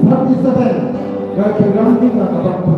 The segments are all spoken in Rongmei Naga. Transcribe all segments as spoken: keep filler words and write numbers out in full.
Thirty-seven. Gaipuiram Dingna kabam tho.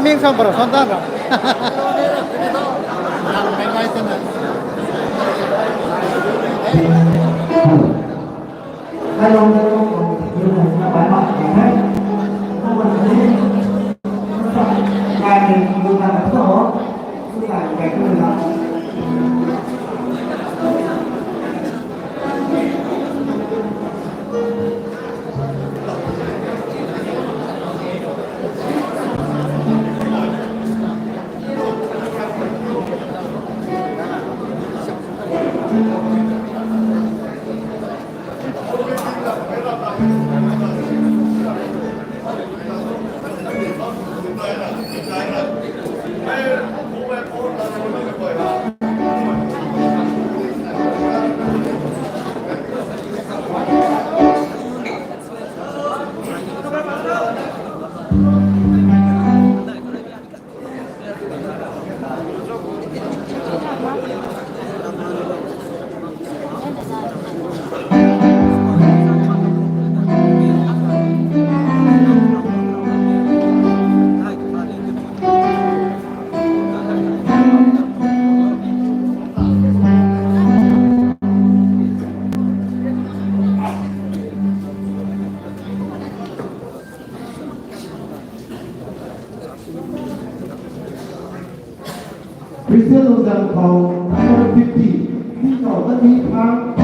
Ting sam para son ta ra. Christian Lungzang Phau, number fifty, Tingkauh Kati Phang,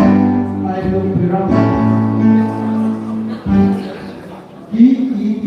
Tailung Piram. T E T.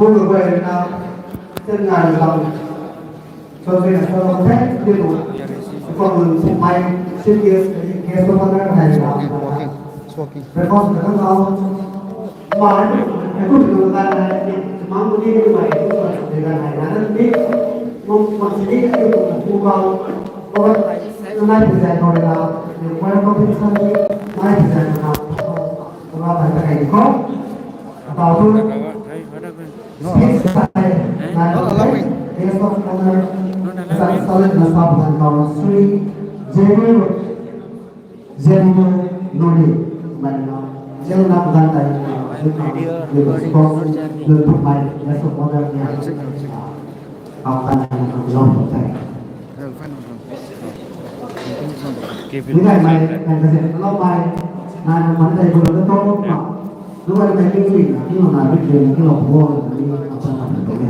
Pu Gagwei na, chen ngai bam. So, so, so, okay, di tu. Kong lun sumai, chief guest, guest of honor hai na. Breakfast na kang kau. Mai, aku tu na hai, mang ni ni mai, tu mai, tu na hai na, ni, mong, mong sini, aku tu tu kau. Or, na mai tu jai kau na, ni mai ko pin san ni, mai tu jai na. Kau na bai ta kai ko. Atau tu. Speech by Guest of Honor, Sa-, Salin Nasa Bhutan Kaur, Sri Jerry, Jerry Nori, Jerry Nori, Jerry Nori, Guest of Honor, Guest of Honor, yeah. Kau kan na kau lou tei. Ni ngai mai, ngai ka zet lou mai, nai na man dai bu lou na tong ma. Lu ngai mai king sui na, king lou na bit bit na, king lou bu lou na, ni apa na bu lou na.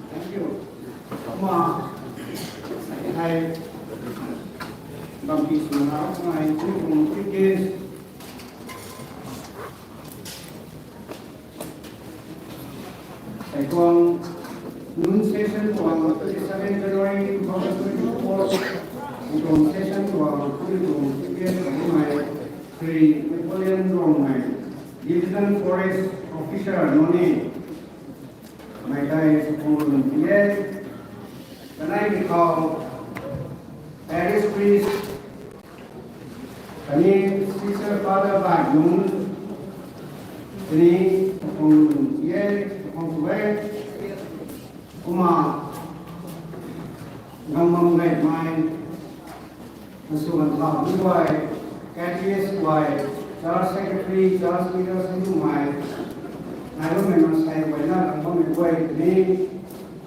Thank you. Kumna, hei, bam ki suna, kumna, hei, chief guest. Hei tuang, nunc session tuang, twenty seven January two thousand twenty-four. Tuang session tuang, twenty tuang, chief guest, kumna, hei, Shri Napoleon Rongmei, Division Forest Officer, Noney. Mei tei sukung lun ti e. Kanei ni khou parish priest, kani sister father bai nunc, kani sukung lun ti e, sukung tu e. Kumna, gam bam gaymei, Nsu kan thau ni guay, catechist guay, church secretary, church leaders ni guay, nai bammei mansei guay na kan bammei guay ni,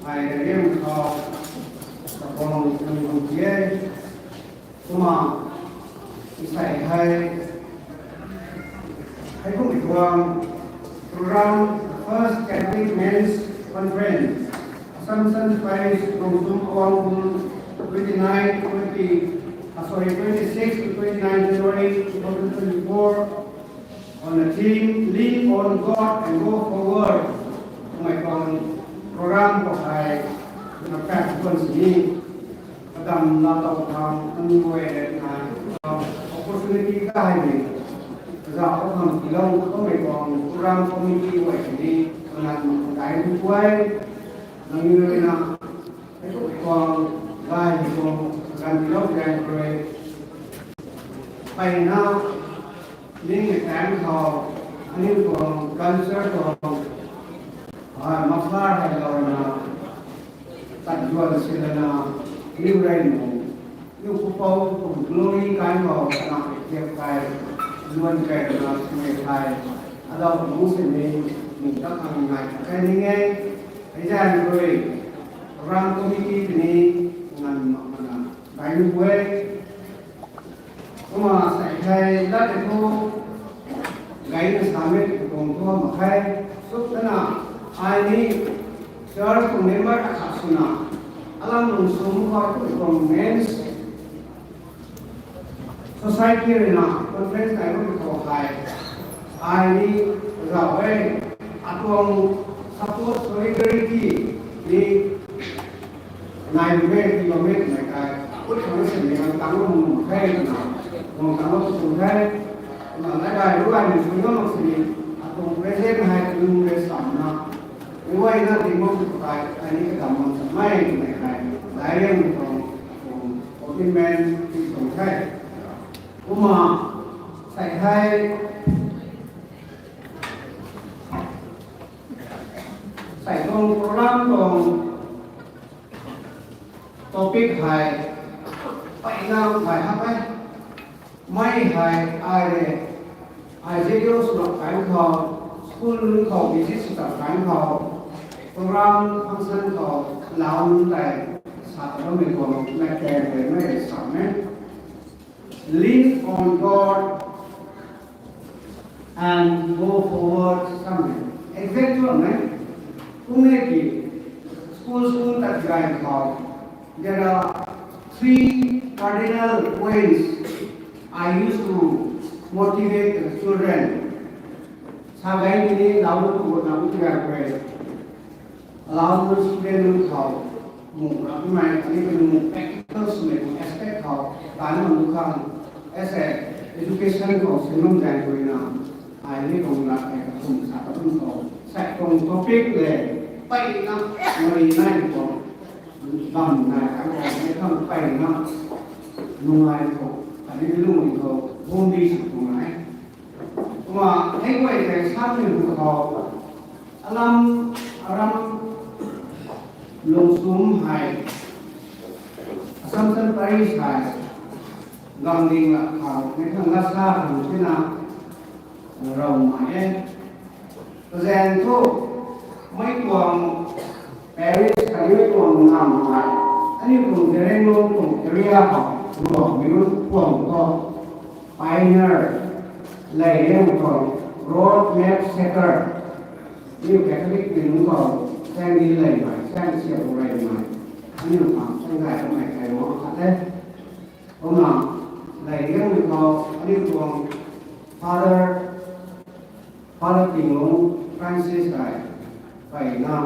ai riam khou, kapang kan bam ti e. Kumna, isai hei, hei kum tuang program, First Catholic Men's Conference, Assumption Parish, Rongchum Awang, twenty-nine, twenty, uh, sorry, twenty-six to twenty-nine January two thousand twenty-four, on the theme, Lean on God and Go Forward. Mei tuang program khou hei, na pat pun sini. Kadam la tau khang, ani guay le na, opportunity kai ni, za o khang kilou, kou mei tuang program committee guay ni, kanan kai ni guay, nang ni na, hei tuang, gay ni tuang, kagan kilou kai guay. Pai na, ning ni tan khou, ani tuang culture tuang, ah, maflar hei lou na, tat zuan silana, niu rei nu, niu pupou kum glory kai khou, na tiap kai, zuan kai na, sumei kai, adau mu sini, ning tak ang ngai kai ning e, hei zan rui, program committee tini, ngan mak mana, kai nu guay, Kumna sei hei lat e thu, gay na sa mei tuang thu mak khe, suk tana, ai ni church tuang member akhat swna, alam lung sum khou tuang men's society rui na conference nai bam khou hei, ai ni zauc e, atuang support solidarity ni Nai mei, ti bam mei, mei kai. Kut khang se mei kan tang lo mung the na. Mung tang lo sw the. Na nai bai lu ai ni sw lo mak sini. Atuang present hei tu mei sam na. Mei wai na ti mung tu kai, ai ni kadam mung sa mei, mei kai. Dai liang tuang, tuang commitment ti tuang the. Kumna, sei hei, sei tuang program tuang, topic hei, pai na pai hak e. Mei hei ai le, ai zero sw lak kai khou, school nunc khou visit sw tak kai khou, program function khou, lau nunc tei, sa ta bammei tuang, mei kai tei mei sa me. Lean on God and go forward samei. Exact tuang e. Kum e ki, school school tat gay khou, there are three cardinal ways I used to motivate the children. Sa gay ni ni lau tu na tu gay kwe. Allow student nunc khou mung rap mai, ani ka mung practical swmei tuang aspect khou, tana nunc khang, as a education khou sinlum zaeng ruina, ai ni kong lat e kathum sa kathum khou, sa kong topic le, peyna, mari nai khou, bam nai, ai khou, ai khang peyna, nungai khou, ani lung khou, bumbi sa khou nai. Kumna, hei guay tei samei hu khou, alam, aram, lungsum hei, Assumption Parish hei, gang ding la khou, mei khang la sa khang tina, rau mai e. Kazaeng thu, mei tuang parish khatni mei tuang nam hei, aniu tuang Zeliangrong tuang area khou, ruang mi nunc tuang khou, pioneer, lei liang khou, road map setter, aniu Catholic mi nunc khou, sang di lei mai, sang siap rei mai, aniu khang sang gay kamei kai mo khat e. Kumna, lei liang khou, aniu tuang Father, Father Tinglung Francis hei, peyna,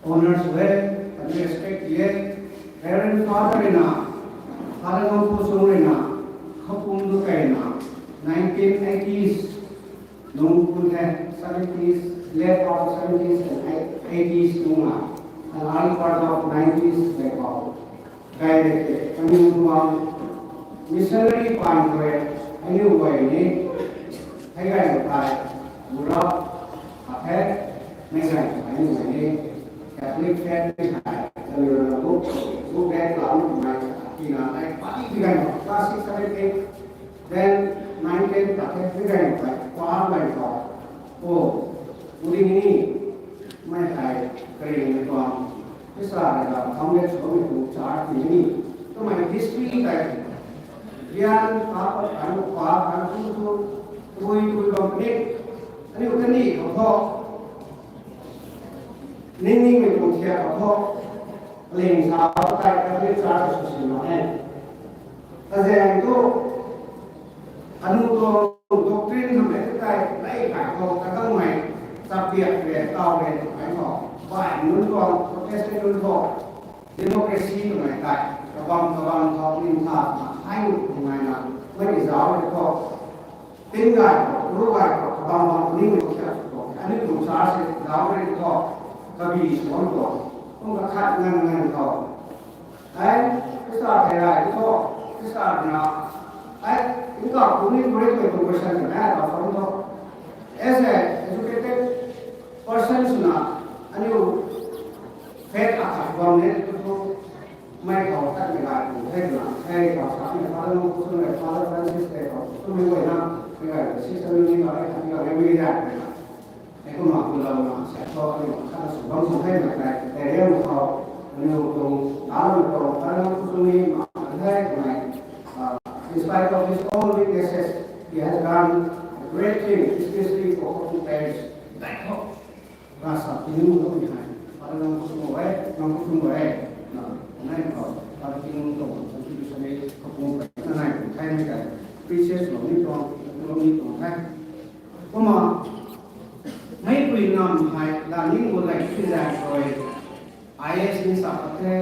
honour sw e, khatni respect ti e. Reverend Father ruina, Father Ngampu Sung ruina, khapum tu keyna, nineteen eighties nung kun the, seventies, late part of seventies and eighties nung la, and early part of nineties le khou, gay le the, kaniw tuang missionary pan khou, aniu guay ni, hei gay lo tei, gura, a the, mei gay lo tei aniu guay ni, Catholic faith ni hei, kaniw na book, book bag la nu mai, tina tei, pati ti gay lo, class six, seven, eight, then nine, ten ta the, mei gay lo tei, pa gay lo, o, udi ni, mei hei, kari ni tuang, Khrista rui na founded swloumei tuang church tei ni. Twmei history tei. Rian, pa, pa, kan, pa, kan, tu, tu, tui, tui, bam, ni. Aniu kani khou thu. Ning ningmei tuang thiak khou thu. Ling sa, tei, Catholic Church Association na e. Kazaeng thu. Anu tuang doctrine hamh e tu tei, mei kai khou, kakangmei, chapiak re, tau re, tu kai khou, bai nunc tuang, Protestant nunc tuang, democracy twmei tei, kabam, kabam khou, nin tha, na, hai nu, tu nai na, mei ni zauc re khou, tin gay khou, ru gay khou, kabam bam, ning khou, siak khou, aniu tuang sa se, zauc re khou, kabi suan khou, kum kakhat ngan ngan khou, Ai, Khrista thei rai thu, Khrista na, ai, in ka kum ni kum ni kum ni kum question na, ai, ka phone thu. As a educated person swna, aniu faith akhat bam ne tu thu, mei khou tat ni rai kum the na, ai, ka sa ni Father Ngampu Sung le, Father Francis le, ka kum ni guay na, ni rai, sister ni ka, ai, ka ni ka, ni rai, ni rai. Hei kumna kumlou na sa thu, aniu khat sw bam sw the na kai, tei riang khou, aniu tuang, aniu tuang, aniu tuang ni ma the na, uh, in spite of his own weaknesses, he has done a great thing, especially for Khapung parish. Tei khou, rasa tini mu lou ni hei, aniu tuang kusum e, tuang kusum e, na, nai khou, aniu tuang contribution ni Khapung parish na nai, thai ni kai, appreciate lou ni tuang, lou ni tuang the. Kumna, mei pui nam hei, la ning gu lei tui zai rui, I A S ni sa pat the,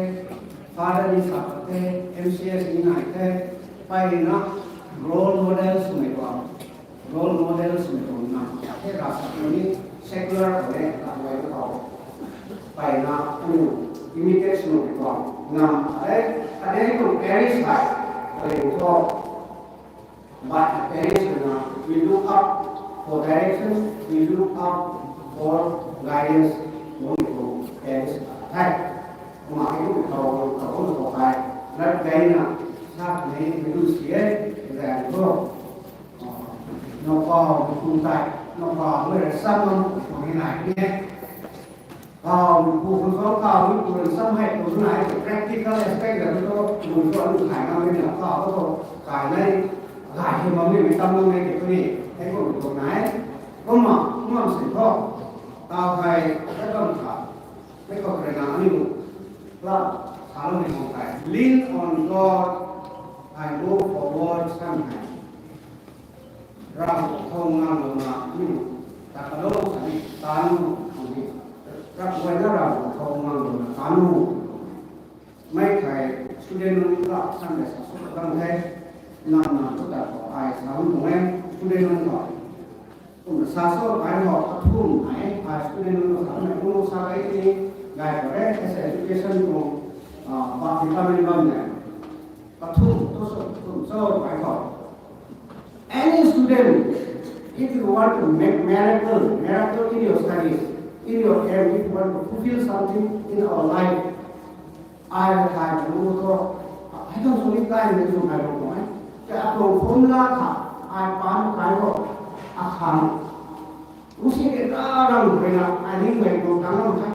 father ni sa pat the, M C S ni nai the, pai na role model swmei tuang, role model swmei tuang nam sa the, rasa ni secular khou le, la guay khou. Pai na, aniu, imitate swmei tuang nam sa the, ade tuang parish hei, pai thu, But the parents will not, will look up for direction, will look up for guidance, no ni ko parents hai. Kumna hei tu tau tau tau kai. Lat kai na sa ni mi lu si e, example. No pa kum tai, no pa mo sam mo ni nai ni. Kaw, pu khun khou kaw, mi pu ram sam hei, pu nai, practical aspect la tu, pu khou lu khai na, mi na kaw, tu, kai nai, gay hei ma, mi, mi tam na, mi, tu ni, hei pu khou nai, kumna, kumna si thu. Tau hei, ta bam kha, mei khou rui na aniu, la, sa lou ni hong kai. Lean on God, I move forward, sam hei. Ravguangc khou ngang lou na, aniu, ta ka lou sa ni, ta nu, hong ni. Ravguangc na Ravguangc khou ngang lou na, ta nu. Mei thei student nunc la Sunday sa sw ka bam the, nam nam tu ta khou ai sa bam tuang e, student nunc khou. Kumna sa sw ai khou kathumh ai, ai student nunc khou sa bam e, kum sa kai ni, gay khou re, as a education khou, ah, ba department bam ne. Kathumh tu sw, kathumh sw ai khou. Any student, if you want to make miracle, miracle in your studies, in your aim, if you want to fulfill something in our life, ai thai lu thu, ai tuang sw ni kai ni sw kai lu mai. Khe atuang formula kha, ai pan kai lu, akhang. Usi ke ta rang rui na, ai ning mei tuang tang lam kha.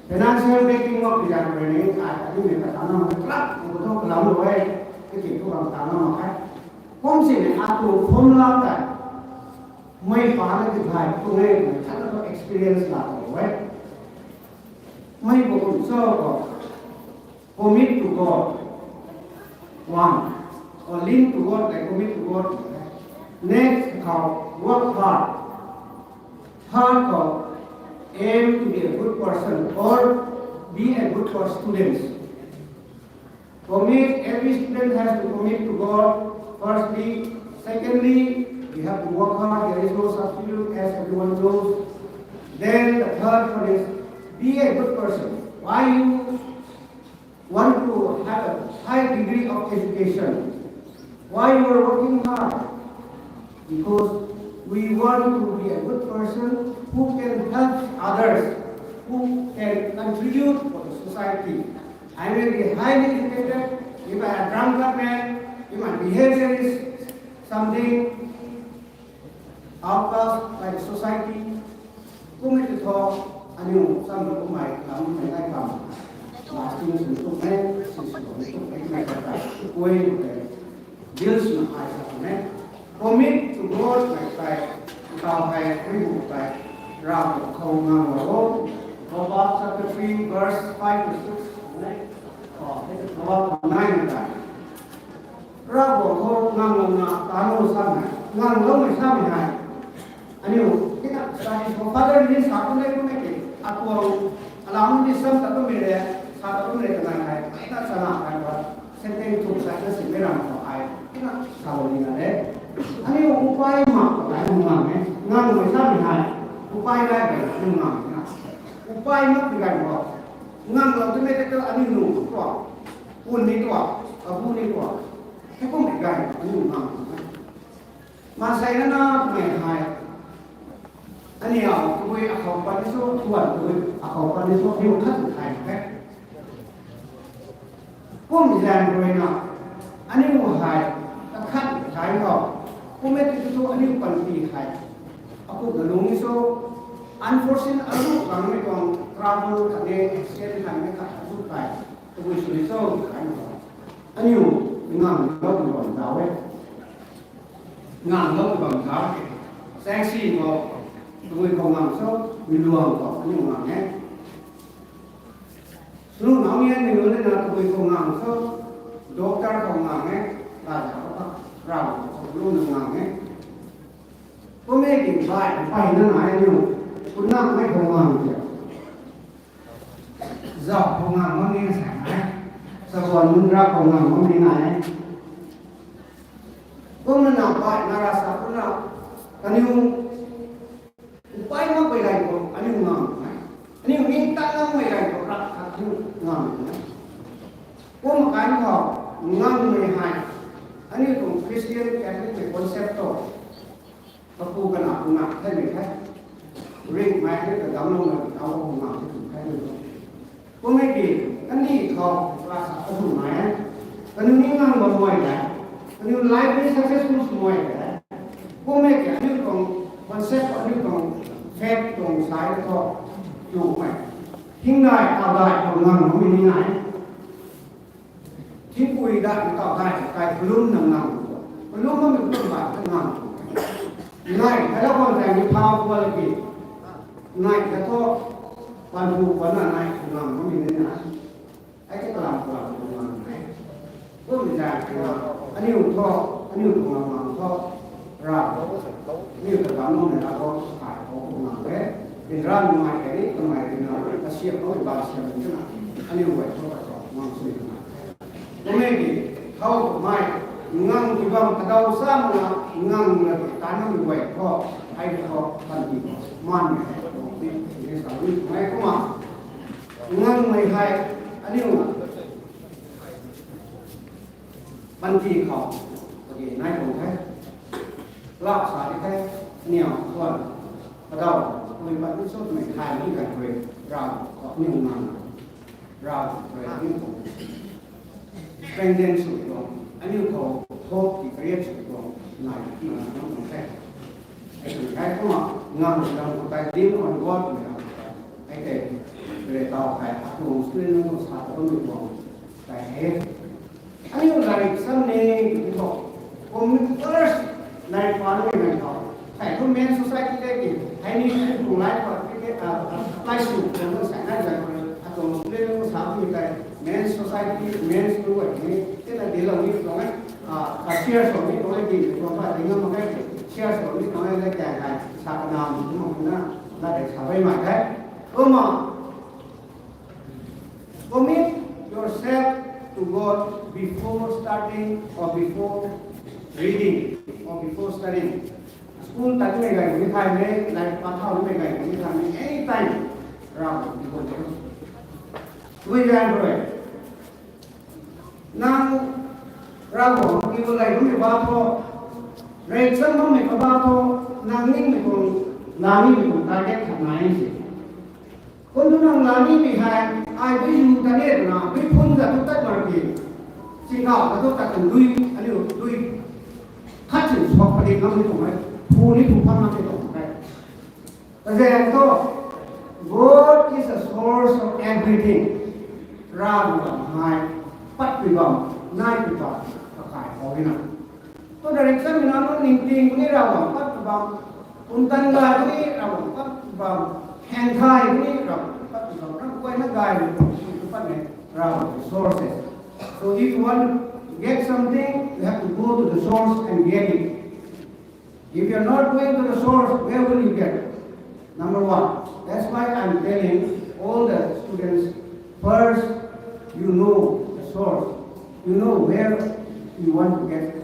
Financial backing of the young training, ai, aniu mei ta tang lam kha, club, ni ko thu kalam lu e, kati thu lam tang lam kha. Kum si ni atuang formula ta, mei pa na ti thai, tu nge, mei ta na tu experience la tu e. Mei bo kum sw khou, commit to God. One, or lean to God, like commit to God. Next, how work hard. Third, how aim to be a good person or be a good for students. Commit, every student has to commit to God, firstly. Secondly, we have to work hard. There is no substitute, as everyone knows. Then the third one is, be a good person. Why you want to have a high degree of education? Why you are working hard? Because we want to be a good person who can help others, who can contribute for the society. I may be highly educated, if I am a drunkard man, if my behavior is something outcast by the society, kum e ti thu, aniu sam kumhmei lam mei nai kam, lasting sw tu e, si sw tu e, mei ta ta, koi tu e, bills na ai sa tu e. Commit to God mei tei, tau hei, ui bu tei, Ravguangc khou ngang lou o. Proverbs chapter three, verse five to six, ne? Oh, Proverbs nine na tei. Ravguangc khou ngang lou na, ta nu sa mei, ngang lou mei sa mei hei. Aniu, kina, study for further reading sa tu le tu mei ke, atuang, alam ni sam ta tu mei le, sa ta tu mei le, kanai hei, ai na sa na, ai ba, sentence tu sa na si mei ram khou ai, kina, sa lou ni na le. Aniu, upai mak, ai ngang e, ngang mei sa mei hei, upai rai bai, aniu ngang na. Upai mak pi gai khou, ngang lou tu mei te tu aniu nu tu, pun ni tu, abu ni tu, hei kum pi gai, aniu ngang na. Maansei na na mei hei, aniu, tabui akhou pat ni sw, tuan tabui akhou pat ni sw, aniu khat tu thai the. Kum zaeng rui na, aniu hei, kakhat thai khou, kum e ti tu aniu panty hei, akumna lung ni sw, unforeseen azu kang mei tuang trouble khat ni, accident khat ni khat azu tei, tabui sw ni sw thai khou, aniu ngang lou tu bam zauc e. Ngang lou tu bam zauc e. Saengsi khou, tabui khou ngang sw, mi luang khou aniu ngang e. Sunu nau ni aniu ni na tabui khou ngang sw, doctor khou ngang e, raja khou, rav khou lu na ngang e. Kum e ki bai, bai na nai aniu, kumna mei khou ngang e. Zauh khou ngang bam ni sa nai, sabuan nunc ra khou ngang bam ni nai. Kumna na bai na ra sa kumna, kaniw, upai makpui gay khou aniu ngang e. Aniu ningtangmei gay khou rak khat aniu ngang e. Kum kan khou, nganmei hei, aniu tuang Christian Catholic mei concept tu, kapu kana pu na theimei the. Ringhmei aniu ta damcloumei tau khou ngang the tw the ni. Kummei ki, kaniw khou, class athumh nai e. Kaniw ni ngang bam guay de. Kaniw life ni successful sw guay de. Kummei ki, aniu tuang concept, aniu tuang faith tuang sai khou, twmei, hymdaih tawdaih khou ngang bammei ni nai. Thingpui daih tawdaih kai kalum nang ngang, kalum bammei kalum baih ta ngang. Nai, kailau bam zaeng ni phau khou la ki, nai ka thu, pan hu pan na nai ngang kami ni na. Ai ke kalam kalam tu ngang nai. Kum za kina, aniu thu, aniu tu ngang ngang thu, ra, aniu ta tam nung na ra ko, kai ko ngang ke. Din ra nung ngai ke ni, nung ngai ke na, ka siam ko, ba siam ni na. Aniu wai thu ka thu, ngang sui na. Kumei ki, thau kumei, ngang ki bam kadau sa mana, ngang na ki tanam ni wai thu, ai thu, pan ki, man ni, ni sa ni, kumei kuma. Ngang mei hei, aniu na. Panty khou, okay, nai kung the. Lak sa di the, niw, tuan, padau, kung pat ni sut mei khai ni kan kwe, rau, kau ni ngang, rau, kwe ni kung. Strengthen sw tuang, aniu khou hope ki create sw tuang, nai, nai, nai, nai, nai. Ai kung the, kumna, ngang, ngang, kung tai, dim on God, nai, ai te, re tau khai, a kung, student nunc khou sa ta bam ni tuang, tai he. Aniu latrik sam ne, tiki bo. Kum first, latrik pa ni nai tho. Thei thu men society te ki, hei ni kum lai pa, tiki, ah, ah, lai su, kum sai nai zai ko, a kum student nunc sa bam ni tai, men society, men school ni, tina di lo ni tuang e, ah, ka share sw ni tuang e, di tuang pa, di ngam mak e, share sw ni tuang e, le kya hai, sa ka nam, kum na, latrik sa bai mai the. Kumna, Commit yourself to God before starting or before reading or before studying. School tat mei gay ni thai mei, latrik pa thau mei gay ni thai mei, anytime, Ravguangc ki bo. Tui gay bro. Nang Ravguangc ki bo lay mei ba tho, latrik sam mei ka ba tho, nang ning mei tuang, nang ning mei tuang target khat nai si. Kum tu nang la ni mi hei, ai dui yu ta ne na, dui phun ta tu tat mar ki. Singkau ta tu tat kan dui, aniu dui. Khat sin suak padi ngam ni tuang e, phu ni phu phan na ni tuang e. Kazaeng thu, God is the source of everything. Ravguangc hei, patpui bam, naipui bam, kakai khou e na. Tu direction mi na nunc ningting kuni Ravguangc pat bam, pumtan gay kuni Ravguangc pat bam, heng thay kuni Ravguangc pat bam, ram guayna gay ni pum tu pat ne Ravguangc resources. So if you want to get something, you have to go to the source and get it. If you are not going to the source, where will you get? Number one, that's why I'm telling all the students, first, you know the source. You know where you want to get,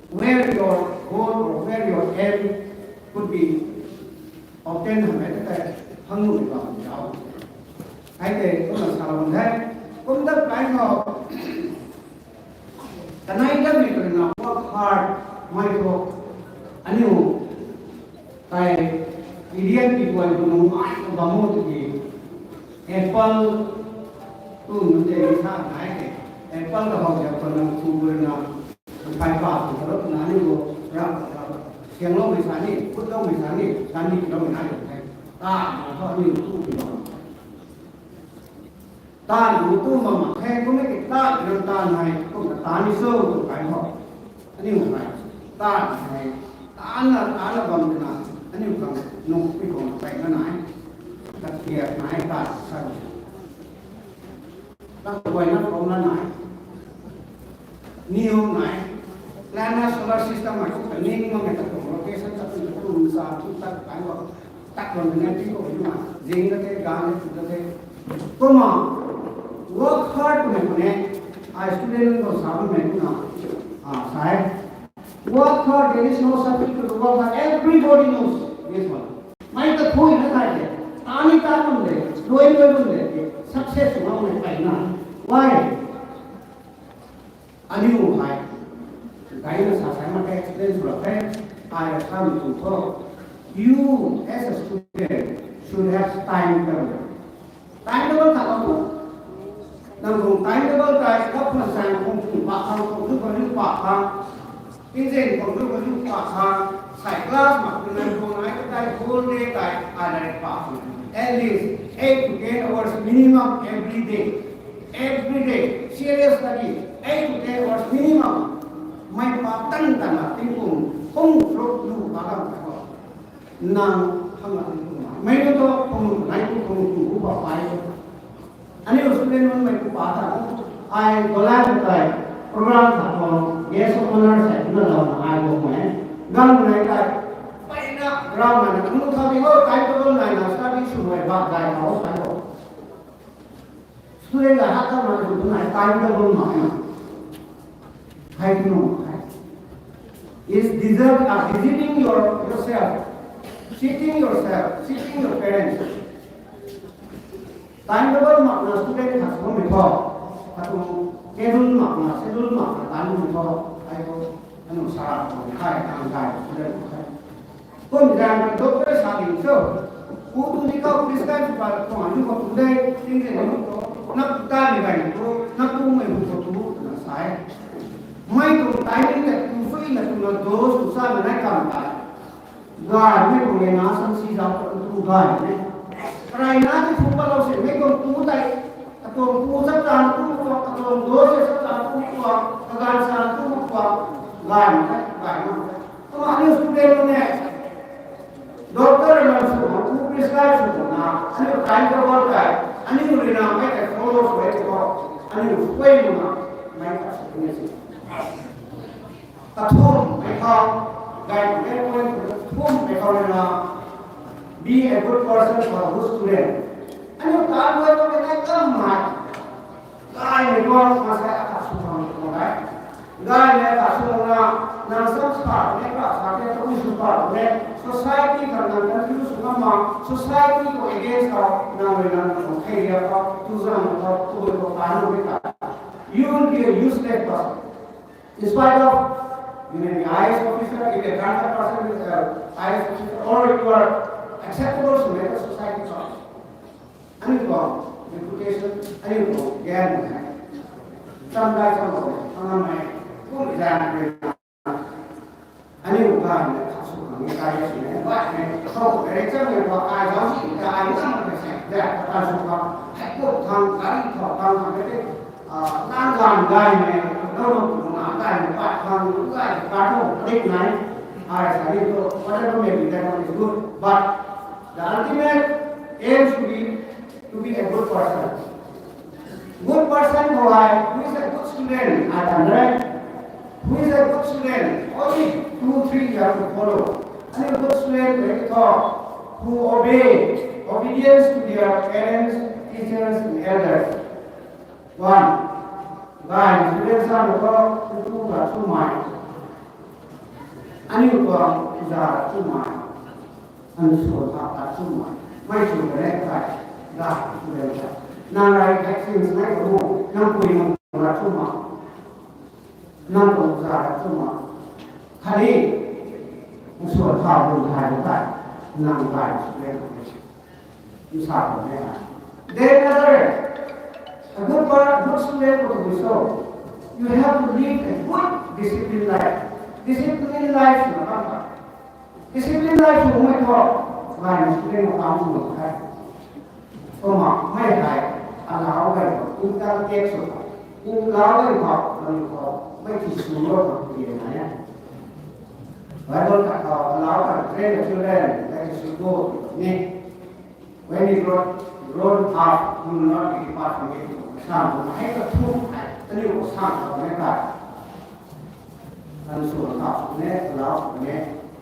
where your goal or where your aim could be obtained hmei ta hang nu bam zau. Ai te, kumna sa bam the. Kum dat kai khou, kanei dat mei twna work hard mei thu, aniu, kai, Indian people pu nung ai ko bam o tiki, apple, tu nunc te sa nai ke, apple ta hou ja ko nang tu bur na, phai pa tu ka lo na ni bo, ra, ra, siang lo mei sa ni, kut lo mei sa ni, sa ni lo mei na ni the. Ta, na tho ni tu ni lo. Taanv tu mak mak khe, kum e ki taanv, taanv hei, kum ta taanv ni cho tu kai ho. Aniu hei, taanv hei, taanv na, taanv na bam na, aniu khang nung pi khang pai na nai. Tat kiat nai taanv sa. Tat guay na khou na nai. Niw nai, planet solar system hei kum ta ning mak e ta tuang location ta kum ta kum sa kum ta kai wa, tak lam na ti ko na, zing na te, gan na tu na te. Kumna, work hard kumna kumna, ai student ko sa kumna kumna, ah, sai. Work hard, there is no substitute for work hard. Everybody knows this one. Mei ta thui na thai de, tani ta kum de, doi doi kum de, success mak na kai na. Why? Aniu hei, gayna sa sai mak khe, student sw rap khe, ai rui sa mi tuang thu. You, as a student, should have timetable. Timetable ta lam tu. Nang tuang timetable tei, kap na sang kung tu pa khang, kung tu pa liu pa khang. Inzen kung tu pa liu pa khang. Sai class mak tu nang tuang ai ka tei whole day tei, ai na pa khang. At least eight to ten hours minimum every day. Every day, serious study, eight to ten hours minimum. Mei pa tan tan na tingkum, kung ruk lu pa gam ta ko. Nang hang na tingkum na. Mei nu tu pung nai tu pung tu ku pa pai. Aniu student nunc mei ku pa ta. Ai dolan kai program ta ko guest of honor sa na lo na ai ko mei. Gang nai kai. Pai na ram na nu ta bi ho kai ko nai na study sw mei ba dai na ho kai ko. Student la hak ka na tu nai time table mak na. Hai tu no hai. Is deserve, uh, deceiving your, yourself, cheating yourself, cheating your parents. Time table mak na student khat sw mei tho. Khat tu schedule mak na, schedule mak na time mei tho. Ai ko anu sara ko hai ang dai student ko hai. Kum jan doctor sa ding cho. Ku tu ni kau Christian tu pa ko anu ko tu dei, ting dei anu ko. Na ku ta ni gai tu, na ku mei hu ko tu na sai. Mei tu timing na tu sui na tu na do su sa na nai kam ta. Gai mei tu le na san si za ko tu gai ne. Rai na tu pu pa lo se mei ko tu dai. Katuang pu chapchan tu mak tuang, katuang do se chapchan tu mak tuang, kaganv san tu mak tuang, gayna the, gayna the. Kumna aniu student nunc ne, doctor lam sw mak, pu prescribe sw mak na, aniu time table kai, aniu rui na mei kai follow sw e ko, aniu sw e mak na, mei kai sw e si. Kathumh mei khou, gay mei point kathumh mei khou rui na, be a good person for a good student. Aniu tan guay tu mei nai kam mai. Gaymei tuang maansei akhat sw khang tuang e. Gaymei akhat sw na, nang sam sa ne, kra sa ne, tabui sw pa ne, society khang nang confuse sw ngam mak, society khou against khou, nang rui nang tuang thei ria khou, tu zang khou, tabui khou pa nang rui ta. You will be a useless person. In spite of you may be I A S officer, if a drunkard person is a I A S officer, or you are acceptable to make a society. Aniu tuang reputation, aniu tuang gan hai. Cham dai cham tuang, anam hai. Kum zan hai. Aniu gan hai, kha su khang ni kai sw ni, bai ni, khou kare cham ni, wa ai zauc si, ka ai zauc ni, sa, ya, ka su khang, hai kum khang, gari khou khang, khang ni, ah, nang gan gaymei, nang nang tu nang gaymei, bai khang, bai, ka tu, dik nai, ai sa ni tu, whatever may be, that one is good, but the ultimate aim should be to be a good person. Good person khou hei, who is a good student, I can write. Who is a good student? Only two, three you have to follow. And a good student, they talk, who obey, obedience to their parents, teachers, and elders. One. Gay student sa khou, tu tu ga tu mai. Aniu tuang za tu mai. Aniu suan ta ta tu mai. Mei tu re kai. Gay student sa. Nang rai kai sin nai ko. Nang pui nang ra tu mai. Nang tuang za ra tu mai. Khatni, aniu suan ta bu thai bu kai. Nang gay student. Nsa khou ne. Then another, a good pa-, good student khou tu so, you have to live a good disciplined life. Disciplined life sw na ta. Disciplined life sw mei tho, gay student khou kam sw mak khe. Kumna mei hei, alau gay khou, income tax sw khou, alau gay khou, mei khou, mei ti sw mak khou, ti na ya. Bible ta khou, alau gay, train the children, that they should go, ni. When he grow, grow up, he will not be depart from it. Sa tu hei ka thu, aniu khou sa tu ne ka. Aniu suan ta ne, lau ne,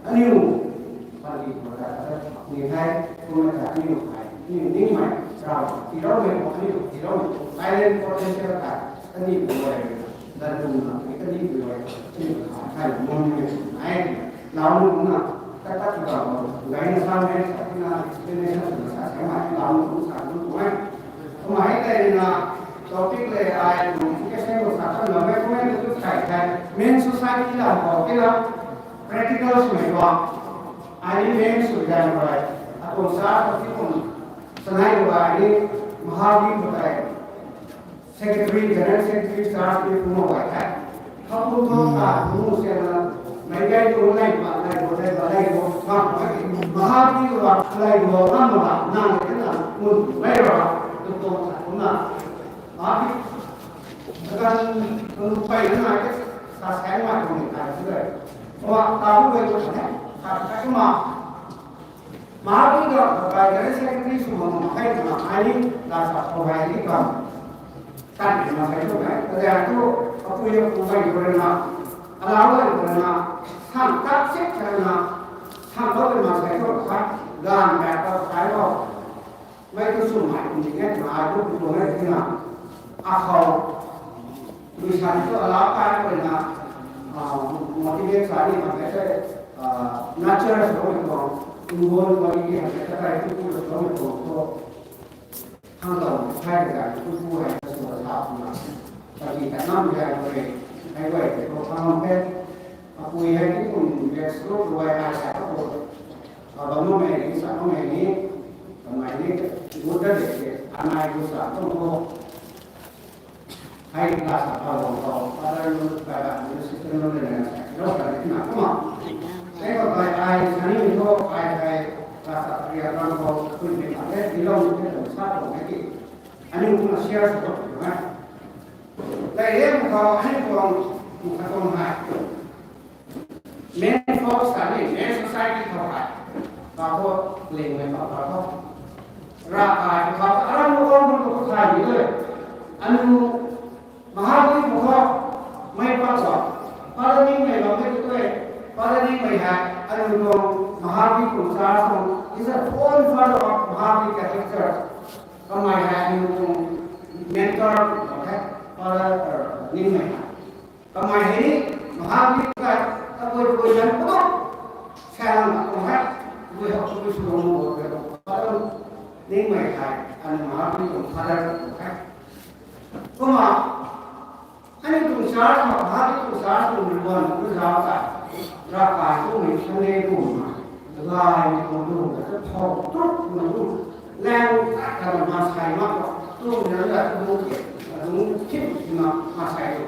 aniu, pan di khou ta, ta, ni hei, kum ta aniu hei, aniu ning mei, rau, ti rau mei, aniu, ti rau mei, silent potential ta, aniu khou hei, dan kum na, aniu khou hei, aniu khou hei, mong ni, ai, lau ni na, Tat tat khou, gayna sa mei sa tina explanation swna sa sa mei, lau nu sa nu tu mei. Kumna hei tei na topic le ai tu education khou sa kan lau mei, kumna tu sai sai. Main society la khou kina practical swmei tuang. Ai ni main sw gan rai. Akum sa tu kum sanai khou ai ni Mahavir khou tei. Secretary, General Secretary, Church ni phu mak gay the. Khou phu thu ta phu se na, mei gay tu lei ba, lei bo, lei ba, lei bo, ma, ma ha ti ba, lei bo, ma ma ba, na lei na, mun lei ba, tu tu sa phu na. Ma ti, kan, kan pai na na ke, sa sai ma ko ni ta si lei. Wa, ta bu lei ko sa ne, sa sai ma. Mari ga kakai General Secretary sw bam mak khe twna ai ni laa sa khou hei ni kam. Tan ni ma sai tu e. Kaza tu apui apu mei khou rui na, alau mei khou rui na, sang tak sek khou rui na, sang lou tei ma sai tu kha, ganv bai ta kai lou. Mei tu sw mai kum ni e twna ai tu pu tuang e twna. Akhou, mission tu alau kai khou rui na, ah, motivate sa ni ma sai tu, ah, nurture sw mei tuang, involve quality hei ta kai tu pu sw mei tuang tu. Hang tau thai ka tu pu hei ta sw sa pu na. Tiki ta nam hei ko e, hei ko e, ko khang pe. Apui hei ki kum explore tu ai ai sa ko. Aba mo mei ni, sa mo mei ni, kamei ni, gu ta de de, anai gu sa tu ko. Hei ka sa pa lo ko, father nu, ka ba nu, sister nu, le na sa, lo ka ni na ko ma. Hei ko bai ai sa ni ko, ai ai ka sa ria kan ko, kun ni ka le, di lo ni ko sa ko ni ki. Ani ko na share sa ko na. Tei e mo ko, ani ko, mo ka ko na. Main focus ta ni, main society khou hei. Ka khou, ling mei khou, ka khou. Ravkai khou, aram khou, khou, khou, khou, khai ni le. Anu, Mahavir khou, khou, mei pa khou. Pada ni mei bam mei tu e. Pada ni mei hei, anu tuang, Mahavir tuang church tuang, is a founding father of Mahavir Catholic Church. Kamei hei, anu tuang, mentor, okay? Pada, er, ni mei hei. Kamei hei ni, Mahavir kai, tabui tabui jan pu tu, salang ka tuang hei, tabui hak tabui sw lou pu tu, pada ni mei hei, anu Mahavir tuang father tu hei. Kumna, ani tuang church ma, Mahavir tuang church tuang ribbon tu zauc ta, ravkai tuang mei Sunday kum ma, zai ni tuang tu, ta thau tu, na tu, lang ta ka na ma sai ma ko, tu na la tu ke, tu kim na ma sai tu.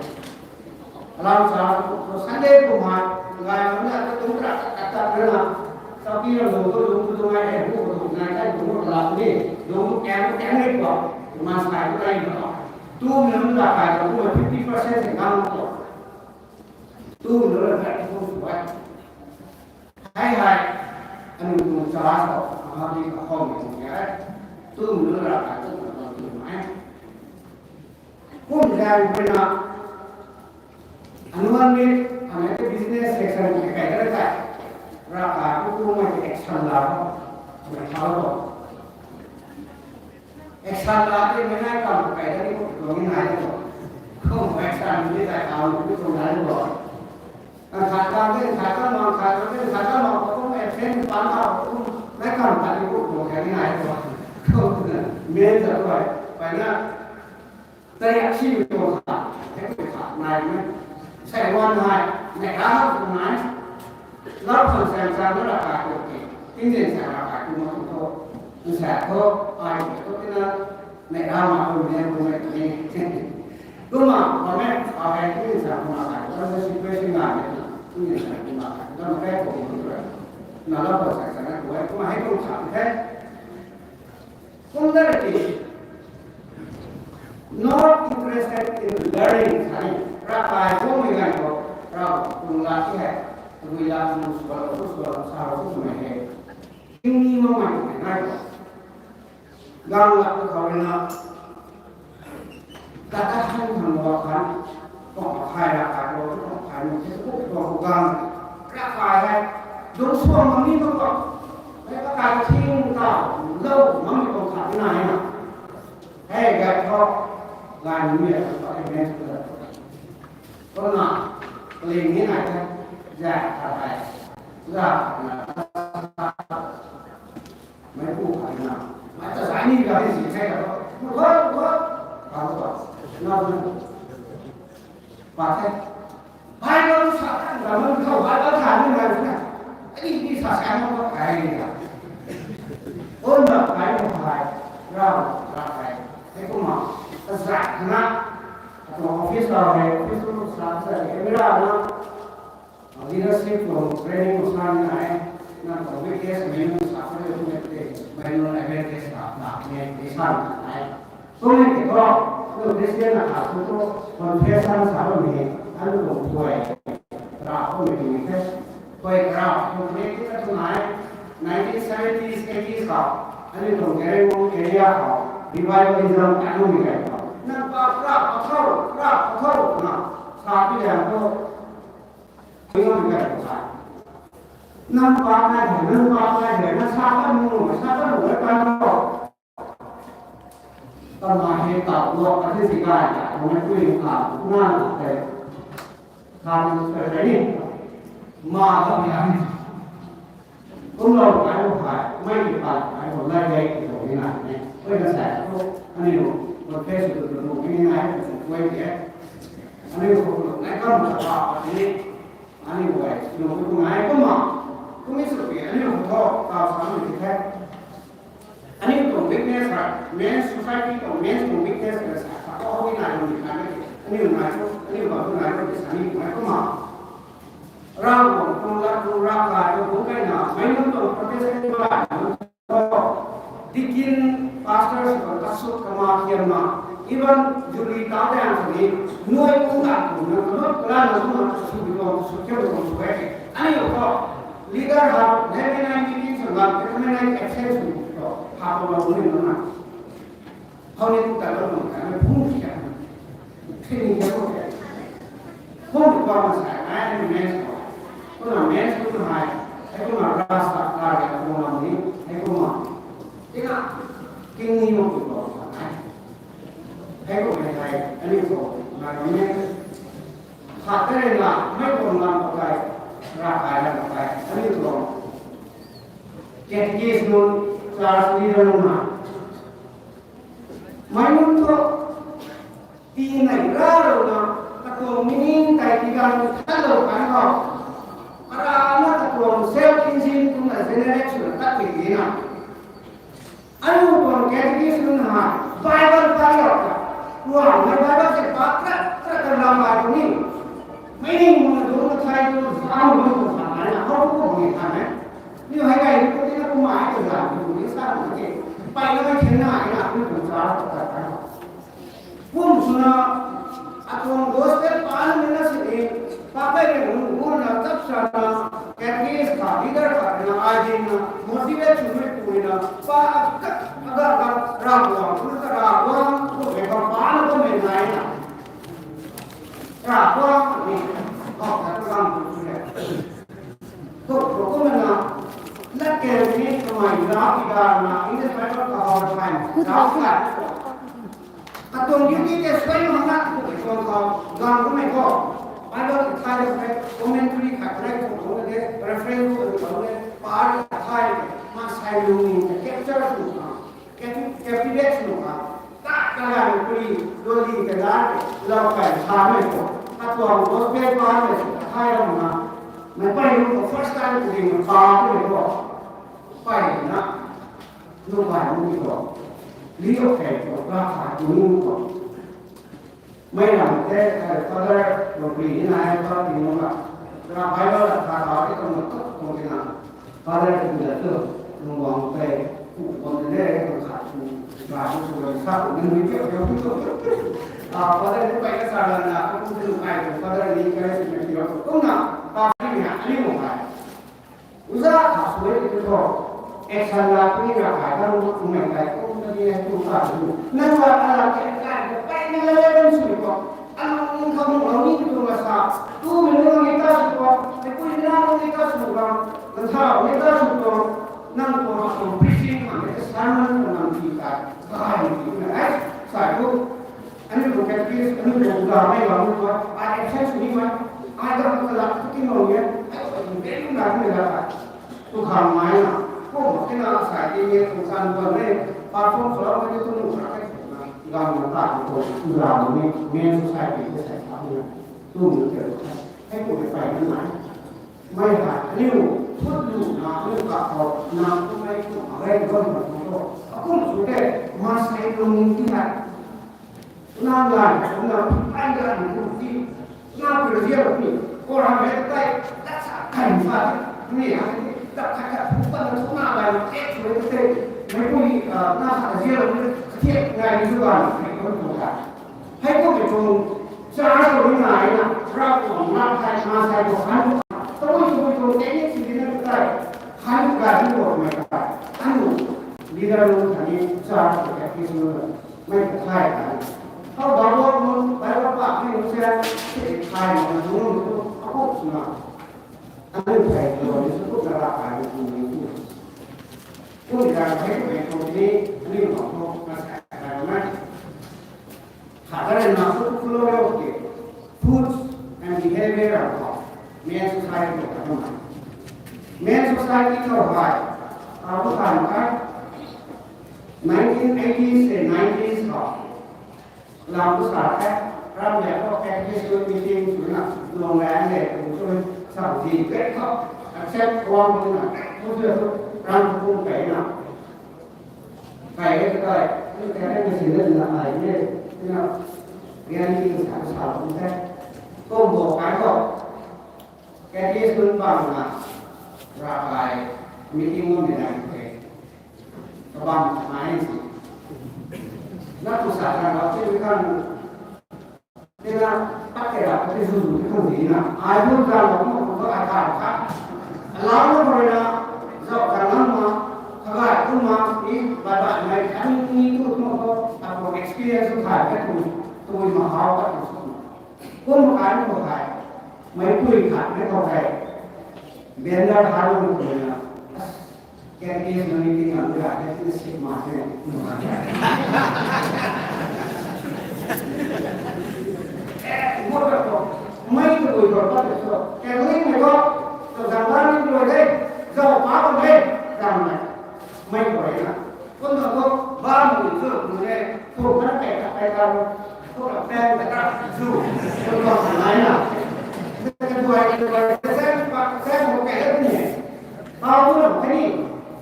Alau sa, Sunday kum hei, ngai lam na, tung kra, kata kra na, sa pi lam dong, dong, dong, dong, ai, eh, bu, dong, nai, kai, dong, dong, la, ni, dong, kang, kang, ni, ko, ma sai, ko, nai, ko. Tu, mi, lam, da, kai, ko, ma, fifty percent se, ngang, ko. Tu, mi, lam, kai, ko, ko, ai. Hei, hei, anu, tu, sa, ko, ma, ni, ko, ko, mi, ko, ya, tu, mi, lam, da, kai, ko, ko, ko, tu, mai. Kum zaeng khou na, anuan mi, ane te business section khou kai da tei, ravkai pu pu mei te action la ro, ane thau ro. Action la te mei nai kam kai da ni kum tuang ni nai ro. Kum action ni tei kam ni kum nai ro. Ang khat kam ni, ang khat kam mang, khat kam ni, ang khat kam mang, kum action pan na, kum nai kam kai ni kum tuang ni nai ro. Kum na, main ta tu ai, pai na, Tei aksi tuang kha, hei tuang kha, nai mei. Sei wan hei, nei ra hak tuang nai. Lau khang sang sang na ravkai tuang ke, tingzin sang ravkai tuang ma tuang tho. Nsa tho, ai tuang tho tina, nei ra ma tuang ne tuang mei tuang ne. Kumna, ma mei, a hei tingzin sang tuang ravkai tuang, na situation nai mei tuang, tingzin sang tuang ravkai tuang, na mei kai tuang tuang tuang. Na lau khang sang sang na tuang, kumna hei tuang kha, hei. Kum da ki, not interested in learning, sa ni, ravkai tuang mei ganv khou, rav tuang la ki hei, tabui la tuang sw lou, sw lou, sa lou, sw mei hei. King ni mak mei mei nai khou. Gang la tu khou rui na, Kata han han wa khan, tuang khai ravkai lo, tuang khai lo, tuang khai lo, tuang gang, ravkai hei, dungc suang mak ni mak tuang, hei kakai thing ta, lou mak ni tuang khat na hei na. Hei, gai tho, gai ni mi tuang khat hei men tuang. Tuang na, kaling ni nai the, za khat hei, za khat na, Meipu khat na, mei ta zai ni ga hei si the ga, pu kha, pu kha, pa kha, na, na, pa the. Bible sa ta, ga man khou Bible tha ni na, na. Ani ni sa sa na, pa khai ni ga. On na, khai mo khai, ra, ra khai. Hei kumna, ta zai na, atuang office la hei, office tu sa sa, camera na, Leadership tuang training khou sa ni nai, na tuang weakness mei nunc sa khou rui tu mei tei, mei nunc advantage ta, ta mei tei sa ni nai. Kum ni tei thu, tu Christian na kha tu tu confession sa bam ni, anu tuang thuay, ra khou mei ni the. Thuay ra, tu mei tei na tu nai, nineteen seventies, eighties khou, aniu tuang Jerengong area khou, revivalism ta nuh mi kai khou, nang pa kra pathau, kra pathau na, sa pi liang tu, pi nuh mi kai khou sa. Nang pa nai hei, nang pa nai hei, nang sa kan mu, sa kan mu, kan mu. Tama hei tau luak ka the si kai ta, kum e pui ka, kum na na te. Kan ta te ni. Ma ta ni. Kum lou kai lou kai, mei ki pa kai lou lai dei ki lou ni na ne. Pui na sa ko, aniu, confess tu tu ni na, pui ke. Aniu ko lou nai kam ta pa ni. Aniu guay, nung tu ngai kumna, kum e sw pi, aniu khou tho, tau sa ni the. Aniu tuang weakness hei, men society tuang men tuang weakness hei sa, sa, oh, ni nai, ni nai, aniu nai tu, aniu bam tu nai tu, sa ni nai kumna. Ravguangc tuang lat tuang ravkai tuang bung kaina, meic nunc tuang protest ni ba, deacon, pastor, sw tuang kasuk kama kiam na, even Jubilee tau dang sw ni, nuai kum lat tuang na, kalut kalan na kumna, sw bi tuang, sw kiam tuang sw e. Aniu khou, leader ha, nai nai meeting sw lam, nai nai absent sw ni khou, ha tuang lou ni na. How ni tu ta lou nung ta, na phung ki ta. Phung ki ta ko ke. Phung ki pa ma sa, ai ni men ko. Kumna men ko tu hai. Ai kumna rasa ka ya kumna ni. Ai kumna. Tina, king ni mo ko. Ai kumna hai, aniu khou, na ni. Khat te rui na, mei tuang lam pakai, ravkai lam pakai, aniu tuang catechist nunc, church leader nunc na. Mei nunc thu, tii nei ra rou na, katuang meaning tei tigang thanlou kan khou. Ara na katuang self engine kumna generate swna tat pui di na. Aniu tuang catechist nunc na, Bible pa ri ta. Tuang mei Bible se pa kra, kra, kra lam bai tu ni. Mei ni mun na dungc na thai tu, sa mun tu sa nai na, how tu ni tha nai. Ni hei kai tu ni na kumna ai tu lam tu ni sa tu ni. Pai na mei chen na ai na, tu tu sa tu ta ta. Kum swna, atuang gospel pa na na sini, pa kai rui nunc gu na chap sa na, catechist kha, leader kha na, ai din na, motivate sw rui pui na, pa kak, aga ka, Ravguangc, kum ka Ravguangc, kum ka pa na kum nai na. Ravguangc ni, oh, ka tu ram tu le. Ko, ko, ko na, lat ke ni kamei zauc ki da na, English Bible ka how time, zauc ka. Katuang duty tei suai mak na, ko katuang khou, gang ko mei ko. Bible ka thai le, commentary khat le, ko ko le, reference ko ko le, pa ri ka thai, ma sai lung ni, capture sw ka, capi-, captivate sw ka. Ta, ta la ni pui, loli ta la, lau kai sa mei ko. Katuang gospel pa mei, thai ram na. Mei pai lu ko first time ko ding pa ko mei ko. Pai na. Lu pai lu ni ko. Li ko kai ko, la kai ko ni ko. Mei ram te, eh, Father, lu pui ni na hai pa ti mo ka. Ra Bible la ka ka ti ko mo ko ti na. Father, tu da tu, nung wang pe, ku bam de le, nung khat, nung ba, nung su, nung sa, nung nui, nung nui, nung nui. Ah, Father, nung pai ka sa la na, ku tu nung kai, Father, ni kai si na ki ro, tu na, pa ni na, ni mo kai. Uza ka su le tu tho, action la tu ni ra kai, ka nung, nung mai kai, ku tu ni, tu sa, tu. Nang la, ka la, kai, kai, kai, na la, la, nung su ko. Anung khou nung lou ni tu ma sa, tu mi nung ni ta sw tuang, mei pui na nung ni ta sw tuang, nang tha ni ta sw tuang, nang tuang a tuang preaching, nang ni ta sermon, nang ti ta, kai ni ti na, eh, sa tu, aniu tuang catechist, aniu tuang ga mei ga mu tuang, ai absent sw ni mei, ai ga mu ta la, tu ti lou ni, ai tu ti ben na ni la ta. Tu khang mai na, kum kina sai ti ni tu kan bam ne, perform sw lou ni tu nu sa kai na, gang na ta tu, tu gang ni, men society te sai ta ni, tu ni te, hei kum ni pai ni mai. Mai ha, aniu, thut lu na, aniu ka khou, na tu mai tu, a gai tu ma tu tu. A kum sw te, ma sai tu ni ti hai. Nang lan, nang ai lan ni ti. Nang pu ziak ni. Ko ram le tai, ta sa kan sa. Ni ha ni, ta ka ka pu pa na tu na lan, e tu ni te. Mei pui, ah, na sa ziak ni, thiak ngai ni tu lan, ni ko tu ka. Hei ko ki tuang, sa ko ni nai na, ra ko na thai na sai ko han. Ta ko ko tuang te ni si ni na tai. Han ka ni ko mei ka. Christian nunc khatni church khatni Christian nunc mei ta thay ta. How Bible nunc, Bible pa ni nunc se, si thay na nunc tu, apu suna. Anu thay tu ni su tu na ra kai ni tu. Kum ni ra kai ni tu ni, ani nunc tu na sai kai na. Khat ta rui na su tu lo lo ke. Food and behavior of men society of the woman. Men society khou hei, a, bu kan kai, nineteen eighties and nineties khou, lam bu sa the, ram le khou catechist meeting swna, long ran le, tu swna, sa di, ke khou, accept wang swna, tu swna, ram bu kai na. Kai e kai, kai e machine na ai ne, na, reality sa sa tu the. Kum bo kai khou, catechist nunc bam na, ra kai, meeting nunc ni nai the. Kabam nai si. Na tu sa kan ba, tu kan, tina, tak ke ra, tu zu zu, tu di na. Ai bu kan ba, tu tu ai kan ka. Alau na ko na, zau kan na ma, kagai tu ma, ni, ba ba, nai, ani ni tu tu ko, apu experience tu thai, ka tu, tu ma hau, ka tu. Kum kai ko hai. Mei pui khat mei khou hei. Vendor harou mei pui na. Catechist nunc ni tingam tu ra, catechist sip ma the. Eh, mo ta ko. Mei tu pui ko pa so. Catechist mei ko. To zang ba ni tu de. Zau pa ko de. Zang mei. Mei ko na. Kum ta ko. Ba mo tu tu de. Tu ka kai ka kai ka. Ko ka pen ka ta zu. Ko ka nai na. Ka duai ka duai ka sen pa ka sen ho ka ni. Tau tu na ni.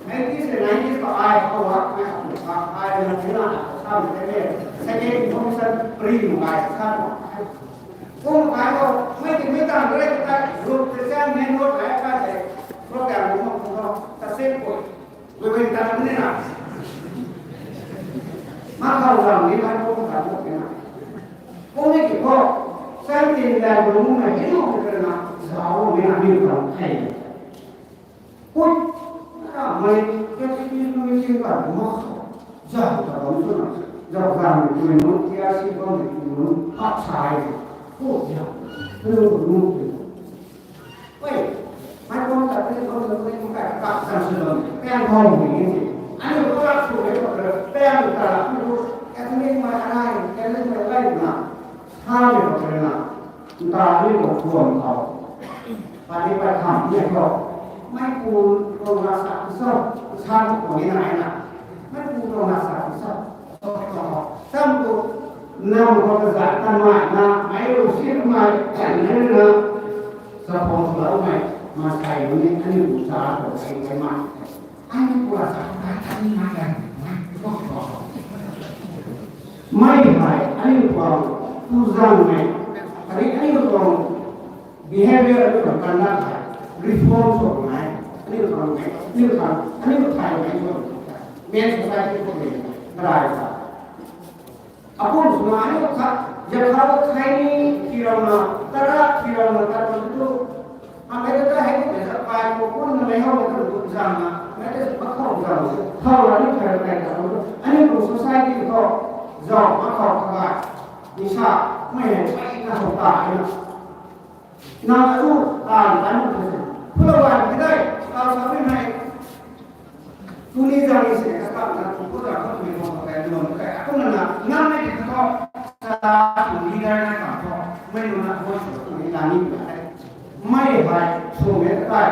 Nineties and nineties pa ai ko wa. Ai ko wa. Ai na ni na. Sa mi te ni. Second information free mo ai sa ko. Kum kai ko. Mei ti mei ta re ka ta. Group te sen main road ai ka te. Program mo ko ta sen ko. Wei wei ta ni na. Ma khou ram ni ma khou ta ni na. Kung ni ki khou, seventeen la bu mu ma hi lu ki na, zau ni na ni ta thei. Hui, na mei, ke ti ni ni ni ta ma khou. Zau ta bam tu na. Zau ram ni ni, ti a si bam ni ni, ha sai. Hui, zau. Hui, hui, hui. Oi, mei kum ta tei kum ta tei kum ta ta san sw lou. Pang hou ni ni. Ani ko la sw le ko ta pang ta la ku. Ka tei mei ai, ka tei mei ai na. Ha ni ko na. Ta ni ko kuam khou. Pa ni pa tham ni ko. Mei pu ko la sa sa sa ko ni na na. Mei pu ko la sa sa. Sam tu, nam khou kazat kan mai na, mei lu si mai, kan ni na, sa phong tu lau mai, ma sai lu ni, ani lu sa khou ai kai mai. Ani lu sa khou ai kai mai kan, mai tu khou. Mei hai, ani lu tu zang mai, ani, ani lu Behavior aniu tuang conduct hei reform sw nai, aniu tuang nai, aniu tuang, aniu thay nai sw nai. Men society khou ni, marai sa. Akum swna aniu khat, yakha bo thai ni, tirau na, tara, tirau na, tara tu. Amei ta hei ni sa kai ko kun na mei hou na tu zang na, mei ta makhou zang na. Thau la ni thai kai ta tu. Aniu tuang society khou, zau makhou kha. Nisa, mei hei, mei na hou ta, ai na. Nang atu taanv tan mak the. Khulou gay mak the, tau sa mei hei. Tuni zang ni se ka tau na, tu ko ta ko mei ko ka lu ka. Atu na na, nang mei ka ko. Sa tu leader na ka ko. Mei lu na ko so tu ni la ni ka. Mei hei, so mei ka.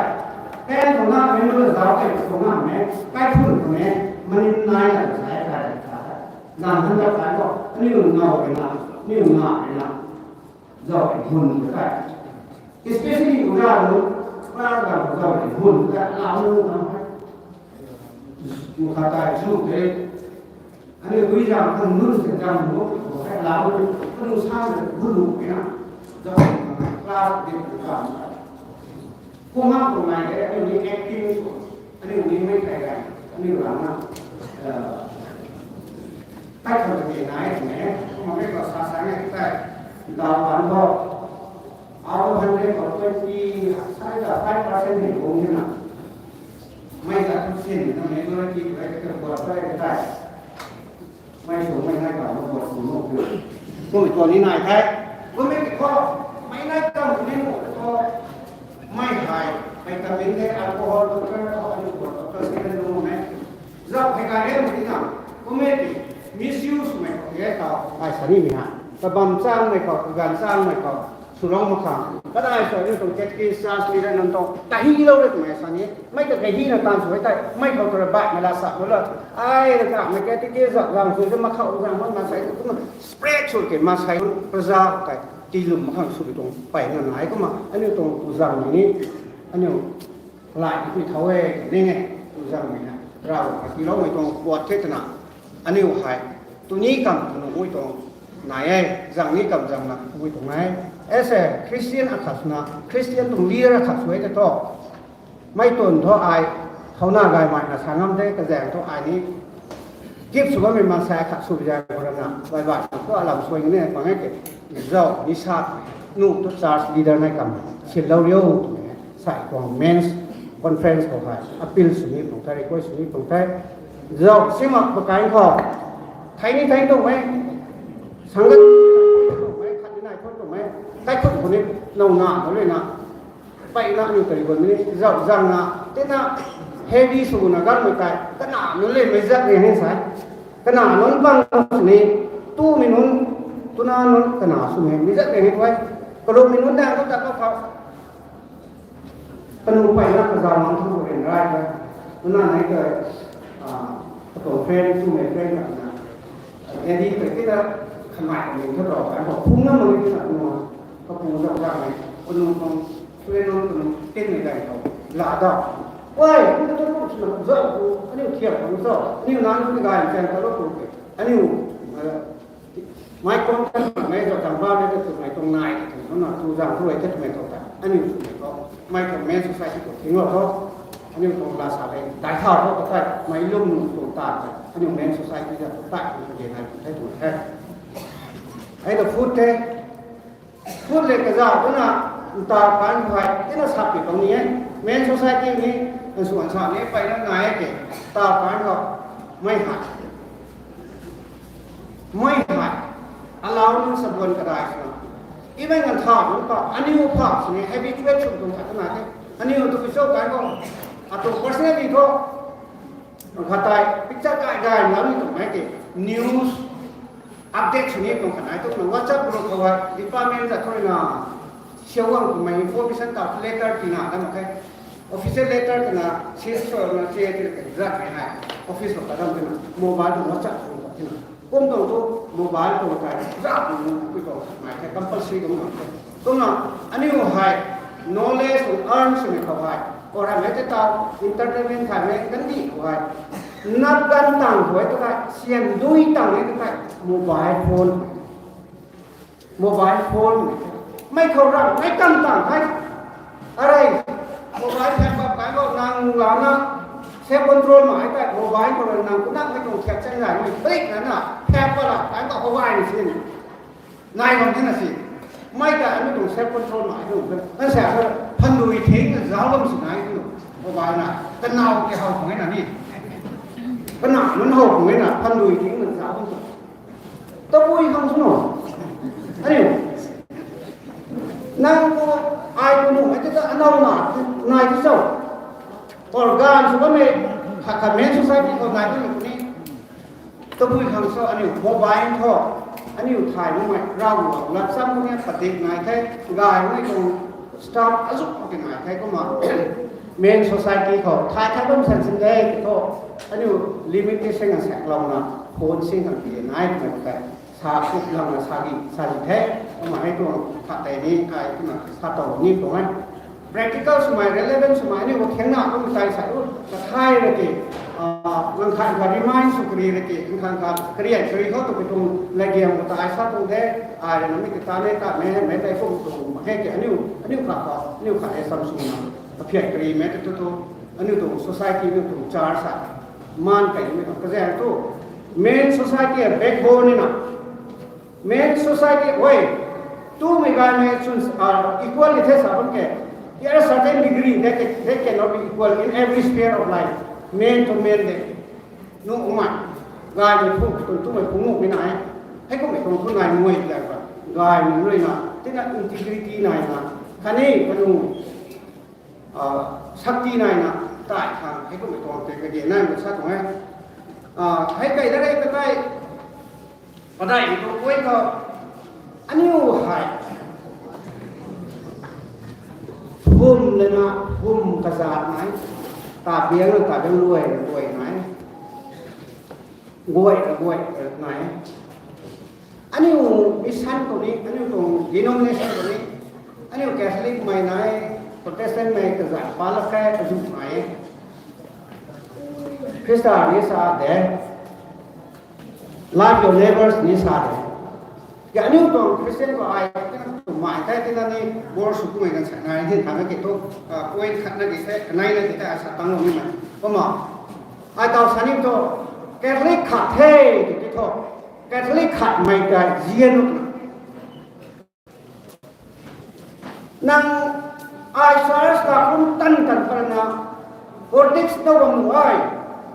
Pen tu na mei lu zau kai tu na mei. Kai tu mei. Mani nai na sa ka ka. Nang han ta ka ko. Ni lu na na. Ni lu na na. Zau hun kai. Especially ura nu, ura zau zau hun kai, lau nu na. Mu kha kai chu de. Ani ui zau kan nun se zau nu, kai lau nu, kan sa nu hun nu kai na. Zau class de kai. Kumna kumna de, ani acting Aniu ni mei kai kai, aniu rana, eh, tai khou tei nai ne, kumna mei khou sa sa nge tai, daw kan bo, out of hundred khou twenty, sai ta five percent ni bung ni na. Mei ta tu sin na mei tu na ki tu ai ka buat tai ka tai. Mei tu mei nai ka buat tu no tu. Kum tuan ni nai thei. Kum mei ki khou. Mei nai kam ni mo tu. Mei hai. Mei ta min de alcohol tu ka tu ani buat tu ka sin na mo mei. Zau hei ka re mo ni na. Kum mei ki misuse mei ko ye ta. Ai sa ni mi ha. Ka bam chang mei ko, ka gan chang mei ko. Swlou mak khang. Kadai sa ni tuang catechist, church leader nunc tuang kahi lou re twmei sa ni. Mei ta kahi na tan sw e tei. Mei khou tu ra bai mei la sa lou la. Ai ra ka mei catechist zak zang sw se mak khou zang mak na sai tu ma spread sw ke ma sai praja tei. Ti lum mak khang sw tuang pai na nai kumna. Aniu tuang tu zang ni. Aniu lai ni thui thau e, ning e. Tu zang ni na. Rau ka ti lou mei tuang kuat the twna. Aniu hai. Tu ni kam tu nung ui tuang nai e, zang ni kam zang na ui tuang nai. As a Christian akhat swna, Christian tuang leader akhat sw e te thu. Mei tun thu ai, hau na gay mai na sa ngam the, kazaeng thu ai ni. Gift sw bammei maansei akhat sw bi zang khou rana, bai bai, thu alam sw ni pang e ke, zau, ni sa, nu thu church leader nai kam, sin lou riu, twmei, sai tuang men's conference khou hai, appeal sw ni pang the, request sw ni pang the. Zau, sima pakai khou, thei ni thei tuang mei, sangat, tuang mei, khat ni nai thon tuang mei, kai thun khou ni, nau na, nau le na, pai na, aniu tari bun ni, zau, zang na, tina, heavy sw na, gan mei kai, kana, nunc le mei zat ni hei sai, kana, nunc bang ni, tu mi nunc, tuna nunc, kana, sw mei, mei zat ni hei tuai, karuk mi nunc dang, tu ta ka khou, Kanu pai na kazau mang thu rin rai ta. Nuna nai ta, ah, katuang friend, tu mei friend ka na. Jadi ta kita khamai ka min thu rau ka, ko phung na mani ta na, kapu zau zau mei. Kanu kong, friend nung kanu, tin mei dai ko. La da. Wai, kanu tu kanu suna zau ku, aniu thiam kanu zau. Aniu nang tu gai, thiam kanu ku. Aniu, ah, Mei tuang kan mei zau zang ba mei tu mei tuang nai tu na tu zang tu e te mei tuang ta. Aniu tu mei tuang mei tuang men society tu thing lo tu. Aniu tuang la sa le dai tha tu ta mei lum nu tu ta. Aniu men society ta tu ta tu de nai tu te tu he. Ai tu food te. Food le kaza tu na ta kan hai. Tina sa pi tuang ni e. Men society ni kan suan sa ni pai na nai ke. Ta kan ko mei ha. Mei hai, alau nunc sabuan kadai swna. Even kan tha nunc ta, aniu pha sini habituate sw tuang khat na the. Aniu tu kiso kai ko, atu personally tho. Khatai, picture kai kai lam ni tuang mei ke, news, update sini tuang khat nai tu na WhatsApp group khou hai, department za thoi na, siawang tuang mei information ta letter pi na, na mak khe. Official letter kana, C S O na, C A T ka, zat mei hai. Office khou kadam tina, mobile tu WhatsApp tu ka tina. Kum tuang tu, mobile tu ka, zat tu, tu tuang, mai khe, compulsory kum tuang. Tumna, aniu hai, knowledge tu earn sw mei khou hai. Or hai mei te ta, entertainment hai mei, kan di khou hai. Nap gan tang khou hai tu kai, sian dui tang mei tu kai, mobile phone. Mobile phone mei khou ram, mei kam tang hei. Arei, mobile phone bam kai lo nang lana, self control ma ai kai, mobile khou nang kunang mei tuang thiak chang zai mei, break na na, phek pa la, kai ka mobile ni sin. Nai bam tina si. Mei ta aniu tuang self control ma ai tuang, kan sa ka, phan dui thing na zau bam si nai tu. Mobile na, kanau ke hau khang na ni. Kana, nunc hau khang na, phan dui thing na zau bam tu. Tabui khang sw no. Aniu. Nang khou ai khou nuh mei tei ta anau na, nai ti cho. Organ sw bammei, khat khat men society khou nai ti nuh ni. Tabui khang sw aniu mobile tho. Aniu thay nuh mei, rau nuh, lat sam khou ni padik nai the, gay mei tuang staff azuk khou ti nai the kumna. Men society khou, thay thay bam san sin de, tho. Aniu limit ti sing a sak lou na, phone sing khang ti nai, mei kai. Sa kup lang na sa di, sa di the, kumna hei tuang khat tei ni, kai kumna sa tau ni tuang e. Practical swmei, relevant swmei, aniu khou thengna kum tai sa u, kathai ra ke, ah, nang khan ka remind sw kari ra ke, nang khan ka kari ai kari khou tu ke tuang lagiam khou ta ai sa tuang de, ai ra na mi ke ta ne ta me, me tai kum tuang ma he ke aniu, aniu kha kha, aniu kha e sam sw na, aphiai kari me te tu tu, aniu tuang society, aniu tuang church sa, man kai ni tuang kazaeng tu, men society a backbone ni na, Men society, oi, tumei gaymei chun, ah, equal ni the sa bam ke. There are certain degree that they, they cannot be equal in every sphere of life. Man to man de. Nu umai. Gaymei phung, tun tumei phung nu mi nai. Hei kummei tuang khun nai mui lai ba. Gaymei nui na. Tina integrity nai na. Khatni kanu, ah, sakti nai na. Tai khang hei kummei tuang te kage nai ma sa tuang e. Ah, hei kai da rei ka tai. Padeih tuang point khou, aniu hei hum lana hum kazat nai, ta biang na ta biang luai na luai nai, guay na guay nai. Aniu mission khou ni, aniu tuang denomination khou ni, aniu Catholic mei nai, Protestant mei kazat pa lak khe kazu nai. Khrista ni sa de, love your neighbors ni sa de. Ke aniu tuang Christian khou ai, aniu tuang mai thei tina ni, bor sw kummei kan sa nai, hin thang ki thu, ah, point khat na di the, kanei na di the, asa tang lou ni mai. Kumna, ai taw sa ni thu, Catholic khat the, ti ti thu. Catholic khat mei ta zian nu. Nang ai church ta kum tan tan parna, politics na bam nu ai,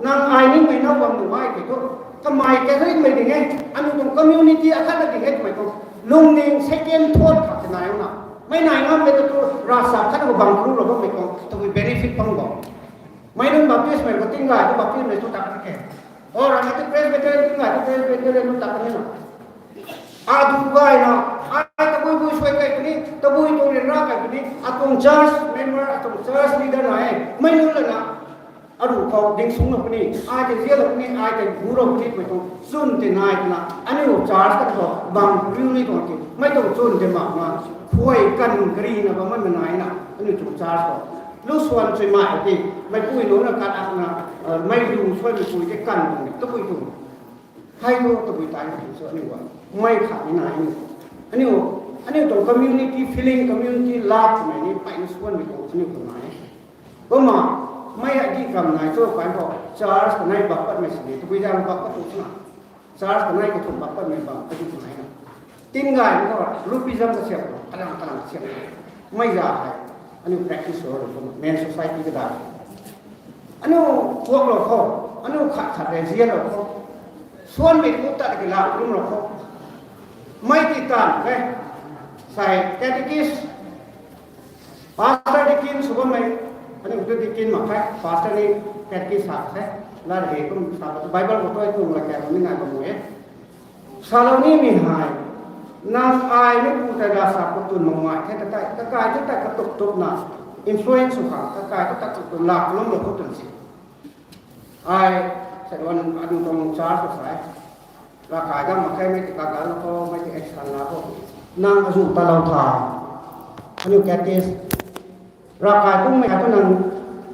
nang ai ningmei na bam nu ai, ke thu, kamei Catholic mei ding e, anu tuang community akhat na ding e, kamei tuang lungning second thought khat nai na. Mei nai ngam le tu rasa khat ko bang kru lo bam mei tuang, tu benefit pang bam. Mei nunc Baptist mei ko ting gay tu Baptist mei tu tak ke. Or, ana tu Presbyterian ting gay tu Presbyterian tu tak ni na. Adu gay na, ai tabui bui suai kai puni, tabui tuang ryanra kai puni, atuang church member, atuang church leader na e, mei nunc lana, aru khou ding sung na puni, ai tei zian na puni, ai tei gu ra puni, mei tuang chwn tei nai twna, aniu church ta khou bang riu ni tuang ti, mei tuang chwn tei mak na, khuay kan kari na bam mei nai na, aniu tuang church khou. Lu suan chui mai ti, mei pui nunc na kat ak na, mei lu suan mei pui tei kan tuang ni, tabui tuang. Hei thu tabui tai na tu so aniu guay. Mei khat ni nai aniu. Aniu, aniu tuang community feeling, community love twmei ni pai na suan mei tuang aniu tuang nai. Kumna, mei hei di kam nai cho kai khou, church kanei bak patmei sini, tabui zang bak pat tu sina. Church kanei kathumh bak patmei bam, kadi tuang nai na. Tin gay ni khou, groupism kasiam, kalang kalang kasiam. Mei za hei, aniu practice sw lou khou, men society kadai. Aniu kuaklou khou, aniu khat khat rei zianlou khou. Suanmei tu tat ki lak lum lou khou. Mei ti tan ke, sai catechist, pastor, deacon sw bammei, aniu tu deacon mak khe, pastor ni catechist sa the, lat hei kum sa, Bible khou tu ai tuang la kya ni nai bam e. Salou nimei hei, nang ai ni pu tei ravchap khou twn mak ngai the ta tei, kakai tu tei katuk tukna, influence sw khang, kakai tu tei katuk lak lum lou khou twn si. Ai, sa wan aniu tuang church khou sa e. Ravkai dam mak khe, mei ti kakai lou khou, mei ti action la khou. Nang azu talou tha. Aniu catechist. Ravkai kummei tu nang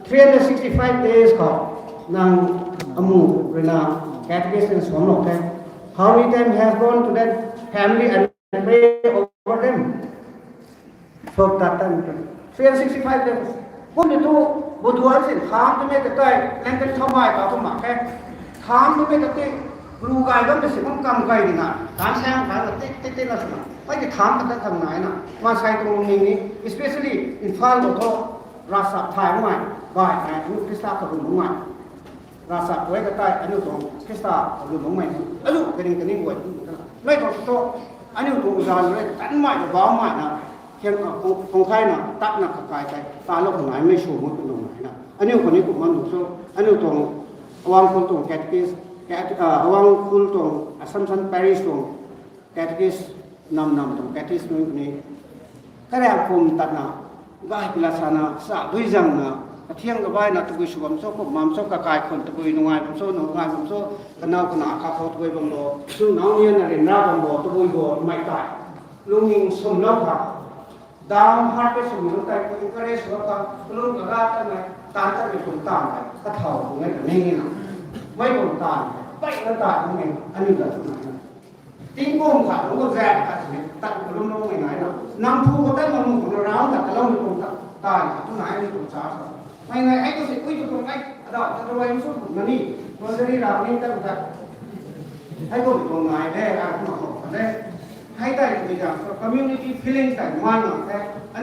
three hundred sixty-five days khou, nang amu ruina catechist ni suamlou the. How many times have gone to that family and pray over them? Sop tat tan, three hundred sixty-five days. Kum ni tu, buduan sin kham tu mei ta tei, lengkan thau mai ka tu mak khe. Kham tu mei ta tei, ru gay bam ta si bam kam gay di na. Tan sang tan na tik tik tik na sina. Mei ti kham ta tan khang nai na. Maansei tuang lungning ni, especially Imphal khou thu, ravchap thay mai, bai mai, aniu Khrista khou lum mai. Ravchap tu e ka tei, aniu tuang Khrista khou lum mai. Aniu kaning kaning guay tu na. Mei khou thu, aniu tuang zan rui tanmei na bauhmei na, hiam, a, kung, kung thai na, tat na kakai tei, talou khou nai mei sw mu tu nung nai na. Aniu khou ni kum man tu so, aniu tuang, Awang Khul tuang catechist, cat-, a, Awang Khul tuang Assumption Parish tuang catechist, nam nam tuang catechist nunc ni, kariak kum tatna, gay pila sana, sa dui zangna, kathiang kabaina, tabui sw bam cho, kum mam cho, kakai khun, tabui nungai bam cho, nungai bam cho, kanau kana kha khou tabui bam bo, sw nau nian na ryanra bam bo, tabui bo, mei tei. Lungning sumlou kha. Down heart tei sumlou tei, encourage lou kha, kalung kaga tanmei, tan tanmei kum tan tei, kathau kum e kaning na. Mei kum tan, pei na tan kum e, aniu ta kum na. Tingkum khat, lungc kazat khat sini, tat kalum lungmei nai na. Nang phu khou tat mak mu khou na round khat kaloumei kum tat, tai khat tu nai ni kum sa sa. Mei nai hei tu si, ui tu kum nai, ada, tat rui su kum na ni, rosary rau ni tat tat. Hei kum kum nai de, ai kum kum de. Hei tai kum jang, community feeling tai mai mak the.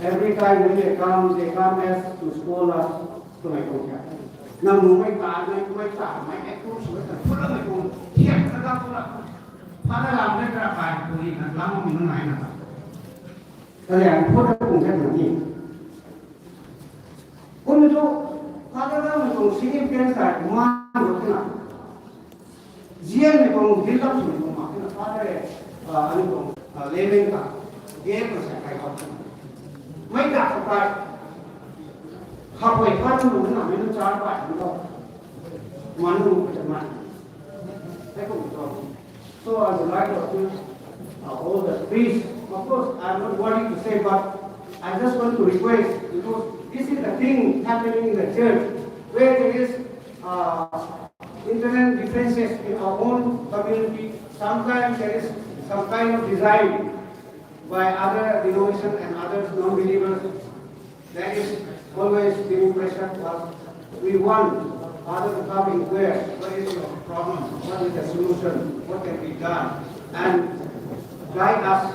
Every time when they come, they come as to scold us. Tumei tuang kha, nang nunc mei ta, nang mei ta, mei ek tu sw ta, pura mei tuang thiak na da pura. Father lam mei kara kai tu ni na lam mi nai na. Kaliang pura kung khat na ni. Kum tu, Father lam mei tuang significance ta man ru na. Zian mei tuang build up sw tuang ma na Father e, ani tuang lemeng ta, game ko sa kai kau. Mei ta sa kai. Halfway part nunc na mei nunc char pai nunc tho. Manu ko ta man. Hei kum tho. So I would like to appeal, uh, all the priests. Of course, I'm not worthy to say, but I just want to request, because this is the thing happening in the church, where there is, uh, internal differences in our own community. Sometimes there is some kind of design. by other denomination and others non-believers, there is always the impression was we want Father to come and inquire what is your problem, what is the solution, what can be done, and guide us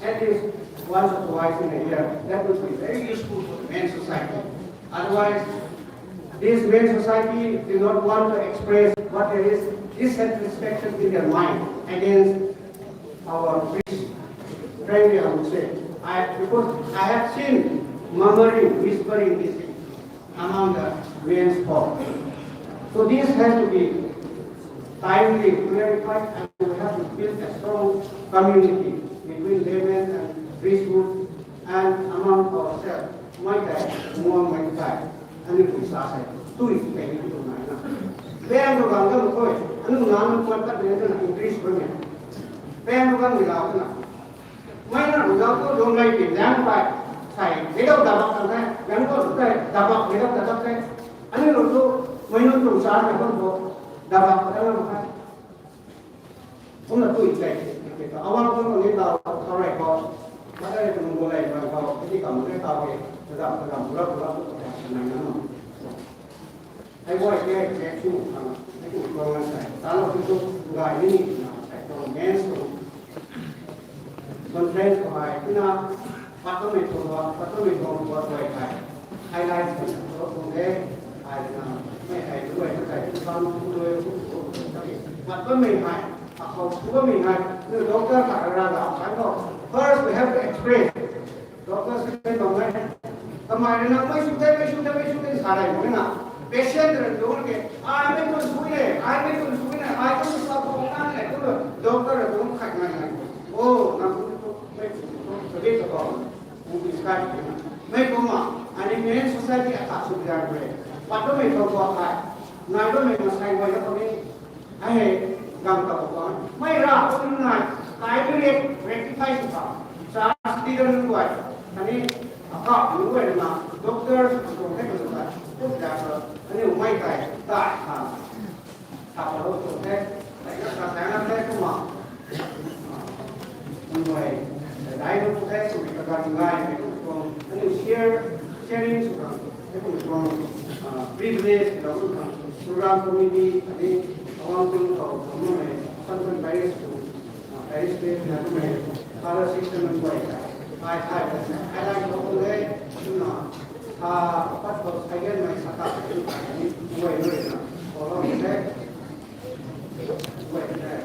at least once or twice in a year. That would be very useful for the men society. Otherwise, this men society do not want to express what there is dissatisfaction in their mind against our priest. Frankly, I would say, I, because I have seen murmuring, whispering this thing among the men's folk. So this has to be timely clarified, and we have to build a strong community between laymen and priesthood and among ourselves. Mei tei, muang mei tei, aniu pui sa sei, tui tei ni tu nai na. Pang tu gang tu koi, aniu nang nang kuat pat ni na increase koi ni. Pang tu gang ni lau na. Mei na rui lau tu lung lei pin lang pai, sai, ni dau dabak kan the, yang ko tu tei, dabak, ni dau dabak the. Aniu tu, mei nunc tu sa na kan bo, dabak kan na ma. Kumna tui tei, awang kum ni tau, tau rei khou, ma rei kum bo lei rei khou, ti kam rei tau ke, tadam, tadam, pura, pura, pura, nai na no. Hei guay ke, ke chu, hei chu, tuang na sai, ta lo chu chu, gay ni ni, na sai, tuang men's tu. Conference khou hei, tina, patmei tuang, patmei tuang, tuang guay hei. Highlight kan tu tuang de, hei na, mei hei, guay na sai, tu bam, tu tu, tu, tu, tu, patmei hei, akhou, patmei hei, tu doctor ka ra ra, kan ko. First, we have to express. Doctor sw the bam e. Kamei rui na, mei sw the, mei sw the, mei sw the, sa rei mak na. Patient rui tu ke, ai mei kun sw e, ai mei kun sw e, ai kun sw khou nang e, tu doctor rui tu khat ngai ngai. Oh, nang tu mei tu tu tu tu tu. Mei kumna, ani men society akhat sw dian rui. Pat tu mei tu tu khai. Nai tu mei masai wai tu mei. Hei, gang ta bam. Mei ra, kum nai, kai tu ni, rectify sw ta. Church leader nunc guay, khatni, akhat nunc guay na, doctors, tuang the nunc guay, tu da sa, khatni mei kai, ta, ta. Ta pa lo tuang the, ta na, ta na the, kumna. Nunc guay, dai nunc the, sw ka gan ngai, khatni share, sharing sw ka. Hei kum tuang, ah, privilege, hei kum tuang, program committee, ani, awang kum khou, kum mei, san san parish tu, ah, parish te, na kum mei, father system nunc guay, ai, ai, ai, ai, kum le, na, ah, pat khou, ai gen mei, sa ta, ai, ai, ni, guay, guay, na, kum le, guay, guay,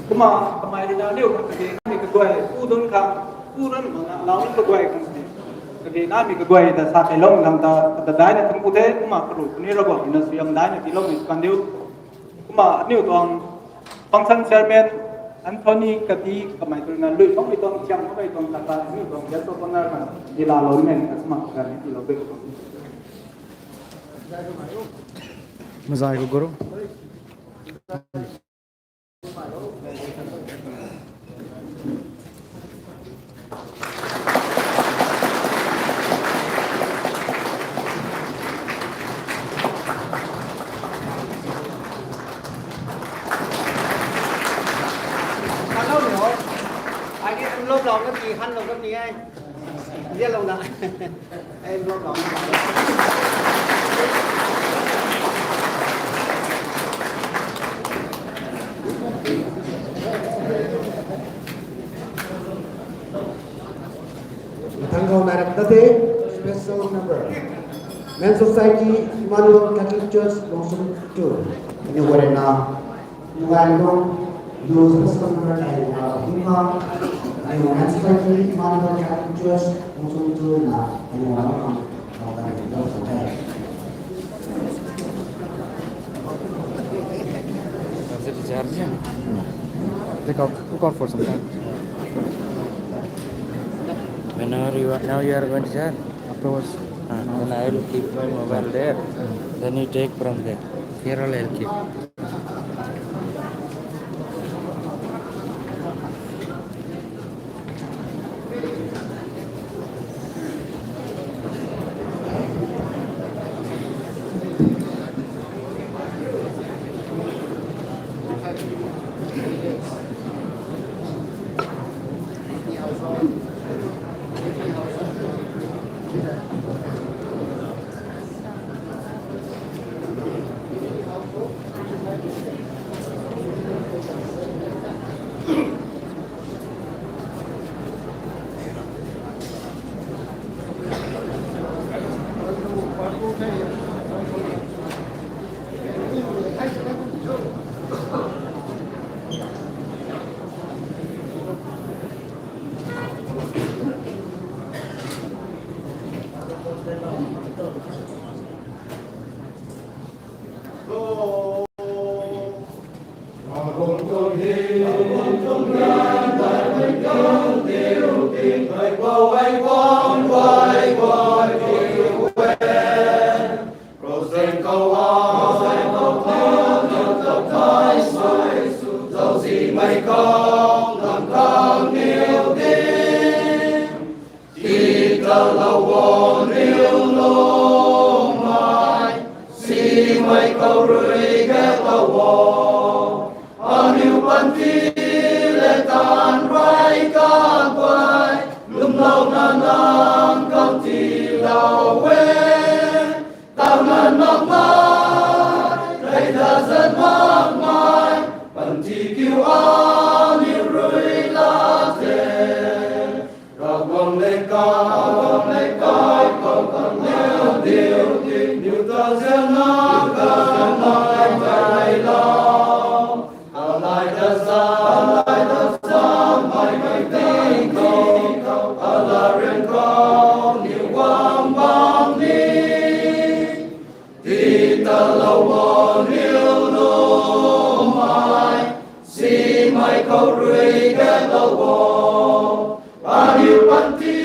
Kumna, kamei rui na niw kage nami kaguay, u dun khang, u dun mak na, lau ni kaguay khang si. Kage nami kaguay ta sa kei lou nang ta, ta dai na thang ku the, kumna karu puni Ravguangc na sui am dai na tiilou ni kan diu. Kumna, aniu tuang function chairman, Anthony Kati, kamei tu na lui khang mei tuang chiang, khang mei tuang kata, aniu tuang guest of honor kan, di la lou ni, kumna kan ni tiilou de. Mazai ko guru. Hello, hello. Ai ni envelope lou na ti han lou ka ni ai. Zia lou na. Envelope lou. Mathang khou nai rap ta the, special number. Men Society, Emmanuel Catholic Church, Lungsung two. Aniu warena, Mugan Lung, Youth Special Number, Aniu Himha, Aniu Men Society, Emmanuel Catholic Church, Lungsung two na, Aniu Warena. Take out, look out for some time. When are you, now you are going to charge? Afterwards. Ah, then I will keep my mobile there. Then you take from there. Here only I'll keep. Titalou o, niw lou mai, simei khou rui gatlou o. Aniu panty le taanv rui kaguay, lwmlouna nang khou tiilou e. Tangnan makmei, theida zan makmei, panty kiu aniu rui la the. Ravguangc le kai, Ravguangc le kai, khou khang niw diu di, niw ta zianna kan nai tai lou. Alai ta zan, alai ta zan, mei mei ting khou, ala ryan khou, niw guang bam ni. Titalou o, niw lou mai, simei khou rui gatlou o. Aniu panty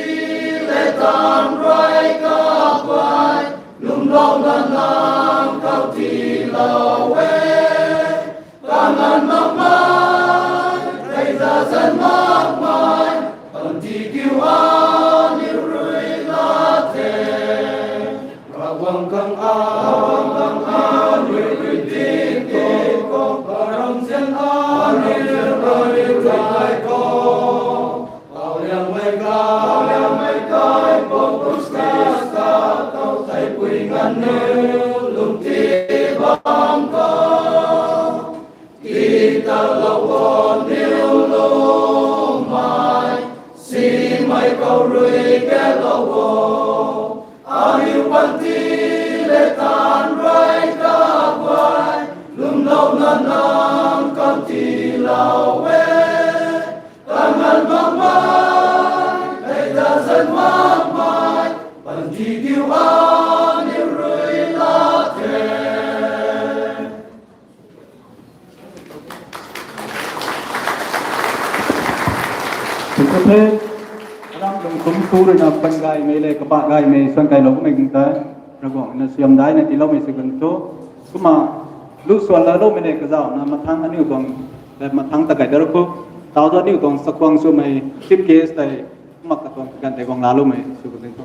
le taanv rui kaguay, lwmlouna nang khou tiilou e. Tangnan makmei, theida zan makmei, panty kiu aniu rui la the. Ravguangc khang a, Ravguangc khang a, rui rui ti ti khou, Ravguangc zian aniu rui rui tai khou. Pau liangmei kai, pau liangmei kai, pau Krismas ka, tau tei pui nganv niw, lungti bam khou. Titalou o, niw lou mai, simei khou rui gatlou o. Aniu panty le taanv rui kaguay, lwmlouna nang khou tiilou e. Tangnan makmei, theida zan makmei, panty kiu aniu rui la the. Tiki the, aram lung kum tu ruina pan gaymei le kapa gaymei suan kailou kummei gung tei, Ravguangc na siam daina tiiloumei si kan thu. Kumna lu suan laloumei le kazauhna mathang aniu tuang, le mathang ta kai da ru khou. Tau tu aniu tuang sakhwang swmei chief guest tei, kumna katuang kaganv tei guang laloumei sw kan ding thu.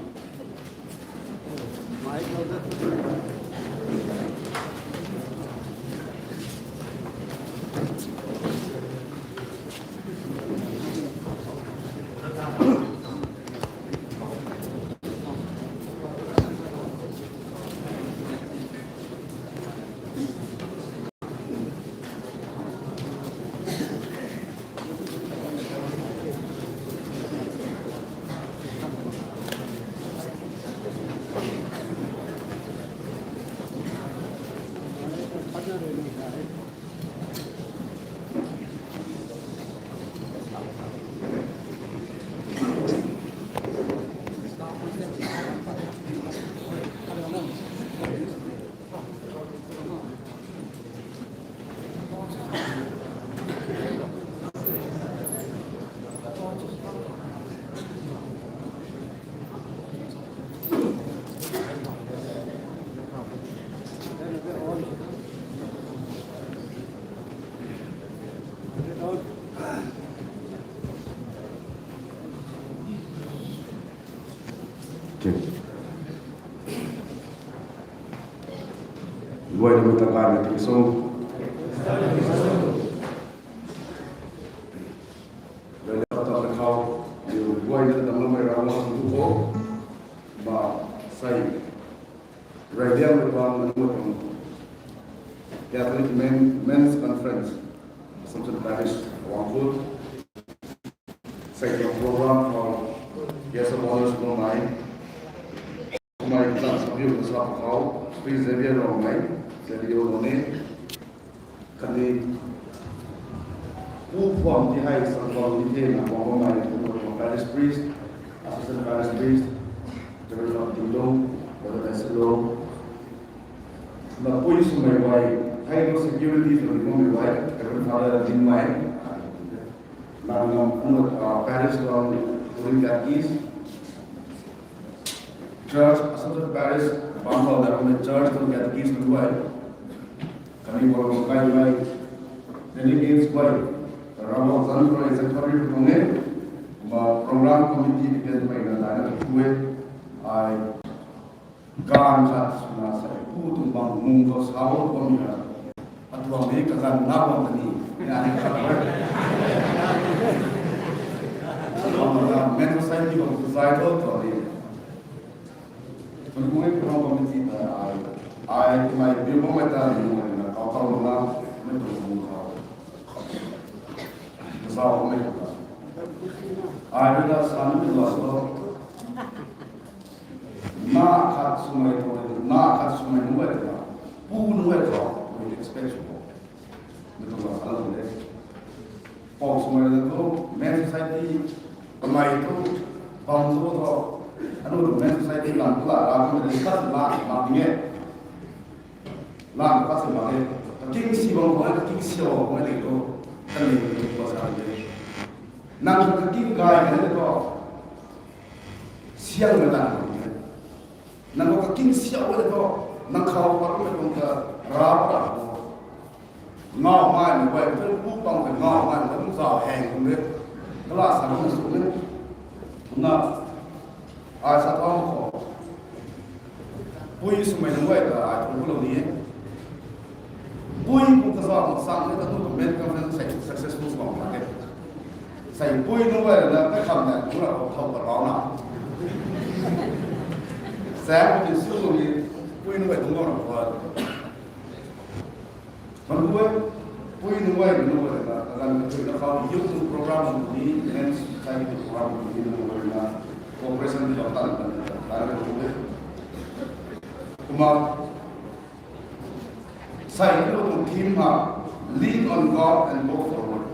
Luai na ta kai na ti so. Luai na ta khou, luai na ta lamei rau na tu ko. Ma sai. Rai liang na bang na tu ko. Catholic Men, Men's Conference, Assumption Parish, Wangkut. Second program for guest of honors for my, for my class of you as Khou, Priest Xavier Rongmei, Xavier Rongmei, khatni pu phuam ti hei Sangwang ni the na, Sangwang mei, Parish Priest, Assistant Parish Priest, General of Kingdom, Brother Neselo, na pui swmei guay, hei tu security swmei guay, Reverend Father Dinmei, na, na, na, Parish tuang Ruling Catechist, Church, Assumption Parish, bam khou na, Church tuang Catechist nunc guay, khatni Bor Kaimei, Delegates guay, Ravguangc zanc khou rui zan khou rui tuang e, kumna Program Committee ti kan peyna daina tu e, ai, ganv khat swna sa, pu tuang bam mung khou sa o bam na, atuang ni kazan na bam ni, ya ni kha. Bam na, men society bam society tuang ni. Tuang ni Program Committee ta ai, ai, tumei bill bam mei ta ni mo na, kau kau na, mei tuang mung khou. Zau mei ta. Ai rui na sa ni lo so. Na khat swmei tuang, na khat swmei nunc guay ta, pu nunc guay ta, we expect sw bo. Mi tuang la sa la de. Pou swmei na tu, men society, kamei tu, bam tu tu, anu tu men society lam tu la, la tu de, khat la, la ni e. Lam khat swmei de, kaking si bam khou, kaking si bam khou de tu, kan ni tu pa sa de. Nang kaking gay kan de tu, siang na la ni e. Nang khou kaking siau e tu, nang khou parummei tuang ta rap ra bo. Ngau mai mei guay, tu pu pang mei ngau mai mei, tu zau heng kum de. Kala sa kum sw de. Kumna, ai sa thau khou. Pui swmei nunc guay ta ai thungc lou ni e. Pui kum kazauh mak sang ni ta tu men conference sei successful sw bam mak e. Sei pui nunc guay na kai kham na tu ra khou thau ta rau na. Sa kum ni sw lou ni pui nunc guay tuang lou na khou. Man guay, pui nunc guay, nunc guay na, kaganv kathui na khou youth program ni, men's society program ni, nunc guay na, cooperation ni lou tan tan tan tan tan. Kumna, sai ni tuang theme ha, lean on God and go forward.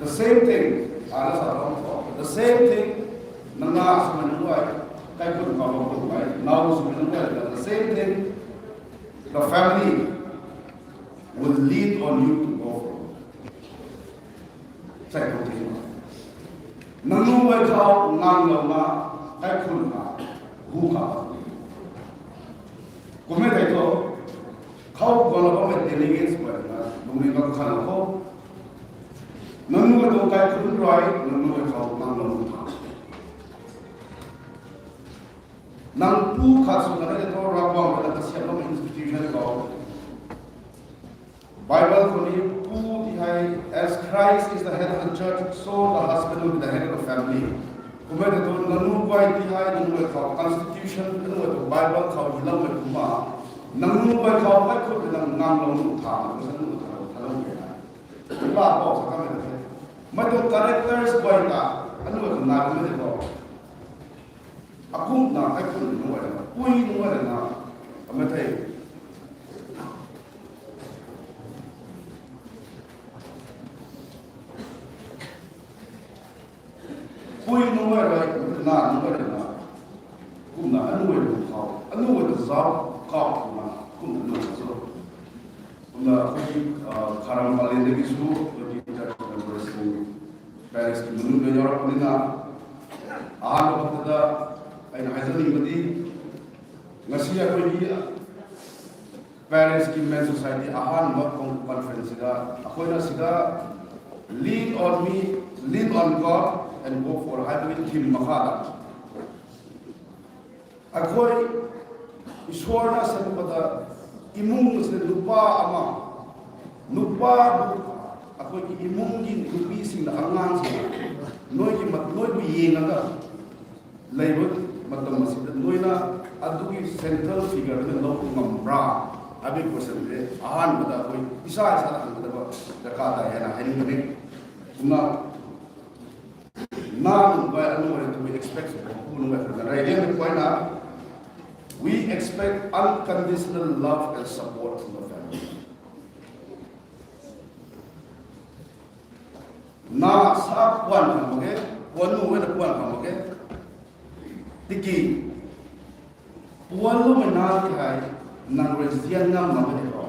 The same thing, ala sa tuang, the same thing, nang na swmei nunc guay, kaikhunc khou bam tuang mei, now swmei nunc guay, the same thing, the family will lean on you to go forward. Sai tuang theme. Nangniw guay khou nganglou na, kaikhunc na, hu kha. Kum e tei thu, khou guang la bammei delegates guay na, lungning bam khan khou. Nangniw guay tuang kaikhunc rui, nangniw guay khou nganglou na tha. Nang pu khat sw kan e thu, Ravguangc rui na kasiamhloumei institution khou. Bible khou ni pu ti hei, as Christ is the head of the church, so the husband will be the head of the family. Kum e tei thu, nangniw guay ti hei, nangniw guay khou constitution, nangniw guay khou Bible khou hiloumei kumna, nangniw guay khou kaikhunc rui nang nganglou nuh tha, nang sa nuh tha, tha lou e na. Kum la pou sa kamei the. Mei tuang characters guay ta, aniu guay khou nai kum e tei thu. Akumhna kaikhunc nunc guay na, pui nunc guay na, amei thei. Pui nunc guay rui, na nunc guay na, kumna aniu guay lung khou, aniu guay ta zauc kau kumna, kumna lung khou. Kumna khatni, ah, Kharam Palen daki sw, khatni church members, parish ki nunc guay yau rap nina, ahan bam ta, aina hei zani mati, ngasi akoi hi, parish ki men society ahan bam kong conference sida, akoina sida, lean on me, lean on God, and go for high theme makha da. Akhoi Isor na sa kum ta imung sina nupa ama, nupa bu, akhoi ki imung ki nupi sina angang sina, noi ki mat noi bu yeng na ta, lei bu matam ma sina noi na, adu ki central figure na lou ngam ra, abi question de, ahan bu ta akhoi, isa isa ta ahan bu ta ba, da ka ta hei na, hei ni ni, kumna, Nang bai anu bai tu expect sw bo. Nunc guay khang na rey liangmei point na, we expect unconditional love and support from the family. Na sa puan khang mak ge, puan nu e na puan khang mak ge. Tiki puan lumei na ti hei nang rui zian ngam mak ge tho.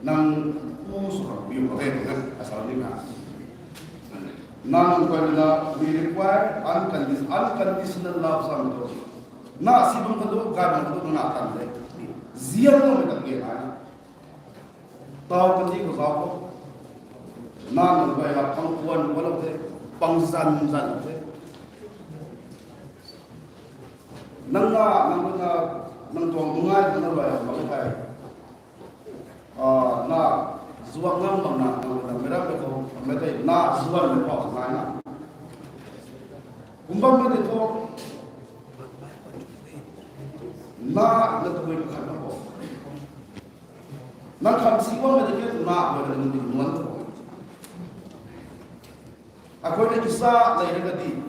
Nang pu sw khang piu mak ge tw na asal ni na. Nang nang kuan na, we require uncondi- unconditional love sa mei tu. Na si bam khou tu, gay bam khou tu, na tan de. Zian ngam mak ge na. Tau kandih khou zauc khou. Na nang bai na pang kuan kuan lou the, pang zan zan lou the. Nang na, nang na, nang tuang nungai nang bai mak thei. Ah, na zuan ngam bam na, nang na mei ram mei khou, mei tei na zuan mei khou ngai na. Kum bam mei tei thu, na, na tabui khat na khou. Nang kham si guangmei tei ke na, na, na, na, na, Akhoi na isa leiraga di,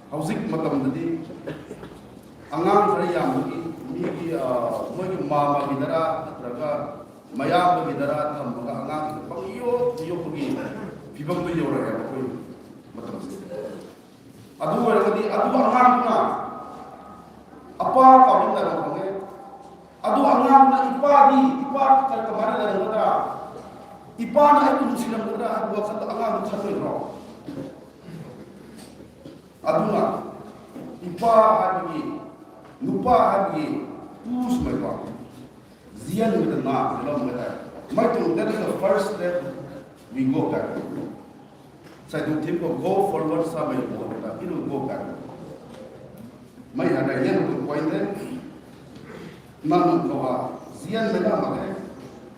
hauzik matam ta di, angang khari yam ki, mi ki, ah, moi ki mama ki dara, natraga, mayam ki dara, tham ka angang ki, bang yo, yo ki, phibam tu yo ra ya, akhoi matam si. Adu leiraga di, adu angang na, apa kau rin da bang e, adu angang na ipa di, ipa kar kamari da bang da, ipa na ai kum silam da, ai bua khat angang khat rin ro. Aduna, ipa hei ki, nupa hei ki, pu swmei pa. Zian mei ta na, zian mei ta. Mei tuang, that is the first step we go back. Sai tu thim khou go forward sa mei bo ta, it will go back. Mei ha dai lian tu point de. Nang nang khou a, zian mei na mak e.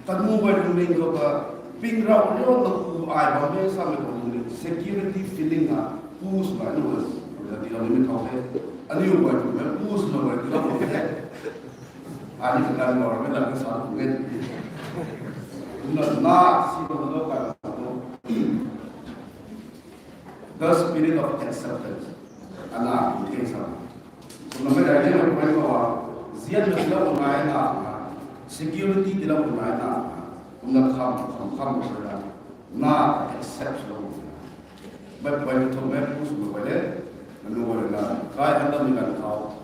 Kanu bai lungning khou ta, ping rau liu na pu ai bam e sa mei khou lungning. Security feeling a, pu swmei nu na, na di lam ni khou e. Aniu bai tu mei pu swmei bai di lam ni e. Ani ka kan bar mei lam ka sa tu nge. Na, na, si ko lo ka lo. The spirit of acceptance. Ana, okay, sa. Kumna mei rai lian point khou a, zian na tilau nai na, security tilau nai na, kumna kham, kham, kham, kham, na accept lo. Mei point thu mei pu swmei point le, nanu le na, kai han da mei kan khou,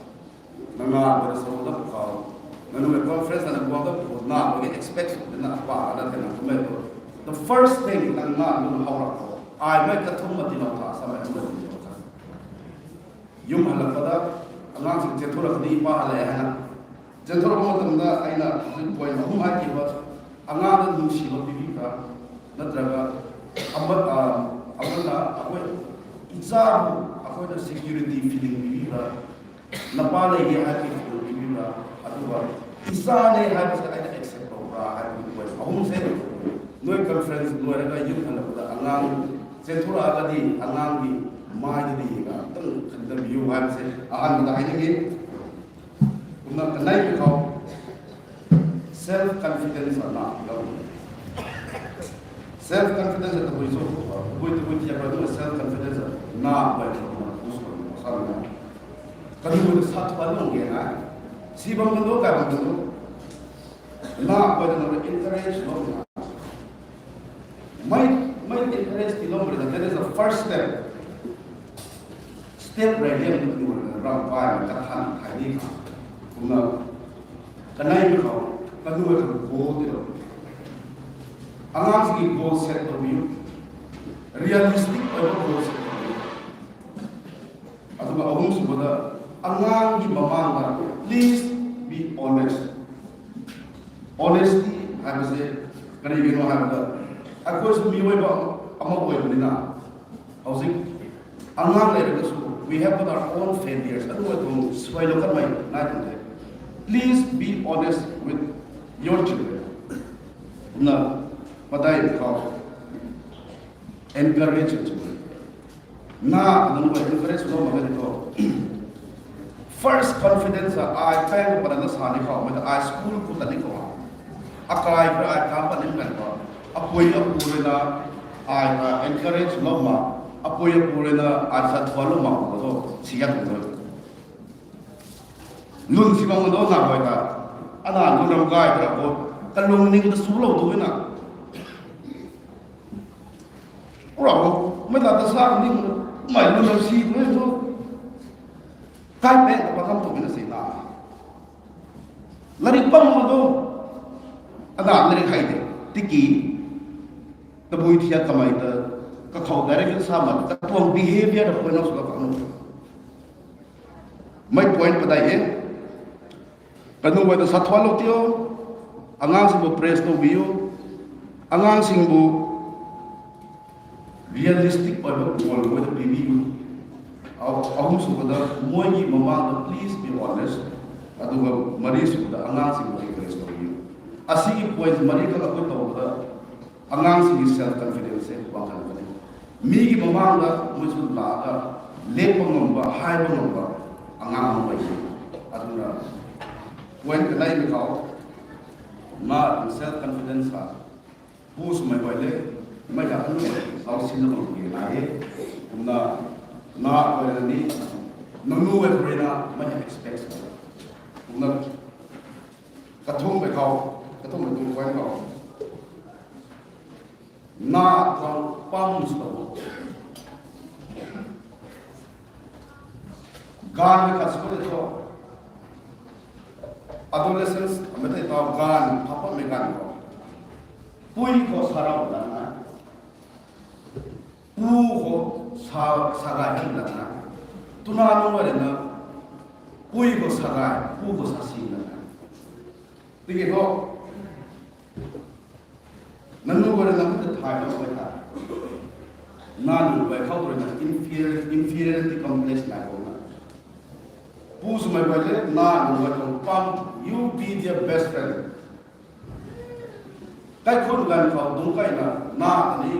nang na bai sa da khou, nanu le conference na guang da khou, na bai expect sw na pa na te na mei khou. The first thing nang na nanu hau ra khou, ai mei kathum ma tilau ta sa mei tu. Yum hana pada, angang sing chenthura kani pa hale hana. Chenthura pa matang da aina, point ahum hai ki ba, angang da nungsi ba pibi ta, natraga, amat, ah, amat na, akhoi, icha bu, akhoi na security feeling pibi ta, napa le ye hai ki feeling pibi ta, atu ba, icha le hai ki sa aina accept lo ra hai ki point ahum se, noi conference, noi raga yum hana pada, angang, chenthura ka di, angang di, mai di di, ka, tang khan da view hai se, ahan da hai ni. Kumna kanei mi khou self confidence na lo. Self confidence tabui cho, tabui tabui tia pra tu self confidence na bai cho na push ko sa na. Kanu sa tu ba lung ge na. Si bam kan do, kai bam kan do. Na bai na encourage lo na. Mei, mei encourage tilou mei na, that is the first step. Step rey lian tu ni na, ram pai na kathan thai ni kha. Kumna, kanei mi khou, kanu e khang goal tilou. Angang si goal set tabui. Realistic oi goal set tabui. Aduga ahum sw ba da, angang ki mamang da, please be honest. Honesty hai ba se, kari gino hai ba da. Akhoi sw mi oi ba, ama oi ba ni na. Hauzik, angang le ka sw, we have got our own failures. Adu oi tuang swai lo kan mei, nai tuang the. Please be honest with your children. Na, madai khou, encourage your children. Na, nang bai encourage lo mak e ni khou. First confidence a, ai pang ko pa na sa ni khou, mei ta ai school khou ta ni khou. Akai kra ai kam pa ni kan khou. Apui apu rui na, ai ta encourage lo ma. Apui apu rui na ai sa thuanlou mak khou tu siak khou tu, lun si bam khou tu na guay ta, ana lun ram gay ta khou, kalung ning ta sulou tu na. Ura khou, mei ta ta sa ni, mei lun ram si tu tu, kai pe ta pa kam tu na si na. Latrik pam khou tu, ana latrik hei de, tiki, tabui thiak kamei ta, kakhou direction sa mak, katuang behavior ta point out sw ka khang. Mei point padai e. Kanu guay ta sa thuanlou tio, angang singbu praise tou biu, angang singbu realistic oiba goal guay ta pibiu. Ahum sw kata, moi ki mamang ta please be honest. Aduga mari sw kata angang singbu encourage tou biu. Asiki point mari kha kapui tou kata, angang singki self confidence se bang khan kani. Mi ki mamang ta moi sw la ka, lek bam ngam ba, hei bam ngam ba, angang mei e. Aduga point kanei mei khou, na self confidence ha, pu swmei guay le, mei ha anu, zauc sinna bam ki nai e. Kumna, na guay ni, nangniw guay khou rui na mei ha expect sw. Kumna, kathumhmei khou, kathumhmei tuang point khou, na tuang pam sw, gaanv mei khat sw de thu, adolescence mei tei tau gaanv pha patmei gaanv khou, pui khou sa rau lana, pu khou sa, sa gay kan lana, twna nunc guay rui na, pui khou sa gay, pu khou sa si lana. Tiki thu, nangniw guay rui na mei ta thaylou guay ta, nangniw guay khou rui na inferior, inferiority complex nai bam na. Pu swmei guay le, nangniw guay tuang pam, you be their best friend. Kaikhunc ganv khou dungc kaina, na ta ni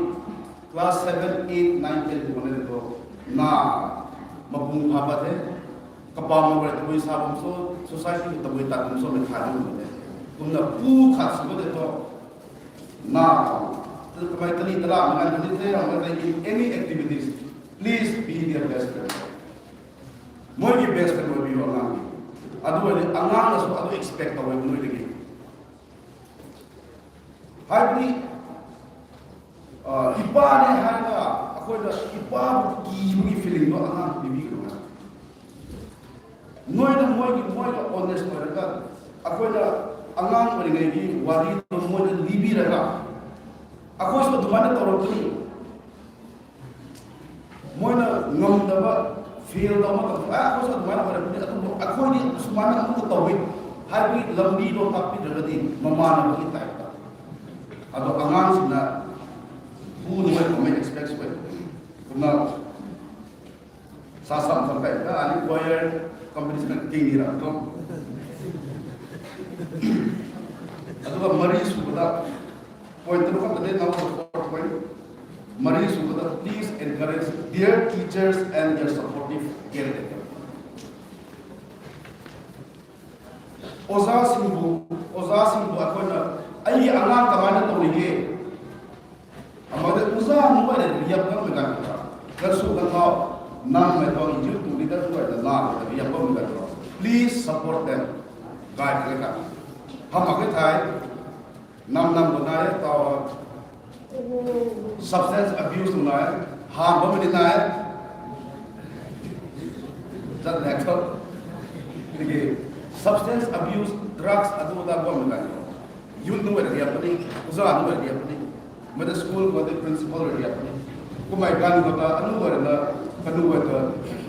class seven, eight, nine, ten tu kan e tu, na mapung pha pat the. Kapam mak rui tabui sa bam sw, society khou tabui tat bam swmei thay bam the. Kumna pu khat sw de thu, na, kamei tali tala mei ganv khou ni the, ramh mei tei in any activities, please be their best friend. Moi ki best friend wi biu angang. Adu ni angang na sw adu expect tou e nui tiki. Hei ni, ipa ni hei na, akhoina ipa bu ki bu ki feeling tu angang pibi kanu na. Nui na moi ki moi ka honest oi ra ka, akhoina angang oi ngai ki wari tu moi na libi ra ka. Akhoi sw twmei na tou ra tu ni. Moi na ngamdaba, fail dau mak ta, a, akhoi sw twmei na oi ra tu ni, akhoi ni swmei na amu ta tou e. Hei ni lambi tu takpi ra ka di, mama na ki type ta. Adu angang sina, pu nunc guay comment expect sw e. Kumna, sa sam sam kai ta, ani choir competition na king ni ra tu. Aduga mari sw kata, point tu kata de, now the fourth point. Mari sw kata, please encourage their teachers and their supportive caretaker. Oja singbu, oja singbu akhoina, ai angang kamei na tou ni e. Ama de oja nunc guay rui riap kanmei ganv khou, ganv sw ganv khou, nangmei tuang youth tuang leader nunc guay ta na, riap kanmei ganv khou, please support them. Gay kha ka. Hamh mak khe thei, nam nam khou nai e, tau, substance abuse nai e, han bammei ni nai e. Zat lak tho. Tiki, substance abuse, drugs, adu da bammei ganv khou, youth nunc guay rui riap puni, oja nunc guay rui riap puni, mei ta school khou tei principal rui riap puni. Kummei ganv khou ta anu guay rui na, kanu guay ta,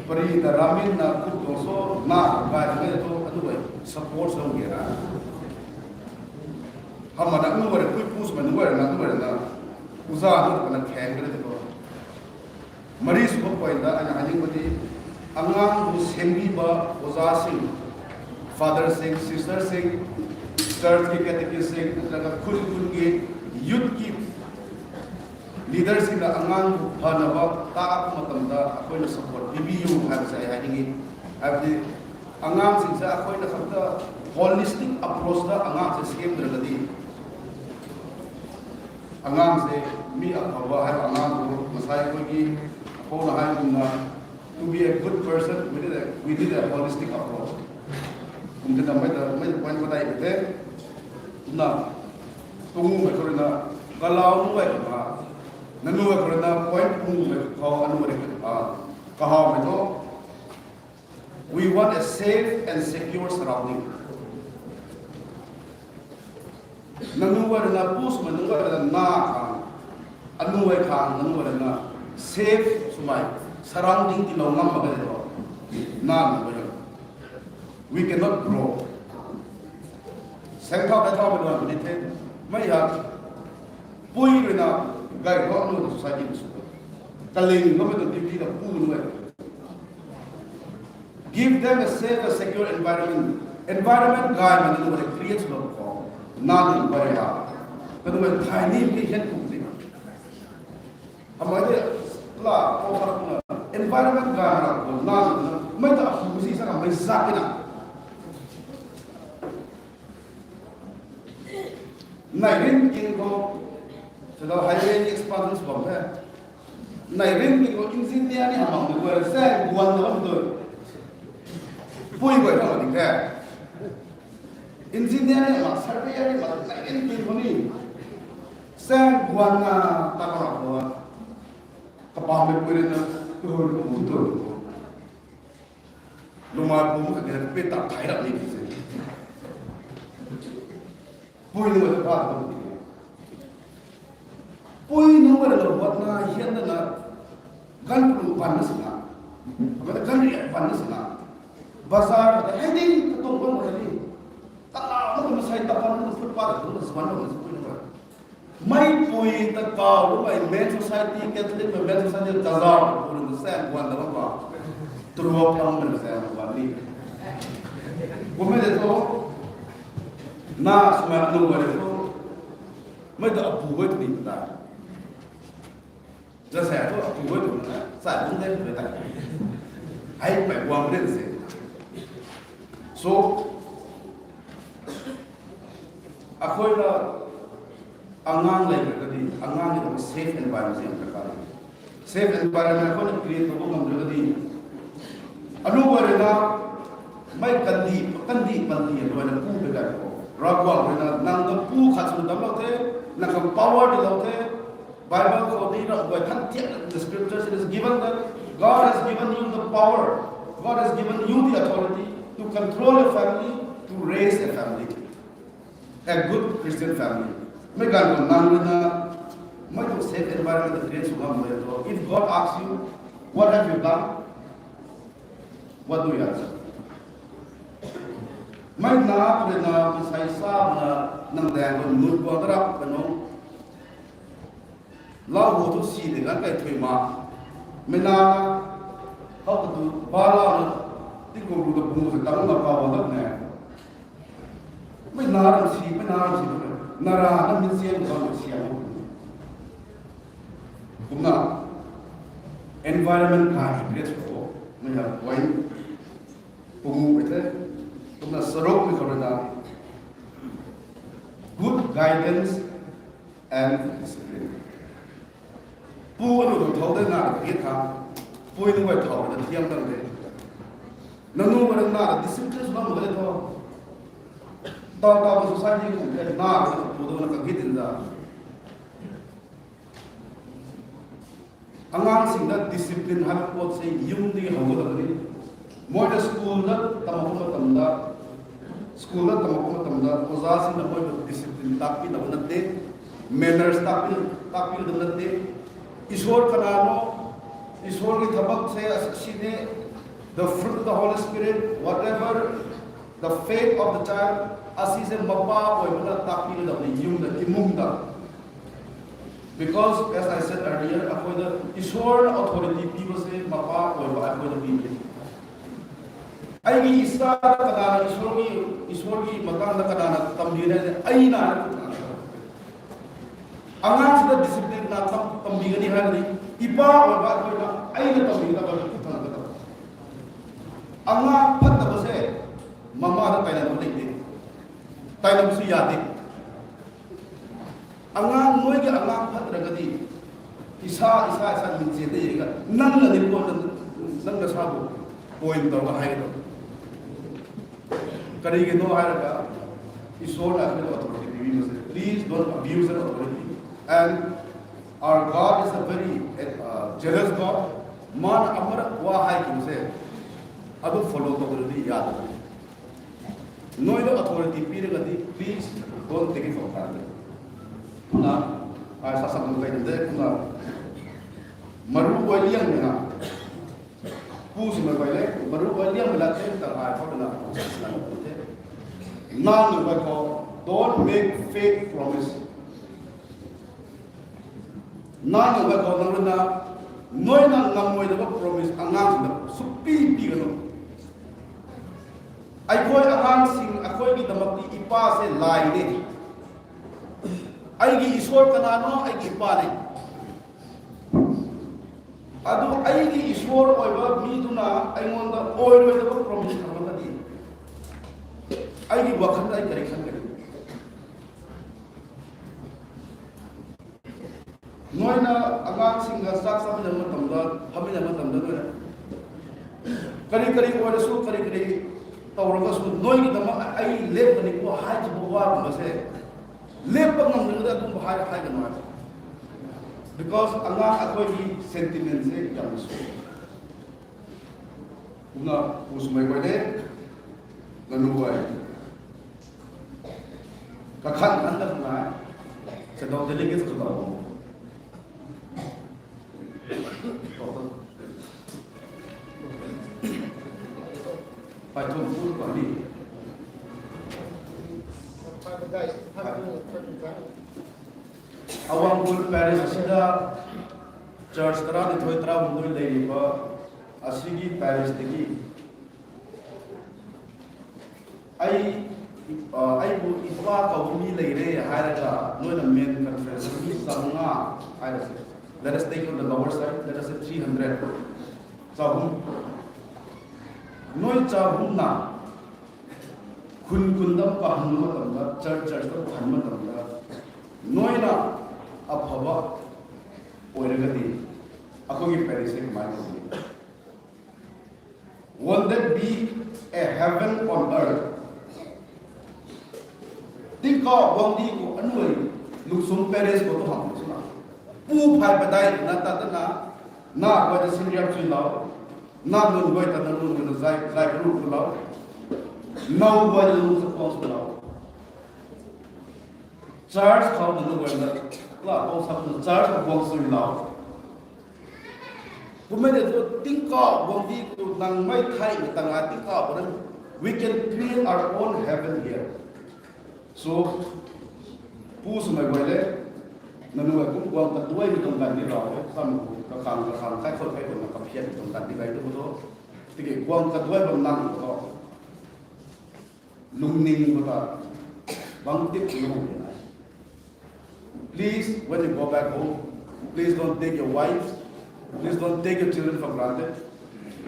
pari ta ramin na kut tuang sw, na gay ta nge tu anu guay support sw ge na. Hamh mak na anu guay rui pui pu swmei nunc guay rui na, anu guay rui na, oja nunc kana khang kare tei khou. Mari sw point ta aina hei ning puni, angang bu sengbi ba oja sing, father sing, sister sing, church ki catechist sing, natraga khun khun ki youth ki leader sing na angang bu phana ba ta ap matam ta akhoina support pibiu hei sa hei ning e. Hei di angang sing sa akhoina kham ta holistic approach ta angang se sem ra ka di. Angang se mi aphau ba hei angang bu masai koi ki Paul na hai kumna, to be a good person, we need a, we need a holistic approach. Kum thena mei ta, mei ta point ko dai the. Na, tungu mei khou rui na, galau nu mei khou na, nanu mei khou rui na point tungu mei khou anu mei khou na, kahaw mei to. We want a safe and secure surrounding. Nanu guay rui na, pu swmei nunc guay rui na, na khang, anu guay khang, nanu guay rui na, safe swmei surrounding tiilou ngam mak ge tho, na nunc guay rui na, we cannot grow. Seng thau, kai thau, kai thau, kai the. Mei ha, pui rui na, gay khou anu society sw. Kaling khou mei ta duty ta pu nunc guay. Give them a safe and secure environment. Environment gay ma nunc guay create lou khou, na nunc guay ha, kanu guay thay ni ni hian kum ti. Hamei de la ko kha na environment gay ma khou na nunc mei ta hu si sa mei zak na. Nai rin kin khou, sado highway expansion bam the. Nai rin kin khou engineer ni hamang tu guay, sang guan na bam tu. Pui guay na ding the. Engineer ni mak, surveyor ni mak, nai rin kin khou ni. Sang guan na ta mak khou. Kabam mei pui rui na, tu tu tu. Lumai pum kha kena pe ta thai rap ni se. Pui nunc guay ta pa ta bam ti. Pui nunc guay ta wat na hian na na gan pulu ban na sina. Ba ta gan ri ban na sina. Bazaar ta hei ding ta tong bam ni. Ta la ma masai ta pan na footpath ta tong na swan na pui nunc guay. Meipui ta kaw lu mei men society, Catholic mei men society ta zau pui nunc guay sang guan ta bam ba. Truak lang mei sang guan ni. Kumei de tho, na swmei anu guay de tho, mei ta apu guay tu ni ta. Za sa tho apu guay tu na, sa tu de mei ta. Hei mei guang de se. So, akhoina angang lei kadi, angang ni safe environment si ang kaka. Safe environment akhoina create tabou ngam kadi. Anu guay rui na, mei kandi, kandi, kandi anu guay na pu pe kai ko. Ravguangc rui na, nang ta pu khat sw dam lou the, nang khang power di lou the. Bible khou ni ram guay than tiak na, the scriptures it is given that God has given you the power, God has given you the authority to control your family, to raise a family. A good Christian family. Mei ganv khou nang rui na, mei tu safe environment ta create sw ngam mei tho. If God asks you, what have you done? What do you answer? Mei na rui na, mei sai sa na, nang daeng khou nut guang ta rap kanu. Lau hu tu si de gan kai thui ma. Mei na, hau ka tu, ba la na, ti kum ru ta bung se tang na pa wa dat ne. Mei na ram si, mei na ram si, na ra na min siam ka na siam. Kumna, environment ka create ko, mei ha point, pungu pe the, kumna sarok mei khou rui na, good guidance and discipline. Pu anu tuang thau de na ta kit tha, pui nunc guay thau ta thiam dang de. Nanu guay na ta discipline sw bam de tho. Tau tau society khou de na ta pu tu na ka kit din da. Angang sing da discipline hai pot se yum di hou da ni. Moi na school da tama kuma tam da, school da tama kuma tam da, oja sing na moi na discipline tak pi da na te, manners tak pi, tak pi da na te. Ishwar ka na mo, Ishwar ki thabak se asi ne, the fruit of the Holy Spirit, whatever the faith of the child, asi se mapa oi mana tak pi da ni yum da imung da. Because, as I said earlier, akhoina Ishwar authority pi ba se mapa oi ba akhoina pi. Ai ni isa da kana Ishwar ni, Ishwar ni matang da kana na tam di na ai na. Angang sida discipline na tam, tam di ni hai ni. Ipa oi ba akhoina ai na tam di na ba thang ka. Angang phat ta ba se mama da kai na ba de. Tai na su ya de. Angang nui ki angang phat ra ka di. Isa, isa, isa, minzin de, nang na ni point, nang na sa bo, point tau ka hai lo. Kari ke no hai ka, Isor na authority pi mak se. Please don't abuse that authority. And our God is a very uh, jealous God. Man amara wa hai ki se. Adu follow to di ya. Noi lo authority pi ka di, please don't take it for granted. Na, ai sa sa kai de, na, maru wa liang na. Pu sw mai bai le, maru bai liang la the, ta ai khou na, na the. Na nu bai khou, don't make fake promise. Na nu bai khou nang na, noi na ngam moi da promise angang na, sw pi pi ka no. Ai khou angang sing, ai khou ki damak ti ipa se lai de. Ai ki Isor ka na no, ai ki pa ne. Adu ai ki Isor oi ba mi tu na ai ngon da oi oi da promise ka ma di. Ai ki wakhan ai kari khan kari. Noi na angang sing ka sak sa mi na matam da, hami na matam da noi na. Kari kari oi da su, kari kari tau ra ka su, noi ki damak ai lep ka ni ko hai tu bo wa ma se. Lep pa ngam ni da kum hai hai ka noi. Because angang akhou ki sentiment se yam su. Kumna, pu sw mai bai de, nanu bai. Kakhan an da nai, se dau delegate sa dau. Pai thum pu pa ni. Awang Bul Parish asida church tara ni thoi tara hum dui lei ni pa asigi parish tiki. Ai, ah, ai bu ipa kau mi lei re, hai ra ka, noi na main conference mi zang nga, hai ra se. Let us take on the lower side, let us say three hundred. Zahum. Noi zahum na, khun khun dam pa han ma tam da, church church dam pa han ma tam da. Noi na, aphava, oi ra ka di, akhou ki parish se kamai ko di. Won't that be a heaven on earth? Tingkauh guangcdic khou anui, luksum parish khou tu ham suna. Pu phai padai na ta ta na, na guay ta sinriam sui lau, na nun guay ta na nun guay ta zai, zai ru ru lau. Nau guay ta nun sa kuang sui lau. Church khou na nun guay ta, la kau sa church khou kuang sui lau. Kumei de tu tingkauh guangcdic khou nang mei thai ni tang a tingkauh khou na, we can create our own heaven here. So, pu sw mai guay le, nanu ai kum guang kaduai mi tuang gan di rau e, sam kakhang kakhang kai khou kai khou na kaphian mi tuang gan di bai tu tu. Tiki guang kaduai bam nang tu. Lungning khou ta bang tip lung na. Please, when you go back home, please don't take your wives, please don't take your children for granted,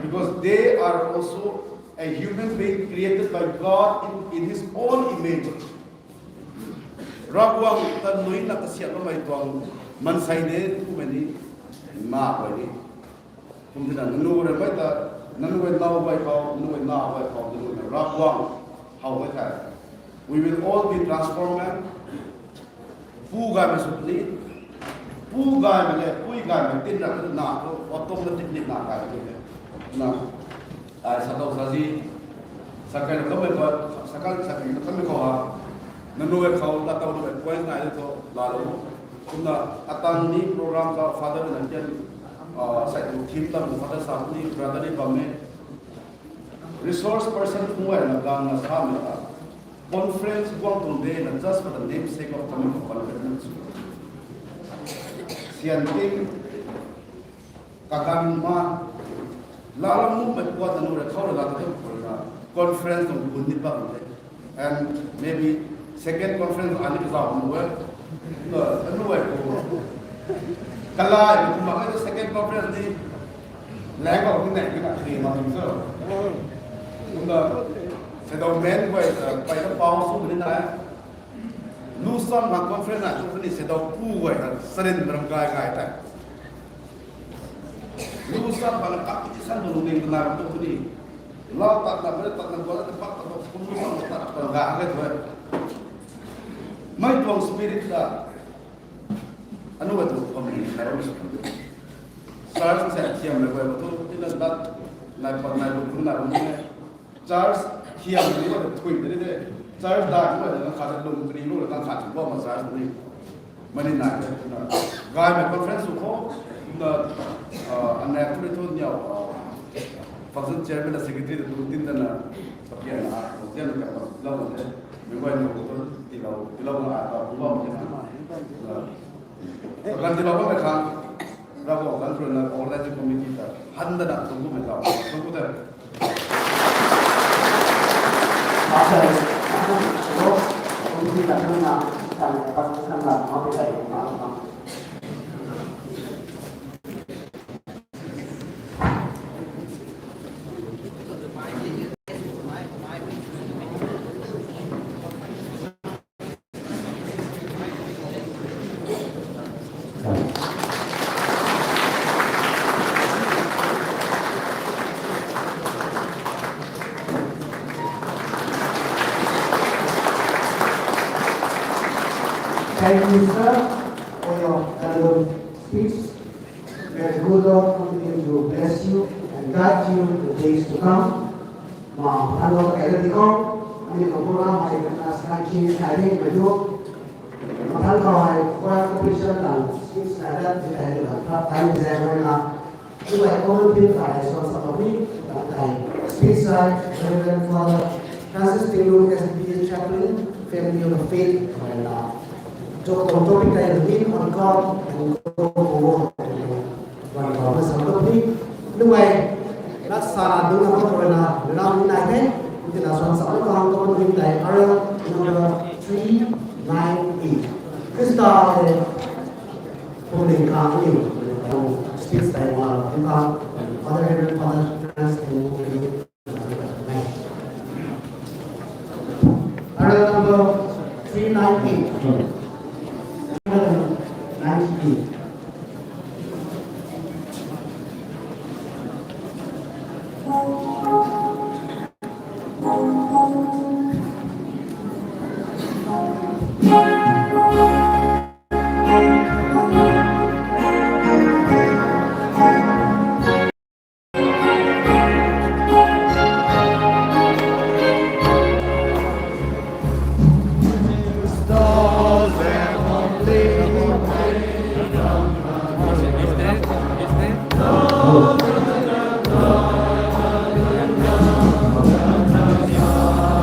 because they are also a human being created by God in, in His own image. Ravguangc ta nui na kasiamh bammei tuang mansei de twmei ni na bai ni. Kum tina nanu rui mei ta, nanu rui nau bai khou, nanu rui nau bai khou, nanu rui Ravguangc how bai the. We will all be transformed man. Pu gaymei sw ni, pu gaymei le, pui gaymei tin ra na tu, automatically na gaymei le. Na, ai sa tau sa zi, sa kai na kamei khou, sa kai sa kai na kamei khou ha. Nanu rui khou, la tau rui point nai tu, la lo. Kumna, atang ni program ka father na kian, ah, sai tu theme tam father sa ni, brother ni bam e. Resource person kuay na gang na sa mei ta. Conference guang tuang de na just for the namesake of coming to conference. Sian ting, kagang ma, lalam mumei kuat na nure khou la ta tu na conference tuang bun ni bam de. And maybe second conference ani ka zau nu e. Na, anu e ko. Kalai, kumna ka second conference ni. Lang ko ni nai ni ka kri ma ni so. Kumna, settlement ko, pai na pau su ni na. Lu sam na conference na tu ni se dau pu guay na sarin ram gai gai ta. Lu sa pana kap san tu lungning na tu ni. Lau tak na, bre tak na, gua tak na, pak tak na, kum lu sa tak na, ga ha ke tu. Mei tuang spirit ta. Anu ka tu pam ni na ru. Church sa thiam le gua tu, tina dat, nai pat nai lu na ru ni. Church thiam ni wa thui de de. Church dai ni wa na khat lum tri lu na khat bo ma church ni. Mani na na. Gay mei conference khou na, ah, anai tu ni tu niau, ah, function chairman na secretary tu tin ta na, papian na, papian na ka lau de. Mei gay ni ko tu ti lau, ti lau na ta, lau na. Kan ti lau na kha. Ravguangc kan khou na organizing committee ta han da na tung ku mei tau, tung ku ta. Pastor, committee ta tung na, kan, kan, kan, kan, kan, kan, kan. Thank you, sir, for your valuable speech. May the good Lord continue to bless you and guide you in the days to come. Ma, hello, kailan di khou, ani khou program hei na sa kin sa ding mei tu. Mathang khou hei choir official na speech na dat di hei na phat time zang hei na. Tumei common theme ta hei suan sa khou ni, ta hei speech hei Reverend Father Francis Tinglu, S D A chaplain, Family of the Faith, hei na. Tok tuang topic tei Lean on God and Grow Old. Wan khou na sa khou ni, numei, lat sa na dung na khou na, na ni nai the, tina suan sa na khou khou ni tei, arrow number three nine eight. Krista hei, pumling khang ni, speech tei wan khang, Father Reverend Father Francis Tinglu. Arrow number three nine eight. Three nine eight.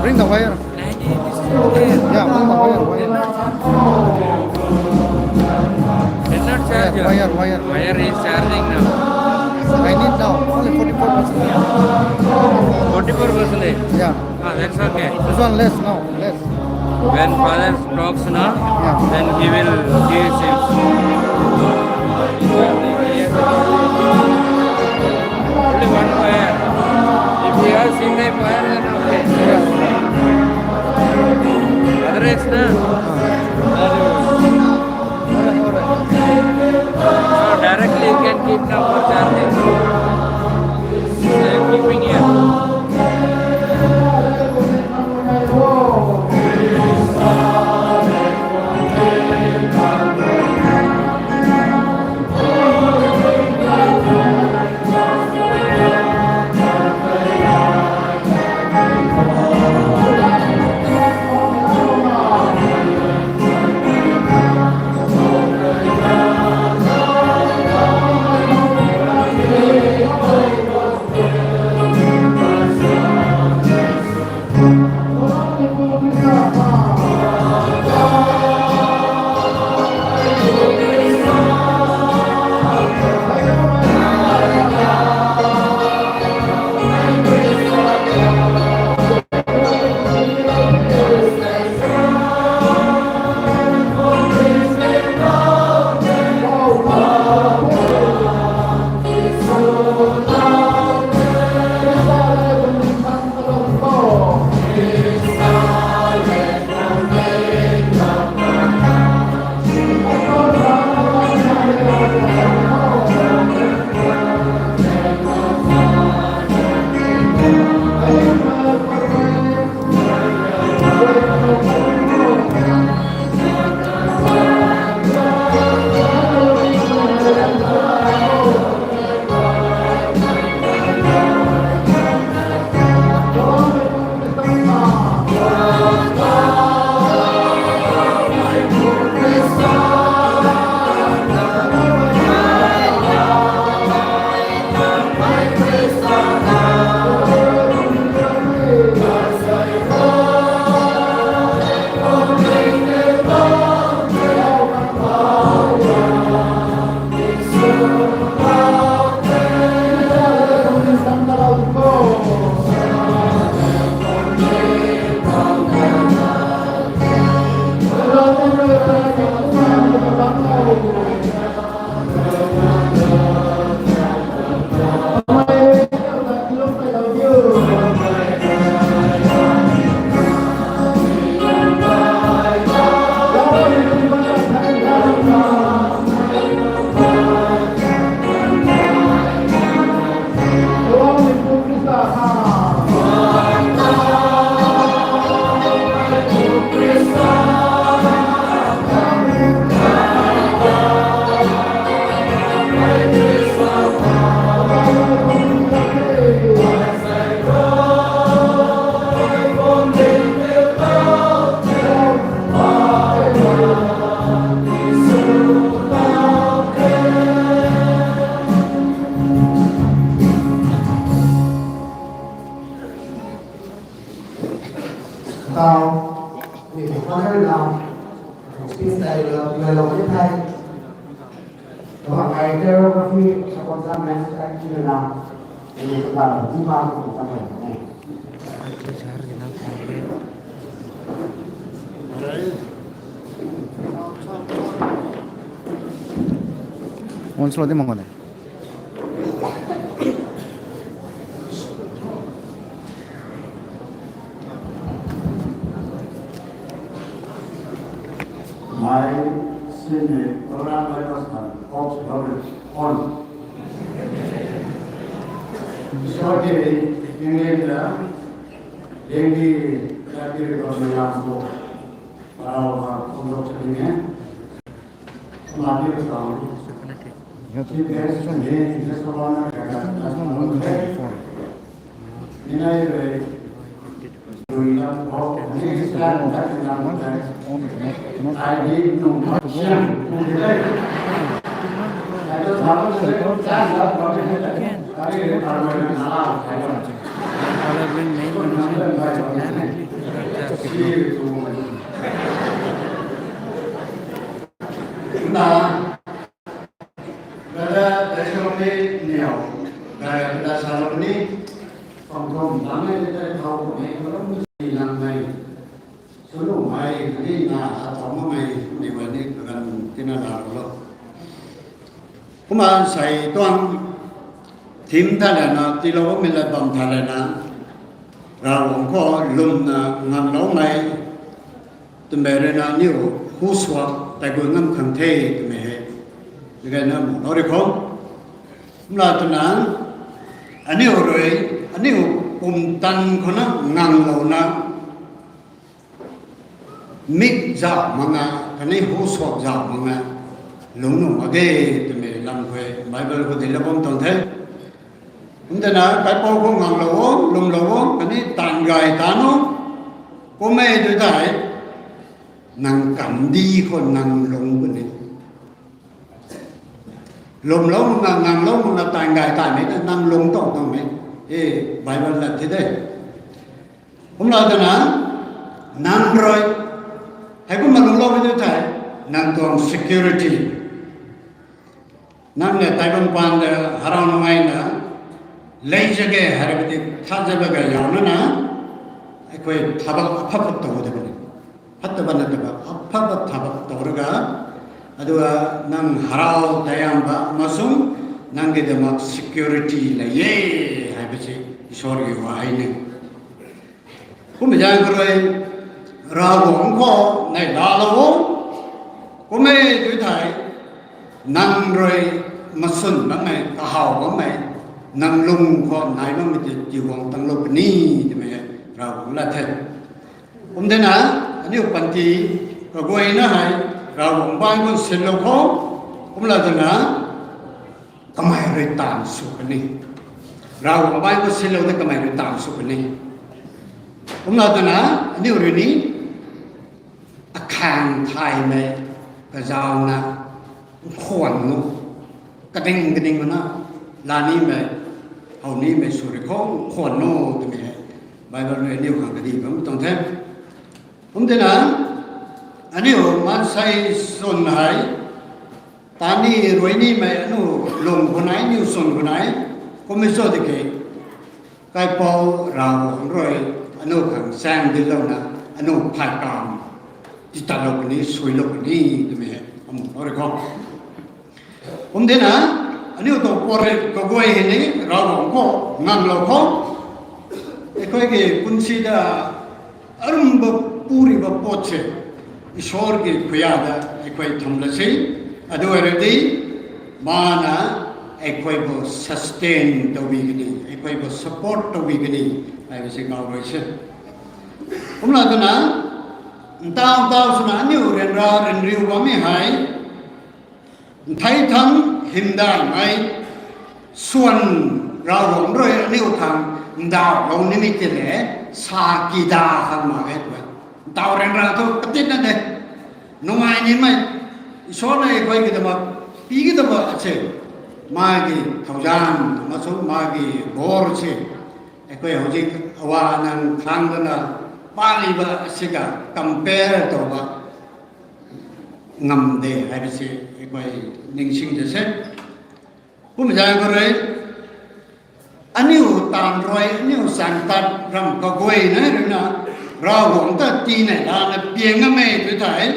Bring the wire. Yeah, bring the wire, wire. It's not charged. Yeah, wire, wire. Wire is charging now. I need now only forty-four percent. Forty-four percent. Yeah. Ah, that's okay. This one less now, less. When father talks now, yeah, then he will give him. Only one wire. If he has single wire, then okay. Yeah. Otherwise, na, ah, directly you can keep now for charging. I am keeping here. Tau, ni tu kan na, speech tei lo, lo lo ni thei. Tuang ai choreography, support za men sa ki na, ni tu kan ni ma tu kan ni. On solo di mangone. Mai sini program lai pasal kok sini on. Sorry, English la, Hindi la kiri ko mayam ko. Parau ka kondok sini. Na, brother, testimony niau, brother, brother Salomoni, pangthom lang e, tei thau ko e, kalum si lang e. Sunu mai, ni na, atau ma mai, ni wani, kagan tina la lo. Kumna sai tuang thim tha lana, tilo mi la bam tha lana, Ravguangc khou lwmna nganglou mei, twmei rui na aniu hu suak tei gui ngam khang the twmei hei. Gayna mu lou ri khou. Kumna twna aniu rui, aniu pumtan khou na nganglouna, mik zauh mak nga, khatni hu suak zauh mak nga, lungc nuh mak ge twmei lam khou Bible khou dei la bam tuang the. Kum tei na, kaipouc khou nganglou o, lwmlou o, khatni taanv gay taanv o, kum e tu tei, nang kamdi khou nang lung puni. Lwmlou mak na, nganglou mak na, taanv gay taanv mei, nang lung tuang tuang mei. E, Bible lat the de. Kumlou twna, nang rui, hei kumna lungclou mei tu thei, nang tuang security. Nang le tei bam pan de harau nungai na, lei zage, hei rui ti tha zage yau na na, hei khui thabak apha phat tow de bam. Phat ta bam na ta ba, apha phat thabak tow raga, adua nang harau tayam ba, masung, nang ki de mak security la ye, hei ba si, Isor ki wa hei ni. Kum zang khou rui, Ravguangc khou nai laalou o. Kum e tu thei, nang rui masun bammei, kahaw bammei, nang lung khou nai bammei tei Ravguangc tanglou puni twmei Ravguangc lat the. Kum tei na, aniu panty kaguayna hei, Ravguangc baanc khou sinlou khou, kumlou twna, kamei rui taanv sw puni. Ravguangc baanc khou sinlou na kamei rui taanv sw puni. Kumlou twna, aniu rui ni, akhang thaymei, kazauna, nkhwan nu, kading kading mana, lanimei, hounimei sw rui khou nkhwan nu twmei hei, Bible rui aniu khang kadi bam tuang the. Kum tei na, aniu maansei swn hei, tani rui nimei aniu lung khou nai, aniu swn khou nai, kummei cho tiki, Kaipouc Ravguangc rui aniu khang chaeng dilouna aniu phay kam titatlou puni, suilou puni twmei amu rui khou. Kumtina aniu tuang pary kaguay hei ni Ravguangc khou nganglou khou, ꯑꯩꯈꯣꯏꯒꯤ ꯄꯨꯟꯁꯤꯗ ꯑꯔꯨꯝꯕ ꯄꯨꯔꯤꯕ ꯄꯣꯠꯁꯦ ꯏꯁꯣꯔꯒꯤ ꯈꯨꯌꯥꯗ ꯑꯩꯈꯣꯏ ꯊꯝꯂꯁꯤ꯫ ꯑꯗꯨ ꯑꯣꯏꯔꯗꯤ ꯃꯥꯅ ꯑꯩꯈꯣꯏꯕꯨ sustain ꯇꯧꯕꯤꯒꯅꯤ, ꯑꯩꯈꯣꯏꯕꯨ support ꯇꯧꯕꯤꯒꯅꯤ ꯍꯥꯏꯕꯁꯤ ꯀꯥꯎꯔꯣꯏꯁꯦ꯫ ꯀꯨꯝꯂꯗꯨꯅ ꯅꯇꯥꯎ ꯅꯇꯥꯎꯁꯤꯅ ꯑꯅꯤꯎ ꯔꯦꯟꯔꯥ ꯔꯦꯟꯔꯤꯎ ꯕꯥꯃꯤ ꯍꯥꯏ ꯅꯊꯩ ꯊꯪ ꯍꯤꯡꯗꯥꯏꯃꯩ ꯁꯨꯟ ꯔꯥꯎꯔꯣꯝ ꯔꯣꯏ ꯑꯅꯤꯎ ꯊꯪ ꯗꯥꯎ ꯂꯧꯅꯤꯃꯤ ꯇꯤꯜꯂꯦ ꯁꯥ ꯀꯤꯗꯥ ꯈꯪ ꯃꯥꯒꯦ ꯇꯨ꯫ ꯗꯥꯎ ꯔꯦꯟ ꯔꯥ ꯇꯨ ꯀꯇꯤꯠꯅ ꯗꯦ ꯅꯨꯡꯉꯥꯏꯅꯤꯃꯩ ꯏꯁꯣꯔꯅ ꯑꯩꯈꯣꯏꯒꯤꯗꯃꯛ ꯄꯤꯒꯗꯕ ꯑꯁꯦ ꯃꯥꯒꯤ ꯊꯧꯖꯥꯟ ꯑꯃꯁꯨꯡ ꯃꯥꯒꯤ ꯕꯣꯔꯁꯦ ꯑꯩꯈꯣꯏ ꯍꯧꯖꯤꯛ ꯑꯋꯥ ꯑꯅꯪ ꯈꯥꯡꯗꯨꯅ ꯄꯥꯜꯂꯤꯕ ꯑꯁꯤꯒ compare ꯇꯧꯕ ꯉꯝꯗꯦ ꯍꯥꯏꯕꯁꯤ ꯑꯩꯈꯣꯏ ꯅꯤꯡꯁꯤꯡꯖꯁꯦ꯫ ꯀꯨꯝꯖꯥ ꯈꯔ ꯑꯅꯤꯎ ꯇꯥꯟ ꯔꯣꯏ, ꯑꯅꯤꯎ ꯆꯥꯡ ꯇꯥꯟ ꯔꯝ ꯀꯒꯣꯏꯅ ꯔꯨꯅ ꯔꯥꯎꯔꯣꯡꯗ ꯇꯤꯅ ꯂꯥꯟꯅ ꯄꯤꯌꯦꯡꯉꯝꯃꯦ ꯑꯗꯨ ꯇꯥꯏ꯫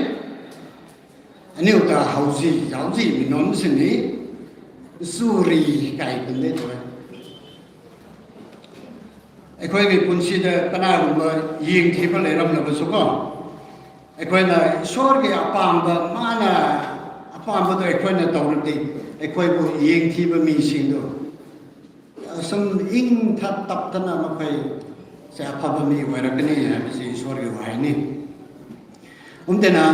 ꯑꯅꯤꯎ ꯇ ꯍꯧꯖꯤꯛ ꯍꯧꯖꯤꯛ ꯃꯤꯅꯣꯝꯁꯤꯅꯤ ꯆꯨꯔꯤ ꯀꯥꯏ ꯄꯨꯟꯗꯦ ꯇꯧꯋꯦ꯫ ꯑꯩꯈꯣꯏꯒꯤ ꯄꯨꯟꯁꯤꯗ ꯀꯅꯥꯒꯨꯝꯕ ꯌꯦꯡꯊꯤꯕ ꯂꯩꯔꯝꯂꯕꯁꯨꯀꯣ, ꯑꯩꯈꯣꯏꯅ ꯏꯁꯣꯔꯒꯤ ꯑꯄꯥꯝꯕ, ꯃꯥꯅ ꯑꯄꯥꯝꯕꯗꯣ ꯑꯩꯈꯣꯏꯅ ꯇꯧꯔꯗꯤ, ꯑꯩꯈꯣꯏꯕꯨ ꯌꯦꯡꯊꯤꯕ ꯃꯤꯁꯤꯡꯗꯣ ꯑꯁꯨꯝ ꯏꯪ ꯊ-, ꯇꯞꯇꯅ ꯃꯈꯣꯏꯁꯦ ꯑꯐꯕ ꯃꯤ ꯑꯣꯏꯔꯛꯀꯅꯤ ꯍꯥꯏꯕꯁꯤ ꯏꯁꯣꯔꯒꯤ ꯋꯥꯍꯩꯅꯤ꯫ ꯎꯝꯗꯅ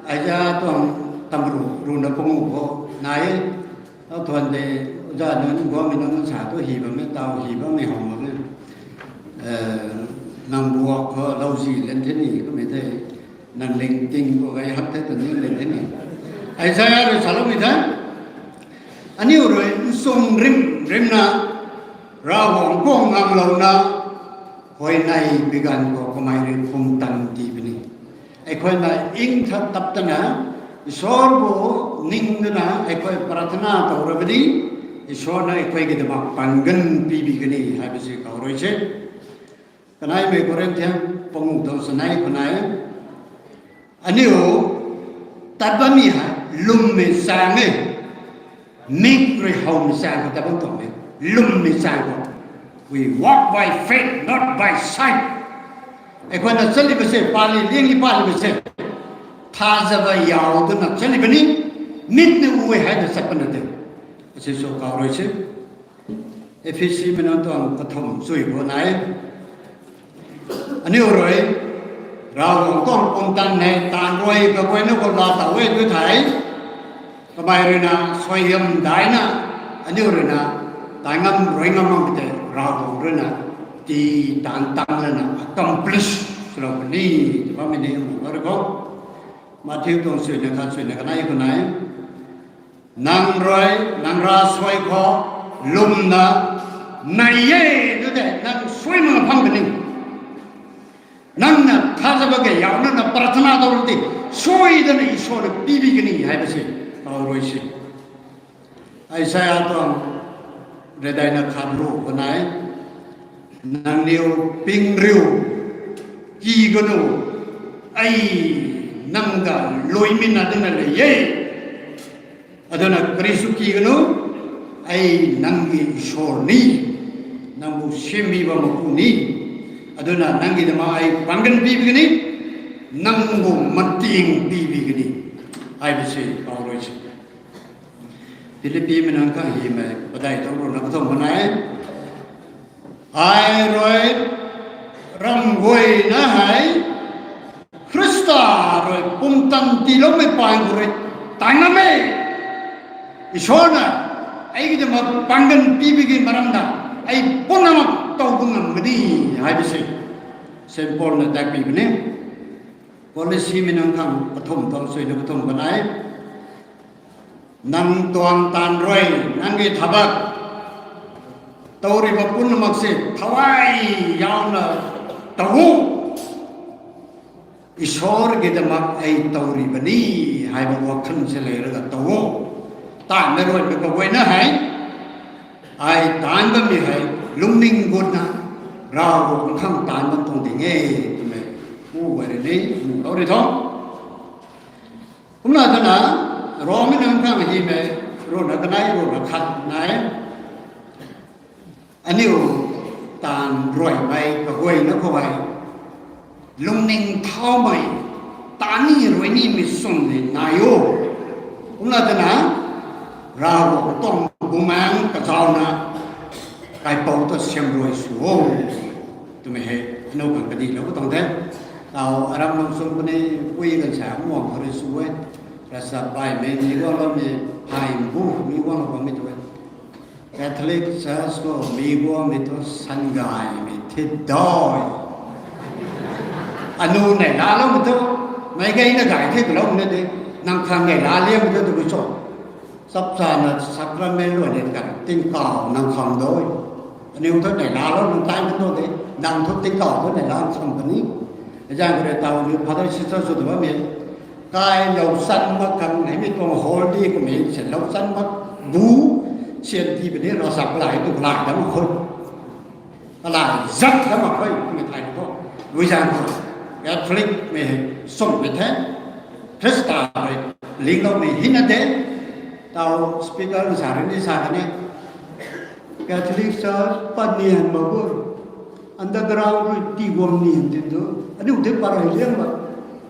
ꯑꯩꯖꯥ ꯇꯣꯡ ꯇꯝꯔꯨ ꯔꯨꯅ ꯄꯨꯡꯉꯨ ꯈꯣ ꯅꯥꯏ꯫ ꯇꯧ ꯊꯣꯟꯗꯦ ꯑꯣꯖꯥ ꯅꯣꯏ ꯒꯣꯃꯤꯅ ꯅꯨꯡꯁꯥ ꯇꯨ ꯍꯤꯕ ꯃꯦ, ꯇꯥꯎ ꯍꯤꯕ ꯃꯦ ꯍꯧꯃ ꯃꯦ꯫ ꯅꯪ ꯕꯨꯋꯥꯛ ꯈꯣ ꯂꯧꯖꯤ ꯂꯦꯟꯊꯤꯅꯤ ꯀꯃꯦ ꯊꯦ꯫ ꯅꯪ ꯂꯤꯡ ꯇꯤꯡ ꯕꯨ ꯒꯥꯏ ꯍꯛ ꯊꯦ ꯇꯅꯤ ꯂꯦꯟꯊꯤꯅꯤ꯫ ꯑꯩꯖꯥ ꯔꯨ ꯁꯥꯂꯝꯃꯤ ꯊꯦ꯫ ꯑꯅꯤꯎ ꯔꯣꯏ ꯅꯁꯨꯡ ꯔꯤꯝ ꯔꯤꯝꯅ ꯔꯥꯎꯍꯣꯡ ꯈꯣꯡ ꯉꯥꯡꯂꯧꯅ ꯍꯣꯏ ꯅꯥꯏ ꯕꯤꯒꯥꯟ ꯈꯣ ꯀꯃꯥꯏ ꯔꯤꯝ ꯄꯨꯡ ꯇꯟ ꯇꯤꯕꯅꯤ꯫ ꯑꯩꯈꯣꯏꯅ ꯏꯪ ꯊ-, ꯇꯞꯇꯅ ꯏꯁꯣꯔꯕꯨ ꯅꯤꯡꯗꯨꯅ ꯑꯩꯈꯣꯏ ꯄ꯭ꯔꯥꯊꯅꯥ ꯇꯧꯔꯕꯗꯤ, ꯏꯁꯣꯔꯅ ꯑꯩꯈꯣꯏꯒꯤꯗꯃꯛ ꯄꯥꯡꯒꯟ ꯄꯤꯕꯤꯒꯅꯤ ꯍꯥꯏꯕꯁꯤ ꯀꯥꯎꯔꯣꯏꯁꯦ꯫ ꯀꯅꯥꯏ ꯃꯦ ꯀꯣꯔꯤꯟꯊꯤꯌꯟ ꯄꯪꯉꯨ ꯇꯧ ꯁꯅꯥꯏ ꯈꯨꯅꯥꯏ꯫ ꯑꯅꯤꯎ ꯇꯠꯄ ꯃꯤ ꯍꯥꯏ ꯂꯨꯝꯃꯤ ꯆꯥꯡꯉꯦ꯫ ꯃꯤꯛ ꯔꯨꯏ ꯍꯧꯃꯤ ꯆꯥꯡ ꯈꯛꯇ ꯇꯧꯃꯤ꯫ ꯂꯨꯝꯃꯤ ꯆꯥꯡ ꯈꯛ꯫ We walk by faith, not by sight. ꯑꯩꯈꯣꯏꯅ ꯆꯠꯂꯤꯕꯁꯦ, ꯄꯥꯜꯂꯤ, ꯂꯦꯡꯂꯤ ꯄꯥꯜꯂꯤꯕꯁꯦ ꯊꯥꯖꯕ ꯌꯥꯎꯗꯅ ꯆꯠꯂꯤꯕꯅꯤ, ꯃꯤꯠꯅ ꯎꯏ ꯍꯥꯏꯅ ꯆꯠꯄ ꯅꯠꯇꯦ꯫ ꯑꯁꯤꯁꯨ ꯀꯥꯎꯔꯣꯏꯁꯤ꯫ ꯑꯦꯐꯤꯁꯤ ꯃꯅꯨꯡ ꯇꯣꯡ ꯀꯊꯨꯝ ꯆꯨꯏꯕꯣ ꯅꯥꯏ꯫ ꯑꯅꯤꯎ ꯔꯣꯏ, ꯔꯥꯎ ꯇꯣꯡ ꯄꯨꯡ ꯇꯟ ꯍꯦ, ꯇꯥꯟ ꯔꯣꯏ, ꯀꯀꯣꯏꯅ ꯀꯣ ꯂꯥ ꯇꯧꯋꯦ ꯑꯗꯨ ꯊꯥꯏ꯫ ꯀꯃꯥꯏ ꯔꯨꯏꯅ ꯁꯣꯏꯌꯝ ꯗꯥꯏꯅ, ꯑꯅꯤꯎ ꯔꯨꯏꯅ ꯇꯥꯏꯉꯝ ꯔꯣꯏ ꯉꯝꯃꯝ ꯇꯦ, ꯔꯥꯎ ꯇꯣꯡ ꯔꯨꯏꯅ ꯇꯤ ꯇꯥꯟ ꯇꯥꯡꯂꯅ accomplish ꯁꯨꯔꯛꯄꯅꯤ, ꯇꯤꯕꯝꯃꯤꯅꯤ ꯑꯃꯨꯛ ꯑꯣꯏꯔꯦꯀꯣ꯫ ꯃꯊꯤꯎ ꯇꯣꯡ ꯁꯨꯏꯅ ꯈꯟ ꯁꯨꯏꯅ ꯀꯅꯥꯏ ꯈꯨꯅꯥꯏ꯫ ꯅꯪ ꯔꯣꯏ, ꯅꯪ ꯔꯥ ꯁꯣꯏ ꯈꯣ, ꯂꯨꯝꯅ, ꯅꯩꯌꯦ, ꯑꯗꯨꯗꯤ ꯅꯪ ꯁꯣꯏꯅ ꯐꯪꯒꯅꯤ꯫ ꯅꯪꯅ ꯊꯥꯖꯕꯒ ꯌꯥꯎꯅꯅ ꯄ꯭ꯔꯥꯊꯅꯥ ꯇꯧꯔꯗꯤ ꯁꯣꯏꯗꯅ ꯏꯁꯣꯔꯅ ꯄꯤꯕꯤꯒꯅꯤ ꯍꯥꯏꯕꯁꯤ ꯀꯥꯎꯔꯣꯏꯁꯤ꯫ ꯑꯩꯁꯥꯌꯥ ꯇꯣꯡ ꯔꯦꯗꯥꯏꯅ ꯈꯥꯕ꯭ꯔꯨ ꯈꯨꯅꯥꯏ, ꯅꯪꯅꯤꯎ ꯄꯤꯡꯔꯤꯎ, ꯀꯤꯒꯅꯨ, ꯑꯩ ꯅꯪꯒ ꯂꯣꯏꯃꯤꯟꯅꯗꯨꯅ ꯂꯩꯌꯦ꯫ ꯑꯗꯨꯅ ꯀꯔꯤꯁꯨ ꯀꯤꯒꯅꯨ, ꯑꯩ ꯅꯪꯒꯤ ꯏꯁꯣꯔꯅꯤ, ꯅꯪꯕꯨ ꯁꯦꯝꯕꯤꯕ ꯃꯄꯨꯅꯤ꯫ ꯑꯗꯨꯅ ꯅꯪꯒꯤꯗꯃꯛ ꯑꯩ ꯄꯥꯡꯒꯜ ꯄꯤꯕꯤꯒꯅꯤ, ꯅꯪꯕꯨ ꯃꯇꯦꯡ ꯄꯤꯕꯤꯒꯅꯤ ꯍꯥꯏꯕꯁꯤ ꯀꯥꯎꯔꯣꯏꯁꯤ꯫ ꯐꯤꯂꯤꯞꯄꯤ ꯃꯅꯥꯛ ꯈꯪ ꯍꯤꯃꯦ, ꯄꯗꯥꯏ ꯇꯧꯔꯨꯅ ꯀꯊꯣꯡ ꯃꯅꯥꯏ꯫ ꯑꯩ ꯔꯣꯏ ꯔꯝꯒꯣꯏꯅ ꯍꯥꯏ, ꯈ꯭ꯔꯤꯁꯇ ꯔꯣꯏ ꯄꯨꯝꯇꯟ ꯇꯤꯂꯧꯃꯩ ꯄꯥꯏ ꯈꯨꯔꯦ, ꯇꯥꯏꯅꯃꯦ꯫ ꯏꯁꯣꯔꯅ ꯑꯩꯒꯤꯗꯃꯛ ꯄꯥꯡꯒꯜ ꯄꯤꯕꯒꯤ ꯃꯔꯝꯗ ꯑꯩ ꯄꯨꯝꯅꯃꯛ ꯇꯧꯕ ꯉꯝꯒꯅꯤ ꯍꯥꯏꯕꯁꯦ ꯁꯦꯟ ꯄꯣꯜꯅ ꯇꯥꯛꯄꯤꯕꯅꯦ꯫ ꯀꯣꯂꯣꯁꯤ ꯃꯅꯨꯡ ꯈꯪ ꯄꯊꯨꯝ ꯇꯧ ꯁꯣꯏꯅ ꯄꯊꯨꯝ ꯕꯅꯥꯏ꯫ ꯅꯪ ꯇꯣꯡ ꯇꯥꯟ ꯔꯣꯏ, ꯅꯪꯒꯤ ꯊꯕꯛ ꯇꯧꯔꯤꯕ ꯄꯨꯝꯅꯃꯛꯁꯦ ꯊꯋꯥꯏ ꯌꯥꯎꯅ ꯇꯧꯎ꯫ ꯏꯁꯣꯔꯒꯤꯗꯃꯛ ꯑꯩ ꯇꯧꯔꯤꯕꯅꯤ ꯍꯥꯏꯕ ꯋꯥꯈꯜꯁꯦ ꯂꯩꯔꯒ ꯇꯧꯋꯣ꯫ ꯇꯥꯟꯕ ꯔꯣꯏꯕ ꯀꯧꯕꯩꯅ ꯍꯥꯏ, ꯑꯩ ꯇꯥꯟꯕ ꯃꯤ ꯍꯥꯏ, ꯂꯨꯝꯅꯤꯡ ꯒꯨꯠꯅ Ravguangc khang taanv bam tuang ding e twmei, u guay rui ni mu lou ri tho. Kumna twna, Romei nunc khang hymei, ruhna kanei, ruhna khat nai. Aniu taanv ruaimei kaguayna khou hei, lungning thaumei, taanv ni rui nimei swn ni nai o. Kumna twna, Ravguangc tuang bumaengc kazauna, kaipouc ta siam ruai sw o twmei hei, aniu khang kadilou tuang the. Tau aram nung sung puni, pui kan sa muang khou rui sw e. Rasa baihmei mi guangloumei, hei mbu mi guangloumei tu e. Catholic Church khou mi guangmei tu sangaymei thi dai. Anu neihlaloumei tu, meic gayna gay the kaloumei na de, nang khang neihla liammei tu tabui cho. Chapchana sacrament luan ni kan tingkauh nang khang doi. Aniu thu neihlalou nang tai nang tu de, nang thu tingkauh thu neihla khang puni. Azang khou rui tau aniu father sister sw tu bammei, kailou chan mak khang hei mi tuang holy kummei se lou chan mak bu, sian ti puni ravsak kalai tu kalai dam mak kho. Kalai zat dam mak kho, kummei thai tu. Guizang khou Catholic mei hei swmei the. Khrista rui lingloumei hina de. Tau speaker sa rui ni sa kan e. Catholic Church pat nian mak bu, underground rui ti guang nian tin tu, aniu tei parei liang mak.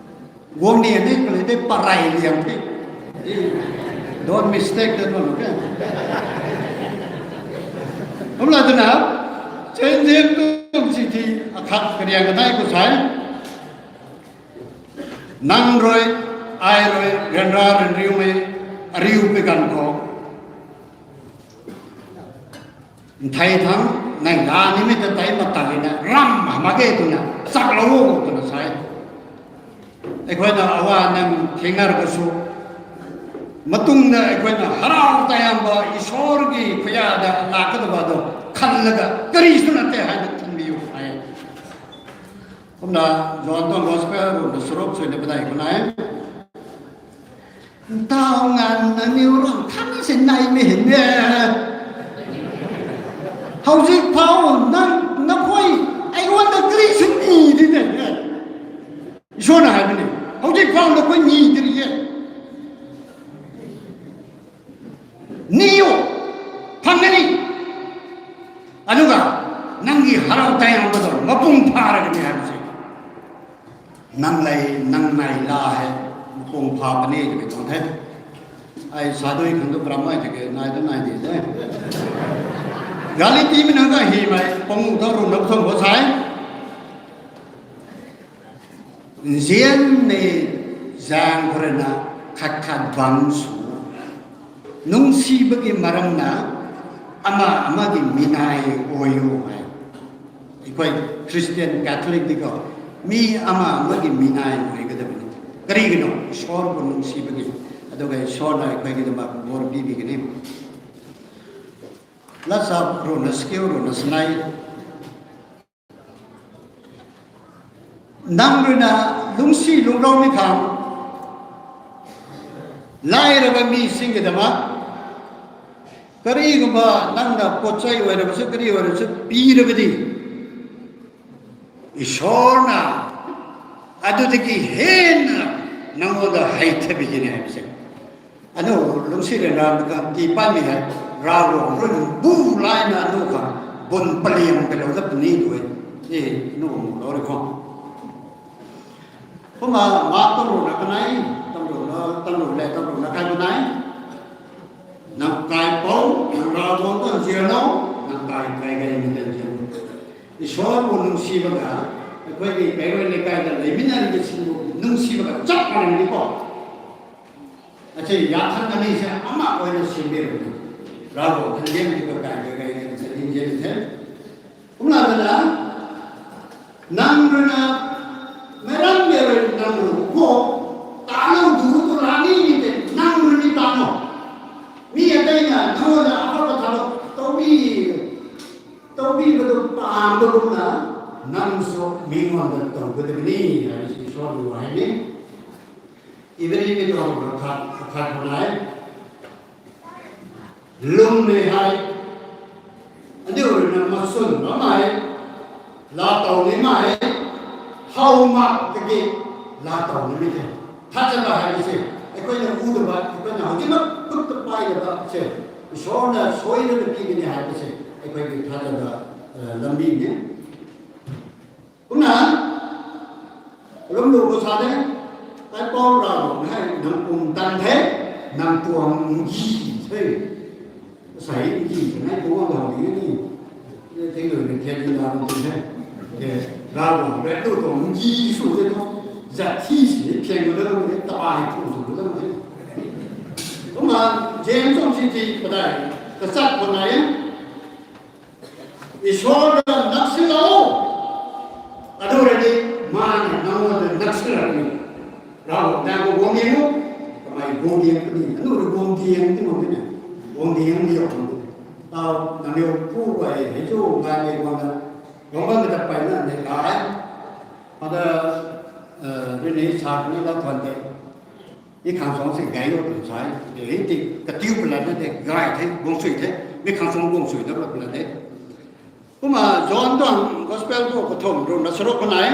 Guang nian ni kalei tei parei liang the. Don't mistake that one, okay? Kumna twna, Saint James tuang chithi akhat kariang kanei khou sa e, nang rui, ai rui ryanra ryanriumei ariu pui ganv khou, nthei thangc neihla nimei ta tei matat rina ram mak ge twna chaklou o twna sa e. ꯑꯩꯈꯣꯏꯅ ꯑꯋꯥ ꯑꯅꯪ ꯊꯦꯡꯅꯔꯕꯁꯨ, ꯃꯇꯨꯡꯗ ꯑꯩꯈꯣꯏꯅ ꯍꯔꯥꯎ ꯇꯌꯥꯝꯕ ꯏꯁꯣꯔꯒꯤ ꯈꯨꯌꯥꯗ ꯂꯥꯛꯀꯗꯕ ꯑꯗꯨ ꯈꯜꯂꯒ ꯀꯔꯤꯁꯨ ꯅꯠꯇꯦ ꯍꯥꯏꯅ ꯈꯟꯕꯤꯌꯨ ꯍꯥꯏ꯫ ꯀꯨꯝꯅ ꯖꯣꯍꯟ ꯇꯣꯟ ꯒꯣꯁꯄꯦꯜ ꯔꯨꯝꯗ ꯁꯔꯨꯛ ꯁꯨꯏꯅ ꯄꯗꯥꯏ ꯈꯨꯅꯥꯏ꯫ ꯇꯥꯎ ꯉꯟꯅ ꯅꯤꯎꯔꯣꯟ ꯈꯪꯁꯤ ꯅꯥꯏꯃꯤ ꯍꯤꯟꯅꯦ꯫ ꯍꯧꯖꯤꯛ ꯐꯥꯎ ꯅꯪ, ꯅꯈꯣꯏ ꯑꯩꯉꯣꯟꯗ ꯀꯔꯤꯁꯨ ꯅꯤꯗꯦꯅꯦ꯫ ꯏꯁꯣꯔꯅ ꯍꯥꯏꯕꯅꯤ, ꯍꯧꯖꯤꯛ ꯐꯥꯎ ꯅꯈꯣꯏ ꯅꯤꯗ꯭ꯔꯤꯌꯦ꯫ ꯅꯤꯌꯨ, ꯐꯪꯒꯅꯤ꯫ ꯑꯗꯨꯒ ꯅꯪꯒꯤ ꯍꯔꯥꯎ ꯇꯌꯥꯝꯕꯗꯣ ꯃꯄꯨꯡ ꯐꯥꯔꯒꯅꯤ ꯍꯥꯏꯕꯁꯦ꯫ ꯅꯪ ꯂꯩ, ꯅꯪ ꯅꯥꯏ ꯂꯥ ꯍꯦ, ꯃꯄꯨꯡ ꯐꯥꯕꯅꯤ ꯇꯧꯕꯤ ꯇꯧ ꯊꯦ꯫ ꯑꯩ ꯁꯥꯗꯨꯏ ꯈꯪꯗꯣ ꯀꯔꯝ ꯍꯥꯏ ꯇꯧꯒꯦ, ꯅꯥꯏꯗ ꯅꯥꯏꯗꯦ ꯊꯦ꯫ Reality ꯃꯤ ꯅꯪ ꯀ ꯍꯤ ꯃꯥꯏ, ꯄꯪꯉꯨ ꯊꯧ ꯔꯨ ꯅꯞ ꯊꯧ ꯕꯣ ꯁꯥꯏ꯫ ꯅꯖꯤꯟ ꯅꯦ ꯖꯥꯡ ꯈꯔꯅ ꯈꯠ ꯈꯠ ꯕꯝ ꯁꯨ꯫ ꯅꯨꯡꯁꯤꯕꯒꯤ ꯃꯔꯝꯅ ꯑꯃ ꯑꯃꯒꯤ ꯃꯤꯅꯥꯏ ꯑꯣꯏꯌꯨ ꯍꯥꯏ꯫ ꯑꯩꯈꯣꯏ Christian Catholic ꯗꯤꯀꯣ, ꯃꯤ ꯑꯃ ꯑꯃꯒꯤ ꯃꯤꯅꯥꯏ ꯑꯣꯏꯒꯗꯕꯅꯤ꯫ ꯀꯔꯤꯒꯤꯅꯣ? ꯏꯁꯣꯔꯕꯨ ꯅꯨꯡꯁꯤꯕꯒꯤ꯫ ꯑꯗꯨꯒ ꯏꯁꯣꯔꯅ ꯑꯩꯈꯣꯏꯒꯤꯗꯃꯛ ꯕꯣꯔ ꯄꯤꯕꯤꯒꯅꯤ꯫ ꯂꯁꯥ ꯔꯣꯅ ꯁ꯭ꯀꯤꯜ ꯔꯣꯅ ꯁꯅꯥꯏ꯫ ꯅꯪ ꯔꯨꯏꯅ ꯂꯨꯡꯁꯤ ꯂꯨꯡꯔꯧꯃꯤ ꯈꯥꯡ, ꯂꯥꯏꯔꯕ ꯃꯤꯁꯤꯡꯒꯤꯗꯃꯛ ꯀꯔꯤꯒꯨꯝꯕ ꯅꯪꯅ ꯄꯣꯠ ꯆꯩ ꯑꯣꯏꯔꯕꯁꯨ ꯀꯔꯤ ꯑꯣꯏꯔꯕꯁꯨ ꯄꯤꯔꯕꯗꯤ, ꯏꯁꯣꯔꯅ ꯑꯗꯨꯗꯒꯤ ꯍꯦꯟꯅ ꯅꯪꯉꯣꯟꯗ ꯍꯩꯊꯕꯤꯒꯅꯤ ꯍꯥꯏꯕꯁꯦ꯫ ꯑꯗꯨ ꯂꯨꯡꯁꯤꯠ ꯂꯦꯟꯔꯥꯝꯗ ꯇꯤ ꯄꯥꯟꯃꯤ ꯍꯥꯏ, ꯔꯥ ꯔꯣ ꯔꯨꯟ ꯕꯨ ꯂꯥꯏꯅ ꯑꯗꯨ ꯈꯪ ꯕꯨꯟ ꯄꯂꯦꯝ ꯀꯩꯗꯧꯗ ꯄꯨꯅꯤ ꯗꯨ ꯑꯦ, ꯅꯨ ꯂꯧꯔꯦꯀꯣ꯫ ꯀꯨꯝꯕ ꯃꯥ ꯇꯝꯔꯨꯅ ꯀꯅꯥꯏ, ꯇꯝꯔꯨꯅ, ꯇꯝꯔꯨ ꯂꯩ, ꯇꯝꯔꯨꯅ ꯀꯥꯏ ꯀꯅꯥꯏ? ꯅꯪ ꯀꯥꯏ ꯄꯥꯎ, ꯅꯪ ꯔꯥ ꯔꯣ ꯇꯝ ꯖꯤꯔꯅꯣ, ꯅꯪ ꯀꯥꯏ ꯀꯥꯏ ꯀꯥꯏ ꯃꯤꯇꯟ ꯖꯤꯔꯅꯣ꯫ ꯏꯁꯣꯔꯕꯨ ꯅꯨꯡꯁꯤꯕꯒ ꯑꯩꯈꯣꯏꯒꯤ ꯀꯩꯔꯣꯏ ꯂꯩꯀꯥꯏꯗ ꯂꯩꯃꯤꯟꯅꯔꯤꯕꯁꯤꯡꯕꯨ ꯅꯨꯡꯁꯤꯕꯒ ꯆꯞ ꯃꯥꯟꯅꯒꯅꯤꯀꯣ꯫ ꯑꯁꯤ ꯌꯥꯊꯪ ꯑꯅꯤꯁꯦ ꯑꯃ ꯑꯣꯏꯅ ꯁꯦꯝꯕꯤꯔꯕꯅꯤ꯫ ꯔꯥꯕꯣ ꯈꯟꯖꯦꯝꯗꯤ ꯀꯥꯏ ꯀꯥꯏ ꯀꯥꯏ ꯆꯠꯅꯤꯡꯖꯦ꯫ ꯀꯨꯝꯂꯥꯗꯅ ꯅꯪ ꯔꯨꯅ ꯃꯔꯝ ꯂꯩꯔꯣꯏ ꯅꯪ ꯔꯨ ꯀꯣ ꯇꯥꯅꯧ ꯗꯨ ꯇꯨ ꯔꯥꯅꯤ ꯅꯤꯇꯦ ꯅꯪ ꯔꯨꯅꯤ ꯇꯥꯅꯧ꯫ ꯃꯤ ꯑꯇꯩꯅ ꯅꯉꯣꯟꯗ ꯑꯐꯕ ꯊꯕꯛ ꯇꯧꯕꯤ, ꯇꯧꯕꯤꯕꯗꯨ ꯄꯥꯝꯕꯒꯨꯝꯅ ꯅꯪꯁꯨ ꯃꯤꯉꯣꯟꯗ ꯇꯧꯒꯗꯕꯅꯤ ꯍꯥꯏꯕꯁꯤ ꯏꯁꯣꯔꯒꯤ ꯋꯥꯍꯩꯅꯤ꯫ ꯏꯕꯔꯤꯒꯤ ꯇꯧꯕ ꯈꯛ, ꯈꯛ ꯈꯛ ꯍꯣꯅꯥꯏ꯫ ꯂꯨꯝꯃꯦ ꯍꯥꯏ꯫ ꯑꯗꯨ ꯑꯣꯏꯅ ꯃꯁꯨꯟ ꯃꯃꯥꯏ꯫ Laatow nimei, how mak kaki laatow nimei the. Thazana hei se, ꯑꯩꯈꯣꯏꯅ ꯎꯗꯕ, ꯑꯩꯈꯣꯏꯅ ꯍꯧꯖꯤꯛꯃꯛ ꯈꯨꯠꯇ ꯄꯥꯏꯗꯕ ꯁꯦ, ꯏꯁꯣꯔꯅ ꯁꯣꯏꯗꯅ ꯄꯤꯒꯅꯤ ꯍꯥꯏꯕꯁꯦ ꯑꯩꯈꯣꯏꯒꯤ ꯊꯥꯖꯕ, ꯑ, ꯂꯝꯕꯤꯅꯤ꯫ ꯀꯨꯝꯅ ꯂꯨꯝ ꯂꯨ ꯀꯁꯥꯗ ꯇꯥꯏꯄꯥꯎ ꯔꯥꯎ ꯍꯥꯏ ꯅꯪ ꯄꯨꯝ ꯇꯟ ꯊꯦ, ꯅꯪ ꯇꯨꯡ ꯒꯤ ꯊꯦ꯫ ꯁꯥꯏ ꯒꯤ ꯊꯦ, ꯅꯪ ꯄꯨꯡ ꯂꯥꯎ ꯒꯤ ꯅꯤ꯫ ꯊꯦꯡ ꯂꯣꯏ ꯊꯦꯡ ꯂꯥꯎ ꯊꯦ꯫ ꯔꯥꯎ ꯔꯦ ꯇꯨ ꯇꯨꯡ ꯒꯤ ꯁꯨ ꯊꯦ ꯇꯣ꯫ ꯖꯥꯊꯤ ꯁꯤ ꯊꯦꯡ ꯂꯣꯏ ꯇꯥꯏ ꯊꯨ ꯁꯨ ꯂꯣꯏ꯫ ꯀꯨꯝꯅ ꯖꯦꯝꯁ ꯆꯣꯡꯁꯤ ꯊꯤ ꯀꯗꯥꯏ ꯀꯆꯥꯛ ꯈꯣꯠꯅꯩ꯫ ꯏꯁꯣꯔꯗ ꯅꯛꯁꯤꯜꯂꯛꯎ꯫ ꯑꯗꯨ ꯑꯣꯏꯔꯗꯤ ꯃꯥꯅ ꯅꯉꯣꯟꯗ ꯅꯛꯁꯤꯜꯂꯛꯀꯅꯤ꯫ ꯔꯥꯎ ꯅꯪꯕꯨ ꯒꯣꯝ ꯌꯦꯡꯉꯨ꯫ ꯀꯃꯥꯏ ꯒꯣꯝ ꯌꯦꯡꯒꯅꯤ? ꯑꯗꯨ ꯑꯣꯏꯔꯗꯤ ꯒꯣꯝ ꯌꯦꯡꯒꯅꯤ ꯃꯣꯏꯅ꯫ ꯒꯣꯝ ꯌꯦꯡꯕ ꯌꯥꯎꯕꯅꯤ꯫ ꯇꯥꯎ ꯅꯪ ꯌꯧ ꯄꯨꯕ ꯑꯩ ꯍꯩꯖꯧ ꯉꯥꯏ ꯂꯩ ꯋꯥꯅ ꯒꯣꯝꯕꯝꯗ ꯄꯥꯏꯅ ꯂꯩ ꯂꯥꯏ꯫ ꯑꯗ, ꯑ, ꯔꯤꯅꯤ ꯁꯥꯔꯅ ꯂꯥꯛꯊꯣꯟꯗꯦ꯫ ꯃꯤ ꯈꯥꯡꯁꯣꯡꯁꯦ ꯒꯥꯏ ꯂꯣ ꯇꯨ ꯁꯥꯏ꯫ ꯗꯦ ꯍꯤꯟ ꯇꯤ ꯀꯇꯤꯎ ꯄꯂꯥꯟ ꯅꯠꯇꯦ, ꯒꯥꯏ ꯊꯦ, ꯒꯣꯡꯁꯨꯏ ꯊꯦ꯫ ꯃꯤ ꯈꯥꯡꯁꯣꯡ ꯒꯣꯡꯁꯨꯏ ꯗ ꯄꯂꯥꯟ ꯅꯠꯇꯦ꯫ ꯀꯨꯝꯃ ꯖꯣꯟ ꯇꯣꯡ gospel ꯕꯨ ꯀꯊꯨꯝ ꯔꯨꯝꯅ ꯁꯔꯨꯛ ꯈꯨꯅꯥꯏ꯫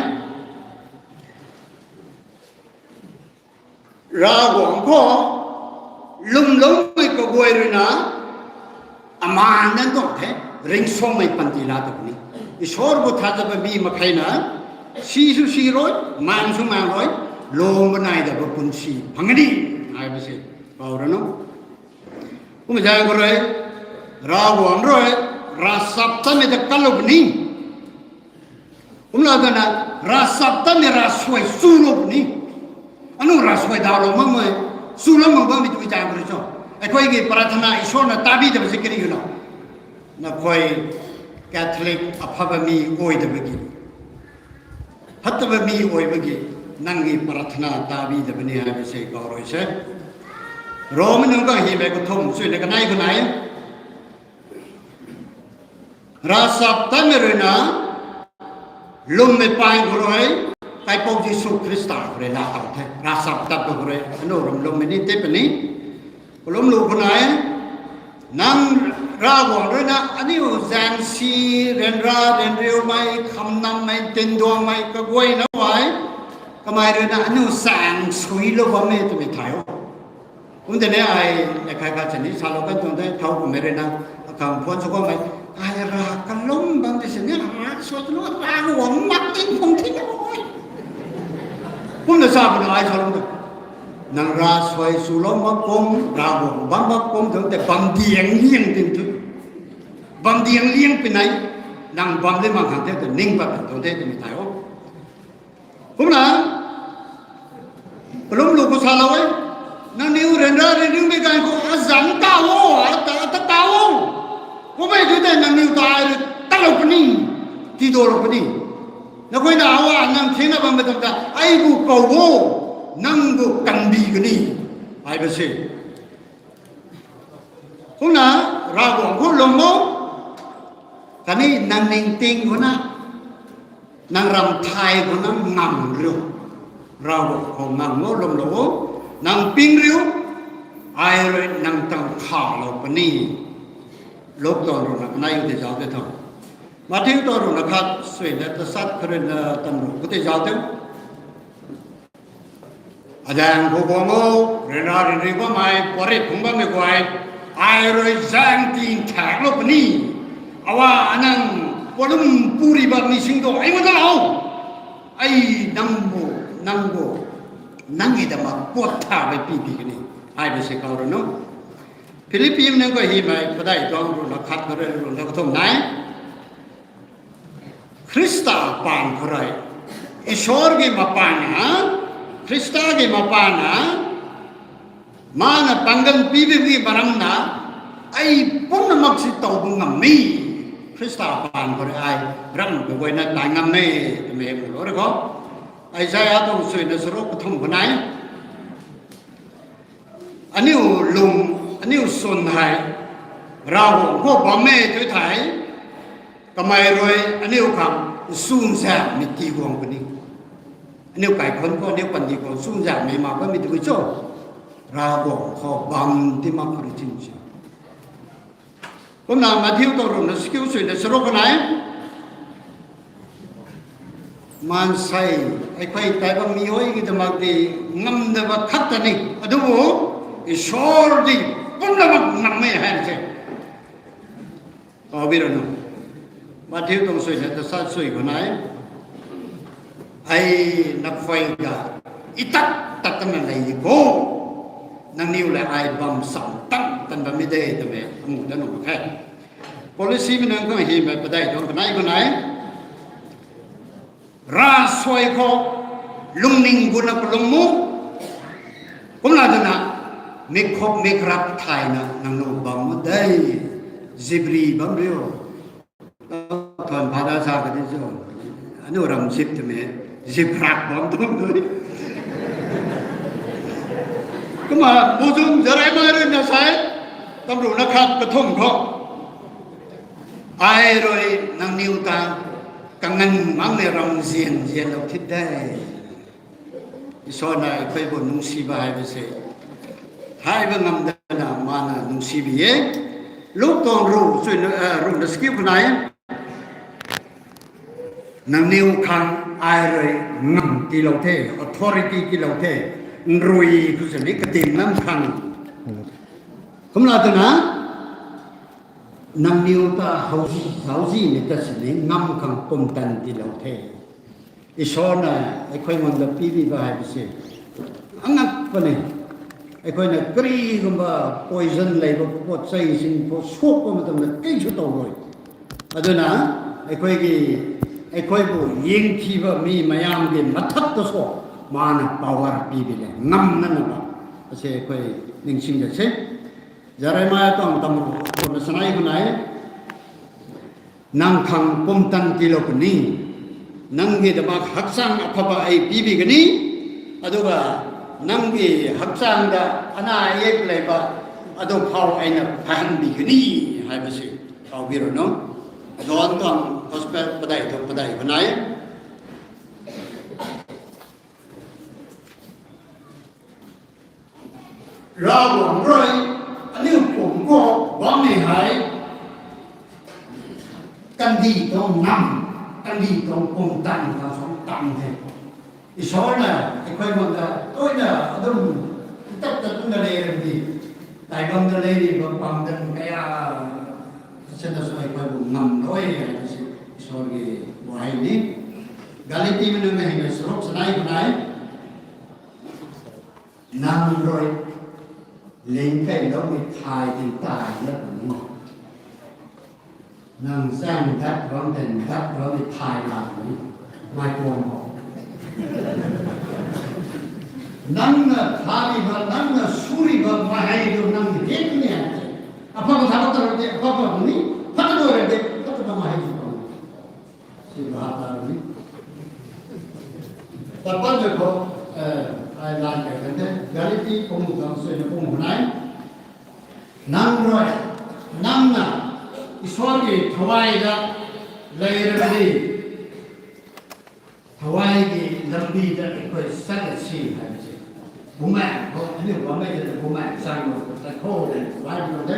ꯔꯥꯒꯣꯡ ꯈꯣ ꯂꯨꯝꯂꯨꯝꯃꯩ ꯀꯒꯣꯏ ꯔꯨꯏꯅ ꯑꯃꯥꯟꯅ ꯇꯣꯡ ꯊꯦ ꯔꯤꯡꯁꯣꯡꯃꯩ ꯄꯟꯇꯤ ꯂꯥ ꯇꯧꯕꯅꯤ꯫ ꯏꯁꯣꯔꯕꯨ ꯊꯥꯖꯕ ꯃꯤ ꯃꯈꯩꯅ ꯁꯤꯁꯨ ꯁꯤꯔꯣꯏ, ꯃꯥꯡꯁꯨ ꯃꯥꯡꯔꯣꯏ, ꯂꯣꯡꯕ ꯅꯥꯏꯗꯕ ꯄꯨꯟꯁꯤ ꯐꯪꯒꯅꯤ ꯍꯥꯏꯕꯁꯦ ꯀꯥꯎꯔꯅꯨ꯫ ꯀꯨꯝꯖꯥ ꯈꯔꯣꯏ, ꯔꯥ ꯋꯥꯡꯔꯣꯏ, ꯔꯥ ꯆꯞ ꯇꯝꯃꯤꯗ ꯀꯜꯂꯨꯕꯅꯤ꯫ ꯀꯨꯝꯂꯥꯗꯅ ꯔꯥ ꯆꯞ ꯇꯝꯃꯤ ꯔꯥ ꯁꯣꯏ ꯆꯨꯔꯨꯕꯅꯤ꯫ ꯑꯅꯨ ꯔꯥ ꯁꯣꯏ ꯗꯥꯎꯔꯣ ꯃꯝꯃꯣꯏ, ꯆꯨꯔꯝꯃꯕ ꯃꯤꯇꯨ ꯆꯥꯡ ꯈꯔꯁꯨ꯫ ꯑꯩꯈꯣꯏꯒꯤ ꯄ꯭ꯔꯥꯊꯅꯥ ꯏꯁꯣꯔꯅ ꯇꯥꯕꯤꯗꯕꯁꯤ ꯀꯔꯤꯒꯤꯅꯣ? ꯅꯈꯣꯏ ꯀꯦꯊꯣꯂꯤꯛ ꯑꯐꯕ ꯃꯤ ꯑꯣꯏꯗꯕꯒꯤ, ꯐꯠꯇꯕ ꯃꯤ ꯑꯣꯏꯕꯒꯤ ꯅꯪꯒꯤ ꯄ꯭ꯔꯥꯊꯅꯥ ꯇꯥꯕꯤꯗꯕꯅꯤ ꯍꯥꯏꯕꯁꯦ ꯀꯥꯎꯔꯣꯏꯁꯦ꯫ ꯔꯣꯝ ꯅꯨꯡꯒ ꯍꯤꯕꯦ ꯀꯊꯨꯝ ꯁꯨꯏꯅ ꯀꯅꯥꯏ ꯈꯨꯅꯥꯏ? ꯔꯥꯆꯞ ꯇꯟꯃꯤꯔꯨꯏꯅ ꯂꯨꯝꯃꯦ ꯄꯥꯏ ꯈꯨꯔꯣꯏ, ꯀꯥꯏꯄꯧ ꯖꯤꯁꯨ ꯈ꯭ꯔꯤꯁꯇ ꯈꯨꯔꯦ ꯂꯥꯛ ꯇꯧ ꯊꯦ꯫ ꯔꯥꯆꯞ ꯇꯞꯄ ꯈꯨꯔꯣꯏ, ꯑꯅꯧꯔꯝ ꯂꯨꯝꯃꯦ ꯅꯤ ꯇꯦꯞꯄꯅꯤ꯫ ꯀꯂꯨꯝ ꯂꯨ ꯈꯨꯅꯥꯏ, ꯅꯪ ꯔꯥꯒꯣꯟ ꯔꯣꯏꯅ ꯑꯅꯤꯎ ꯖꯥꯟꯁꯤ, ꯔꯦꯟꯔꯥ, ꯔꯦꯟꯔꯤꯎꯃꯩ, ꯈꯝꯅꯝꯃꯩ, ꯇꯤꯟꯗꯣꯡꯃꯩ, ꯀꯒꯣꯏꯅ ꯋꯥꯏ, ꯀꯃꯥꯏ ꯔꯣꯏꯅ ꯑꯅꯤꯎ ꯆꯥꯡ ꯁꯨꯏ ꯂꯨꯕꯝꯃꯦ ꯇꯨꯃꯤ ꯊꯥꯏꯌꯣ꯫ ꯀꯨꯝꯗꯅꯦ ꯑꯩ ꯂꯩꯈꯥꯏ ꯈꯥ ꯆꯅꯤ ꯁꯥꯂꯣ ꯀꯟ ꯇꯣꯡꯗ ꯊꯧ ꯀꯨꯝꯃꯦ ꯔꯦꯅ ꯑꯈꯪ ꯐꯣꯟ ꯁꯨ ꯀꯣꯃꯩ꯫ ꯑꯩ ꯔꯥ ꯀꯜꯂꯨꯝ ꯕꯝꯗꯤ ꯁꯤꯅꯦ ꯔꯥ ꯁꯣꯠꯂꯣ ꯔꯥ ꯋꯥꯡ ꯃꯛꯇꯤ ꯐꯣꯡ ꯊꯤꯅ ꯑꯣꯏ꯫ ꯀꯨꯝꯅ ꯆꯥꯕꯅ ꯑꯩ ꯁꯥꯂꯣꯝꯗ꯫ ꯅꯪ ꯔꯥ ꯁꯣꯏ ꯆꯨꯂꯣꯝ ꯃꯛ ꯀꯨꯝ, ꯔꯥ ꯋꯥꯡ ꯕꯝ ꯃꯛ ꯀꯨꯝ ꯊꯝ ꯇꯦ ꯕꯝꯗꯤ ꯌꯦꯡ ꯂꯤꯌꯦꯡ ꯇꯤꯟ ꯊꯨ꯫ ꯕꯝꯗꯤ ꯌꯦꯡ ꯂꯤꯌꯦꯡ ꯄꯤꯅꯩ꯫ ꯅꯪ ꯕꯝꯗꯤ ꯃꯥꯡ ꯈꯪ ꯊꯦ ꯇ ꯅꯤꯡ ꯕꯝ ꯊꯝ ꯊꯦ ꯇ ꯃꯤ ꯊꯥꯏ ꯑꯣ꯫ ꯀꯨꯝꯅ ꯀꯂꯨꯝ ꯂꯨ ꯈꯨ ꯁꯥꯂꯧ ꯑꯦ꯫ ꯅꯪ ꯅꯤꯎ ꯔꯦꯟꯗ꯭ꯔ ꯔꯦꯟꯗ꯭ꯔꯤꯡ ꯃꯦ ꯀꯥꯏ ꯈꯨ ꯑꯖꯪ ꯇꯥꯎ ꯑꯣ, ꯑꯇ, ꯑꯇ ꯇꯥꯎ ꯑꯣ꯫ ꯀꯨꯝꯃꯩ ꯊꯨ ꯇꯦ ꯅꯪ ꯅꯤꯎ ꯇꯥꯏ ꯔꯦ ꯇꯥꯂꯧ ꯄꯅꯤ, ꯇꯤꯗꯣꯂꯧ ꯄꯅꯤ꯫ ꯅꯈꯣꯏꯅ ꯑꯋꯥ ꯅꯪ ꯊꯦꯡꯅꯕ ꯃꯇꯝꯗ ꯑꯩꯕꯨ ꯀꯧꯋꯣ, ꯅꯪꯕꯨ ꯀꯟꯕꯤꯒꯅꯤ ꯍꯥꯏꯕꯁꯦ꯫ ꯀꯨꯝꯅ ꯔꯥꯕꯣ ꯈꯨ ꯂꯣꯡꯃꯣ, ꯀꯅꯤ ꯅꯪ ꯅꯤꯡꯇꯤꯡ ꯈꯨꯅ ꯅꯪ ꯔꯝ ꯊꯥꯏ ꯈꯨꯅ ꯉꯝ ꯔꯤꯎ꯫ ꯔꯥꯎ ꯈꯣ ꯉꯝ ꯂꯣ ꯂꯨꯝ ꯂꯣ꯫ ꯅꯪ ꯄꯤꯡ ꯔꯤꯎ꯫ ꯑꯩ ꯔꯣꯏ ꯅꯪ ꯇꯪ ꯈꯥ ꯂꯣ ꯄꯅꯤ꯫ ꯂꯣꯛ ꯇꯧꯔꯨꯅ ꯀꯅꯥꯏ ꯎꯗꯤ ꯖꯥꯎ ꯇꯦ ꯊꯝ꯫ ꯃꯊꯤꯎ ꯇꯧꯔꯨꯅ ꯈꯥꯠ ꯁꯨꯏꯅ ꯇ ꯁꯠ ꯈꯔꯅ ꯇꯝꯔꯨ ꯎꯗꯤ ꯖꯥꯎ ꯇꯦ꯫ ꯑꯗꯥꯡ ꯈꯨꯕꯣꯡꯉꯣ, ꯔꯦꯅꯥ ꯔꯤꯟꯔꯤ ꯕꯝꯃꯥꯏ, ꯄꯣꯔꯦ ꯐꯨꯡꯕꯝꯃꯦ ꯒꯨꯍꯥꯏ, ꯑꯩ ꯔꯣꯏ ꯖꯥꯡ ꯇꯤꯡ ꯊꯥꯛ ꯂꯣ ꯄꯅꯤ꯫ ꯑꯋꯥ ꯑꯅꯪ, ꯄꯣꯂꯨꯝ ꯄꯨꯔꯤꯕ ꯃꯤꯁꯤꯡꯗꯣ ꯑꯩꯉꯣꯟꯗ ꯂꯥꯛꯑꯣ꯫ ꯑꯩ ꯅꯪꯕꯨ, ꯅꯪꯕꯨ, ꯅꯪꯒꯤꯗꯃꯛ ꯄꯣꯠ ꯊꯥꯕ ꯄꯤꯕꯤꯒꯅꯤ ꯍꯥꯏꯕꯁꯦ ꯀꯥꯎꯔꯅꯨ꯫ ꯐꯤꯂꯤꯞꯄꯤ ꯅꯪ ꯀꯣ ꯍꯤ ꯃꯥꯏ, ꯄꯗꯥꯏ ꯇꯣꯡ ꯔꯨꯅ ꯈꯠ ꯈꯔ ꯔꯨꯅ ꯀꯊꯨꯝ ꯅꯥꯏ꯫ ꯈ꯭ꯔꯤꯁꯇ ꯄꯥꯟ ꯈꯔꯥꯏ꯫ ꯏꯁꯣꯔꯒꯤ ꯃꯄꯥꯟꯅ, ꯈ꯭ꯔꯤꯁꯇꯒꯤ ꯃꯄꯥꯟꯅ, ꯃꯥꯅ ꯄꯥꯡꯒꯜ ꯄꯤꯕꯤꯕꯒꯤ ꯃꯔꯝꯅ ꯑꯩ ꯄꯨꯝꯅꯃꯛꯁꯤ ꯇꯧꯕ ꯉꯝꯃꯤ꯫ ꯈ꯭ꯔꯤꯁꯇ ꯄꯥꯟ ꯈꯔꯥꯏ ꯑꯩ ꯔꯝ ꯇꯧꯕꯅ ꯇꯥꯏ ꯉꯝꯃꯦ꯫ ꯇꯃꯦ ꯂꯣꯏꯔꯦꯀꯣ꯫ ꯑꯩꯁꯥꯌꯥ ꯇꯣꯡ ꯁꯨꯏꯅ ꯁꯔꯨꯛ ꯀꯊꯨꯝ ꯈꯨꯅꯥꯏ꯫ ꯑꯅꯤꯎ ꯂꯨꯝ, ꯑꯅꯤꯎ ꯁꯨꯟ ꯍꯥꯏ꯫ ꯔꯥꯍꯣꯡ ꯈꯣ ꯕꯝꯃꯦ ꯇꯨꯏ ꯊꯥꯏ꯫ ꯀꯃꯥꯏ ꯔꯣꯏ ꯑꯅꯤꯎ ꯈꯥꯡ ꯁꯨꯟ ꯁꯥ ꯃꯤꯇꯤ ꯒꯣꯡ ꯄꯅꯤ꯫ ꯑꯅꯤꯎ ꯀꯥꯏ ꯈꯣꯟ ꯈꯣ, ꯑꯅꯤꯎ ꯄꯟꯗꯤ ꯈꯣ, ꯁꯨꯟ ꯁꯥ ꯃꯤ ꯃꯥ ꯄꯟ ꯃꯤ ꯇꯨꯏ ꯆꯣ꯫ ꯔꯥꯍꯣꯡ ꯈꯣ ꯕꯝ ꯇꯤ ꯃꯥ ꯈꯨꯔꯤ ꯆꯤꯟ ꯁꯤ꯫ ꯀꯨꯝꯅ ꯃꯊꯤꯎ ꯇꯧꯔꯨꯝꯅ ꯁꯤꯀꯤꯎ ꯁꯨꯏꯅ ꯁꯔꯨꯛ ꯈꯨꯅꯥꯏ꯫ Maansei, ꯑꯩꯈꯣꯏ ꯇꯥꯏꯕꯪ ꯃꯤꯑꯣꯏꯒꯤꯗꯃꯛꯇꯤ ꯉꯝꯗꯕ ꯈꯛꯇꯅꯤ꯫ ꯑꯗꯨꯕꯨ ꯏꯁꯣꯔꯗꯤ ꯄꯨꯝꯅꯃꯛ ꯉꯝꯃꯦ ꯍꯥꯏꯕꯁꯦ ꯀꯥꯎꯕꯤꯔꯅꯨ꯫ ꯃꯊꯤꯎ ꯇꯣꯡꯁꯨꯏꯅ ꯇꯁꯥꯠ ꯁꯨꯏ ꯈꯨꯅꯥꯏ, ꯑꯩ ꯅꯈꯣꯏꯒ ꯏꯇꯠ ꯇꯠꯇꯅ ꯂꯩꯔꯤꯀꯣ, ꯅꯪꯅꯤꯎ ꯂꯩ ꯑꯩ ꯕꯝ ꯁꯝ ꯇꯟ ꯇꯟꯕ ꯃꯤꯗꯦ ꯇꯃꯦ ꯑꯃꯨꯛꯇ ꯅꯨꯡꯈꯥꯏ꯫ Policy ꯃꯅꯨꯡ ꯈꯪ ꯍꯤꯃꯦ ꯄꯗꯥꯏ ꯇꯣꯡ ꯈꯨꯅꯥꯏ ꯈꯨꯅꯥꯏ꯫ Ra suai khou lungning guna kalung mu. Kumna duna, mikhop mikrak thaina nang nu bam mu dei. Zibri bam rio. Thuan phada sa ka di zo. Anu ram zip te me. Zip rak bam tum dui. Kumna, muzum zarai mai rui na sai. Tamru na khat kathum khou. Ai rui nang niw ta kangan mang ne ram zian zian lou thit de. Isor na akhoi bu nungsi ba hai bu se. Hai ba ngam dana mana nungsi bi ye. Luk tong ru, chui na, eh, ru na skiu khunai. Nang niw khang ai rui ngam ti lou the, authority ti lou the. Nrui khu se ni katin nam khang. Kumna tu na, nang niw ta hauzi, hauzi ni ta sini ngam khang pumtan ti lou the. Isor na, akhoi ngam da pi bi ba hai bu se. Angak pa ni. Akhoi na kari gum ba poison lei ba pot chai sin pot suak pa matam na kei chu tau rui. Aduna, akhoi ki, akhoi bu ying thi ba mi mayam ki mathak ta so, mana power pi bi le, ngam na na ba. Ase akhoi ningsing da se. Jeremiah tong tam ru, ru na sanai khunai. Nang khang pumtan ti lou kuni. Nang ki dama hakchang aphaba ai pi bi kani. Aduga nang ki hakchang da ana yek lei ba. Adu phau ai na phan bi kani. Hai bu se. Kau bi ru no. John tong gospel padai tong padai khunai. Ravguangc rui aniu pum khou bammei hei, kandih tuang nam, kandih tuang pumtan khang suang tam the. Isor na, akhoi bam ta, toi na, adum, tap tap na le ram di, tai bam ta le di, bam bam ta kaya, sena suai akhoi bu ngam loi, si, Isor ki wahei ni. Galati mei nunc hei na saruk sanai khunai. Nang rui ling kei lou mi thai tin tai na puni. Nang sang dat rong ten dat rong mi thai la puni. Mai tuang ho. Nang na thari ba, nang na suri ba, mahei du nang hit ni a. Apa ba thaba ta rui, apa ba ni, apa ta rui de, apa ta mahei du. Si ba ta ni. Tapat de ko, eh, ai lan kai kan de, Galati pung kam sui na pung hunai. Nang rui, nang na, Isor ki thawai da, lei ra di. Thawai ki lambi da, koi sat da si hai si. Bumai, ko, ani bumai da, bumai, sang lo, ta ko de, bai lo de.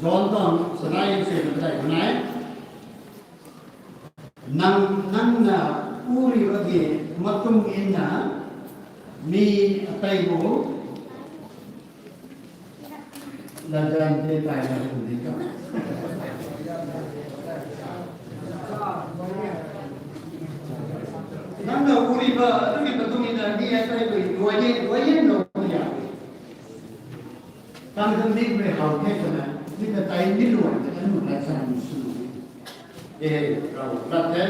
John tong, sanai, sui na dai, hunai. Nang, nang na uri bagi matung in na mi atai bo. Lajan te tai na uri ka. Nang na uri ba, uri matung in na mi atai bo. Dua ye, dua ye no ya. Tang tang ni me hau the ko na, ni na tai ni luan ka nu lai san su. E, rau, lat the.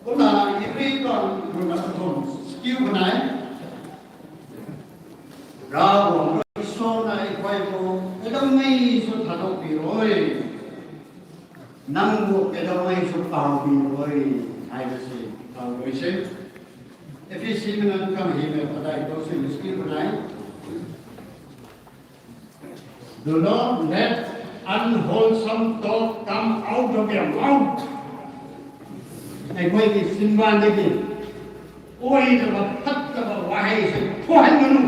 Kumna Hebrew tuang runa kathum skiu kanai. Ravguangc rui Isor na ikhwai bo, kadam mei su thatou pi rui. Nang bu kadam mei su pau pi rui. Hai da si, pau rui si. Ephesi mei nunc khang hi mei padai kou si skiu kanai. Do not let unwholesome talk come out of your mouth. Ai koi ki simban de ki. Oi na ba phat na ba wahei se thohan manu.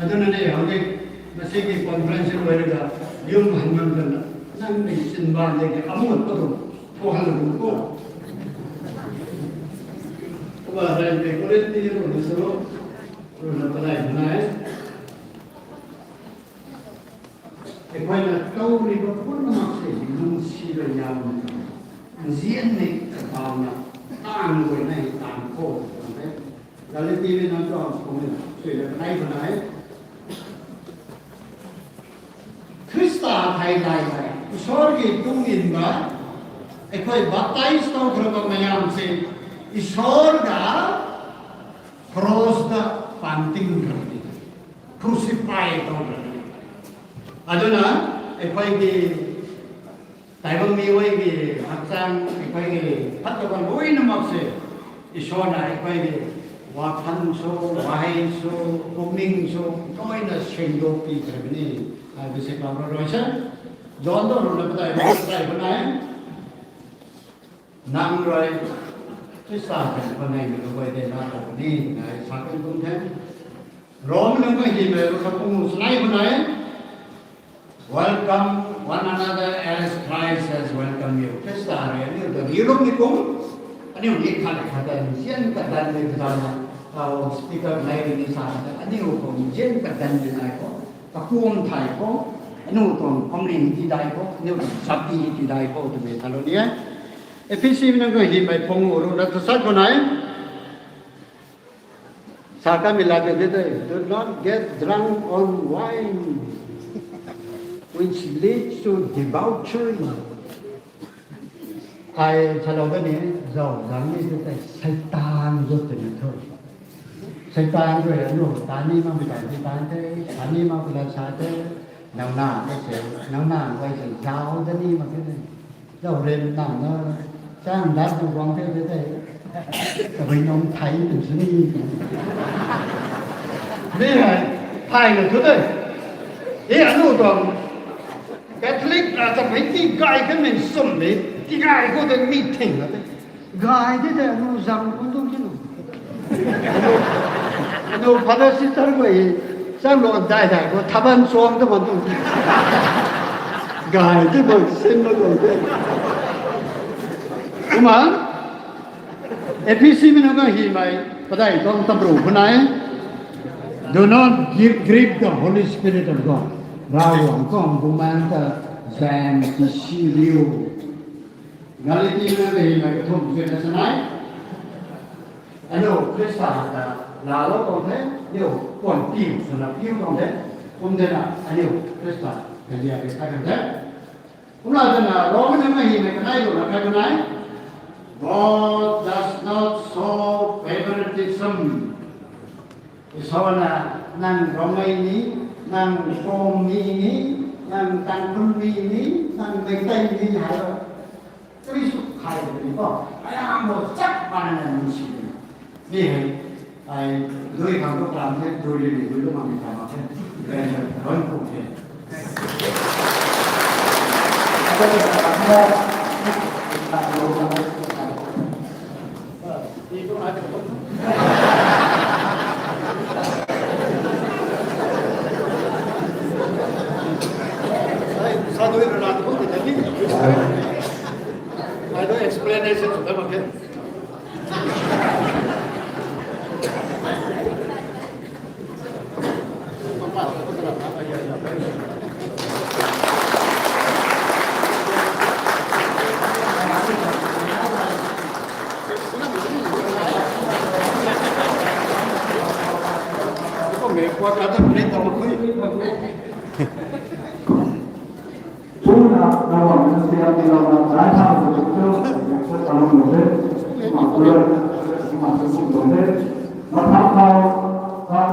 Aduna ne hau de. Masi ki conference lo de da. Yum han man da na. Nang ni simban de ki amu pa tu. Thohan manu ko. Korinthi rui na salo, rui na palai nai. Eikhoi na tau ni ba pun na mak se, nung si ba yam na. Nzian ni ka tau na, tang rui na, tang ko, tang ne. Galati rui na tau kong ni, sui na nai ba nai. Khrista thei lai thei, Isor ki tung in ba, eikhoi baptize tau khara ba mayam se, Isor ga cross da panting khara ni, crucify tau khara ni. Aduna, eikhoi ki Taiwan mi wei ki hakchang, eikhoi ki phat ta ba lui na mak se, Isor na eikhoi ki wa phan so, wa hei so, puming so, noi na seng do pi khara ni, ai bi se kau rui rui se. John do rui na patai, patai ba nai. Nang rui, Khrista kan pa nai mi rui de na ta ni, nai sa kan kum the. Rom nang ka hi me rui ka kum sa nai ba nai. Welcome one another as Christ has welcomed you. Khrista rui aniu ta ri lum ni kum, aniu ni khat khat ta nzian khat dan ni khat na, tau speaker nai ri ni sa khat ta, aniu kum nzian khat dan ni nai ko, kakum thai ko, aniu tuang family ni ti dai ko, aniu tuang sap ti ni ti dai ko, twmei talo ni e. Ephesi mi nang ka hi mei pung uru na ta sat ko nai. Sa ka mi la te te te, "Do not get drunk on wine, which leads to debauchery." Ai sa lou ka ni, zau zang ni te te, Satan zut te ni thu. Satan rui anu, tani ma mi tani tan te, tani ma pula sa te, nang na te se, nang na wai se, zau te ni ma te te. Zau ren nang na, chang dat tu guang te te te. Kabui nung thai tu sini. Ni hai, thai na tu te. E anu tuang Catholic na ta pai ti gai ka min sum ni, ti gai ko te mi thing na te. Gai te te anu zang ko tu ki nu. Anu, anu father sister ko e, sang lo dai dai ko, thaban suang ta man tu. Gai te bang sin lo tu te. Kumna, Ephesi mi nang ka hi mei, padai tuang tabru khou nai. Do not give, grieve the Holy Spirit of God. Ravguangc tuang Bumaengh ta zaeng ti si riu. Galati na le hei kathumh sui na sa nai. Aniu Khrista ta laalou tuang the, aniu puan piu swna piu tuang the, kum de na aniu Khrista ta lia ke ta kan the. Kumna ta na Rom na hei mei kanei lu na kai kanei. God does not show favoritism. Isor na, nang Rongmei ni, nang Kum mi ni, nang Tangkhul mi ni, nang Meitei ni hai lo. Kari sw khai ni ko. Ai ham lo chak mana na ni si ni. Ni hei, ai lui khang tu klam the, lui li ni lui lu mang ni klam the. Ron kum the. I don't explanation to them again. Tuna, Ravguangc na siam ni lana, nai thang tu tu, sa talung lu the, ma tu la, ma tu tu lu the, ma thang thau, thang,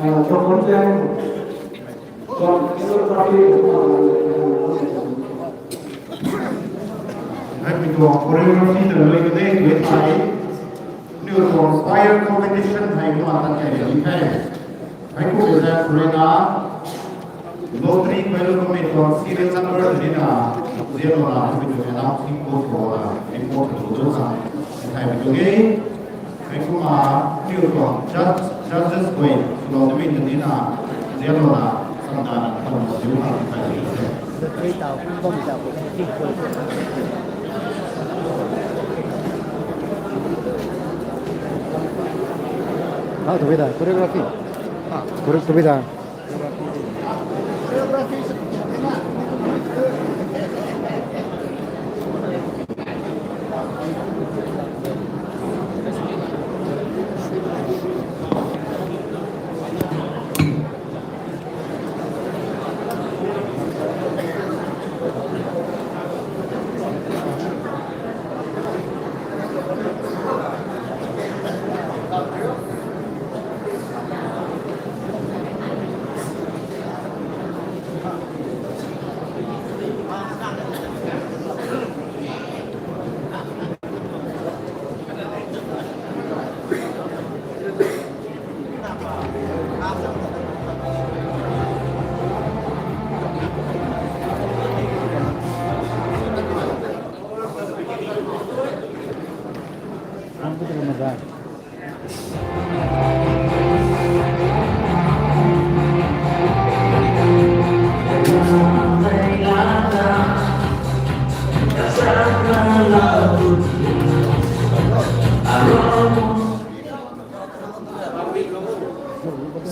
eh, tu kun teng, tu tu tapi, Hei, mi tuang choreography ta lui ka de, lui thai. Niu tuang choir competition hei kumna tan kai ni the. Hei ku de zan rui na, lottery khou lu kummei tuang serial number ni na, zero na, mi tuang announcing code khou na, report khou lu sa, hei mi tuang e. Hei kumna, niu tuang judge, judges guay, swlou nimei ta ni na, zero na, samda na, kham na, zero na, hei mi tuang e. Lottery tau, bam tau, bam tau. How to be the choreography? Chore-, to be the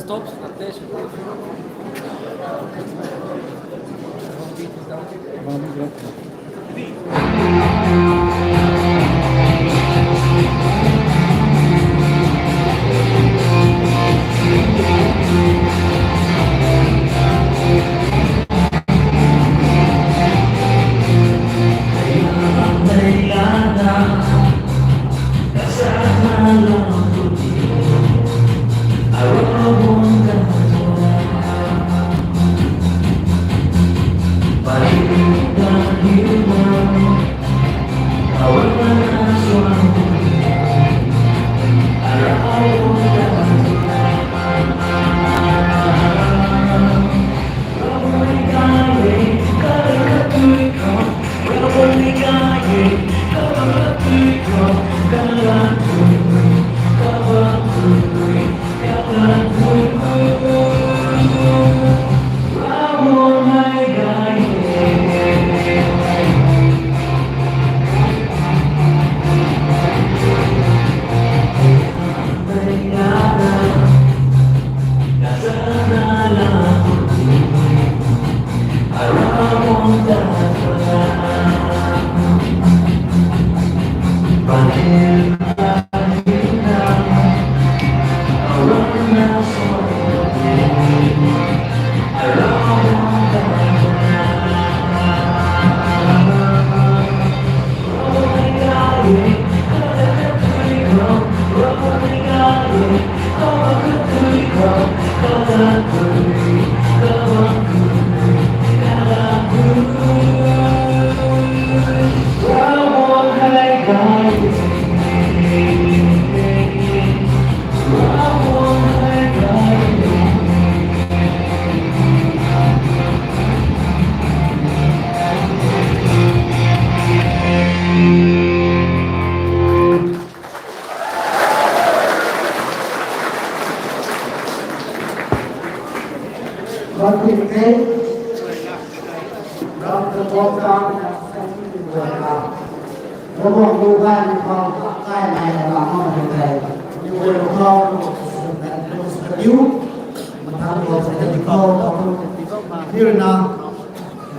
Stop.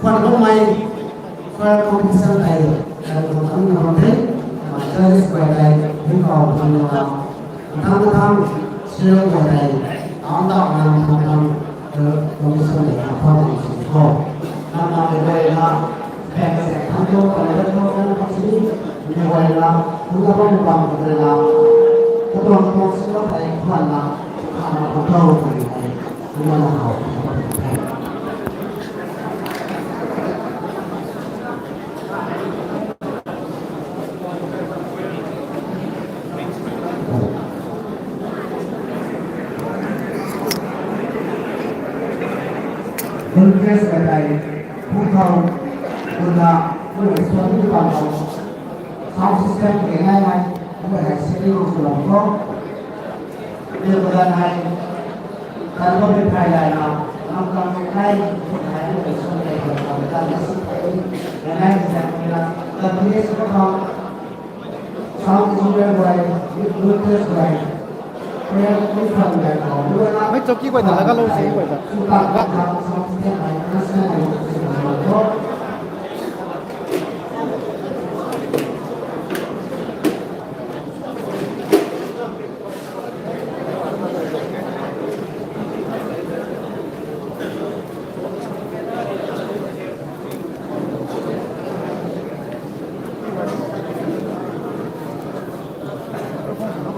Khwan bammei, khwan competition tei, tei tuang tang na bam the, mei judges guay tei, hui khou tuang na, mathang mathang, serial guay tei, taw taw na mathang mathang, eh, competition tei na khwan tei si khou. Na na tei guay na, pek se thang tu, pek se thang tu, pek se, ni guay na, thang na bam bam guay na, katuang tuang si khou tei khwan na, khwan na khou tei, khwan na khou. Congress ka tei, two thousand, two thousand, two thousand, sound system ke nai nai, two thousand, setting of the law. Bil kaganv hei, kan bam mei phey layna, lam kan mei thei, thei mei suan tei kan kan kan na si thei, kan nai kan kan na, kan kan na si kan kan, sound engineer guay, youth leaders guay, Mei chowki guay ta laga lou si guay ta.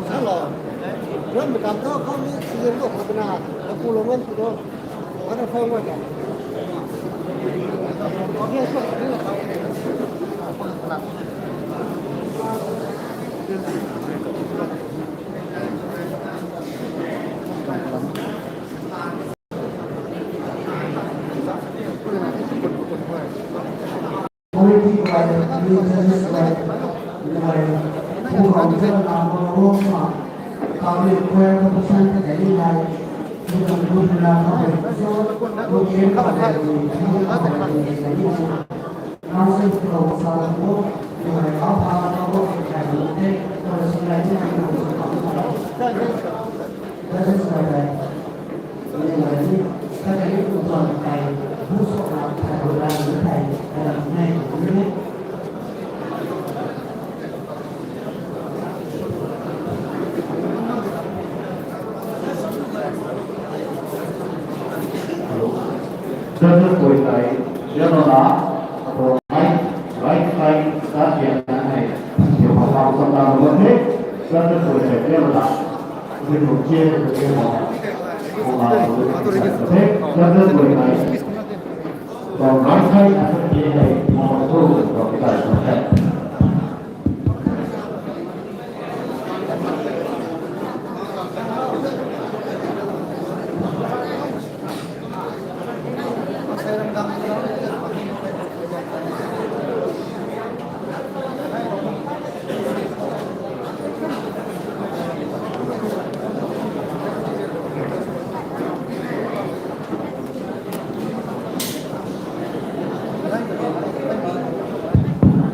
Hello. Ram mi kam tho, khou mi season ko khou na, na pu lo ngan tu do. Ana phone wa ka. Sasa kuai tai, yano na, ato right, right side, sa tian na hai, yo pa pa sa ta lo the, sasa kuai tai, yano na, we no che, we no, ko ma, we no che, sasa kuai tai, from right side, sa tian hai, mo to, ko tai, ko tai.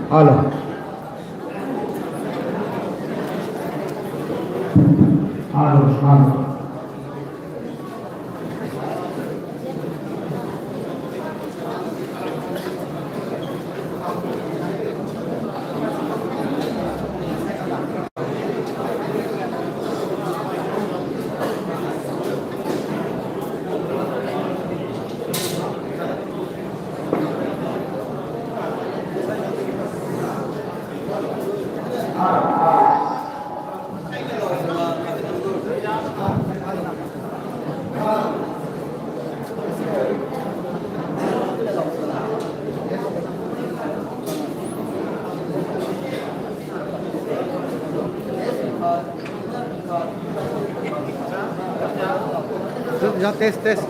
Hello. Hello, hello. Test, test.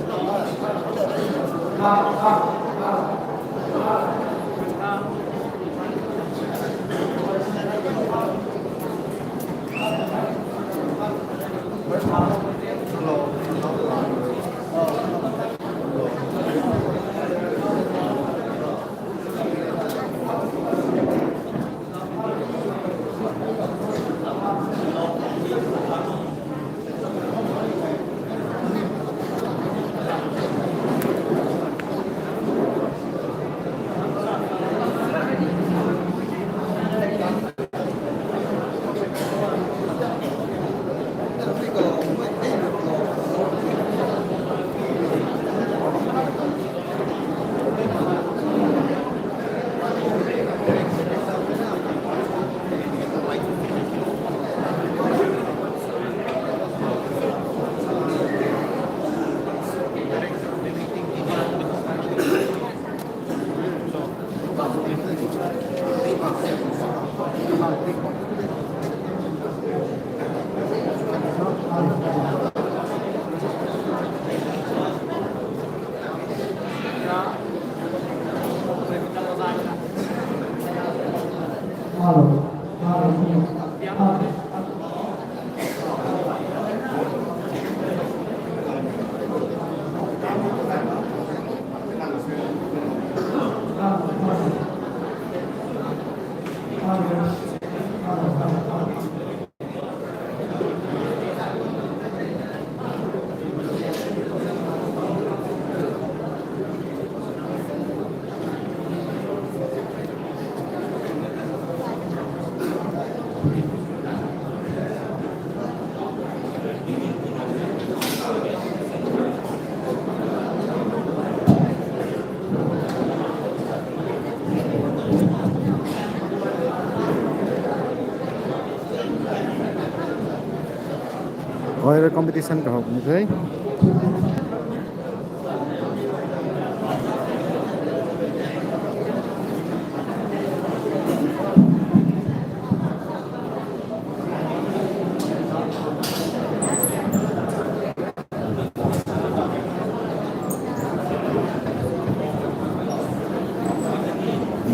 Oil competition kahou ni the.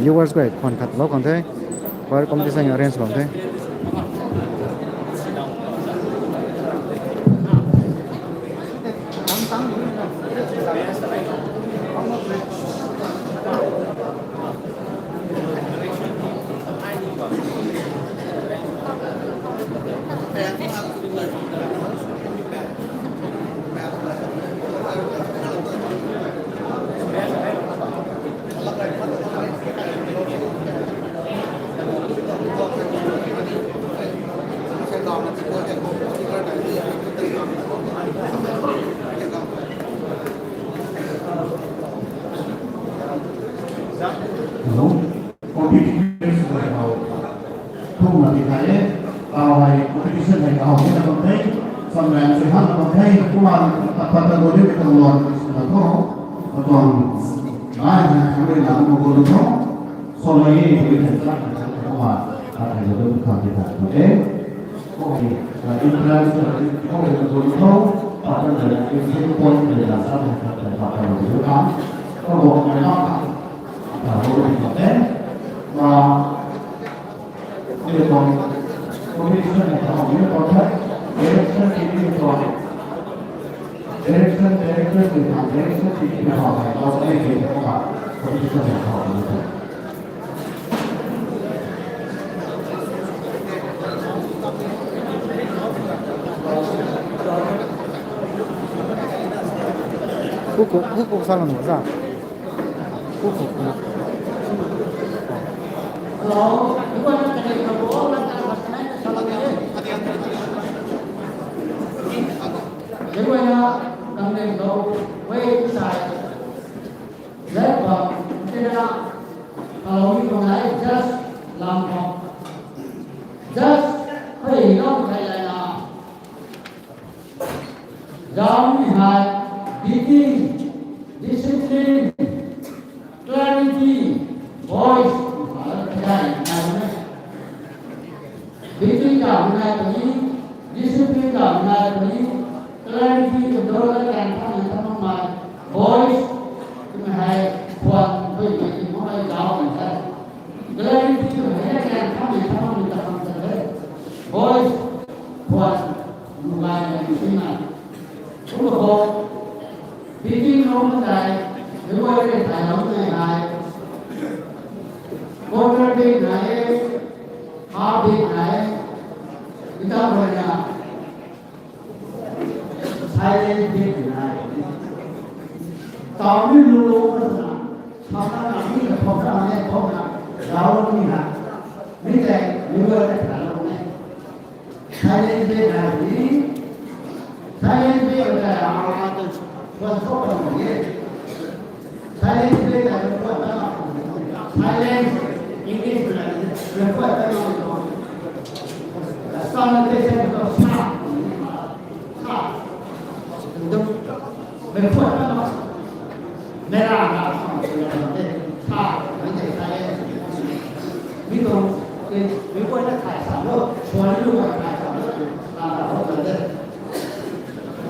Viewers guay phone khat lou khang the. Choir competition arrange bam the. Hello. Competition hei hou. Thumna ti thei e. Tau hei competition hei kahou ni na bam the. Samlan si han na bam the. Kumna pat pat ta go de tang luan na tho. Atuang nai hei hang rui na kumna go lu tho. Solei e, tui hei sa hei sa kumna. Tat hei go de tang ti thei e. Okay. Entrance hei go de tho. Pat ta hei exit point hei na sa hei sa hei pat ta go de tho. Kumna go hei na. Atuang competition hei tau ni tho the. Direction ti ni tho. Direction, direction ti tho, direction ti ni tho. Hei tau ni ti tho. Competition hei tau ni tho. Huku, huku sa lang za. Just hei nau thei lana. Zauc ni hei, beating, discipline, clarity, voice, hei nai na. Beating ka nai puni, discipline ka nai puni, clarity, control ka kan tham tham mai, voice, kum hei, khwan, thui, thui, thui, mo hei zauc ni hei. Clarity tu hei kan tham ni tham ni ta tham ta hei. Voice, khwan, lu lai na ni si na. Kum ko, beating lou na tai, the way they tai lou na hai. Quarter beat na hai, half beat na hai. Ita hoi na. Silence beat na hai. Tau ni lu lou na sa. Thau na na ni ka thau na ne thau na. Zauc ni na. Mi te, mi wo te thau na ne. Silence beat na ni. Silence beat na hai. Silence, English na, request na. Sa na te sa na sa. Sa. Request na. Mera na. Sa. Mi tuang, mi guay na khai sa lo. Suan lu guay khai sa lo. Na na lo na de.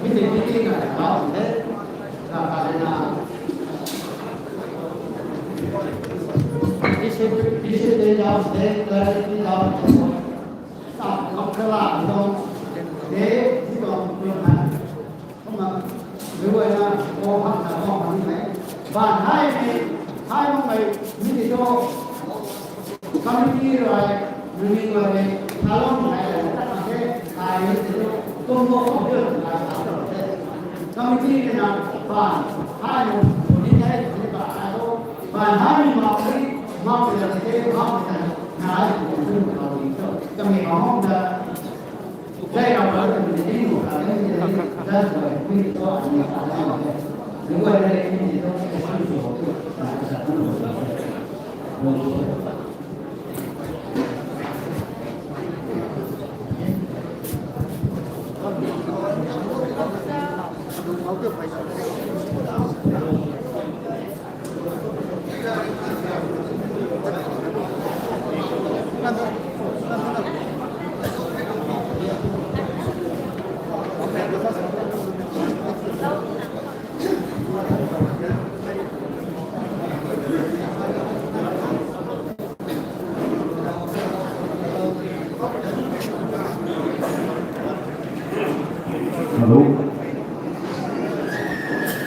Mi te mi ti na na de. Na ka de na. Discipline, discipline down there, clarity down there. Sa, lam kala, dong, de, di dong, dong, han. Kumna, mi guay na, o, han na, o, han ni. Ban hai ni, hai mong mai, mi di to. Committee rui, meeting rui, thalou hai, hai, hai, tum mo, computer, hai, hai, hai. Committee na, ban, hai, mo, ni hai, ni ba, hai, lo, ban, hai, ni ma, ni, ma, ni, ni, ma, ni, na, hai, ni, ni, ni, ni, Hello.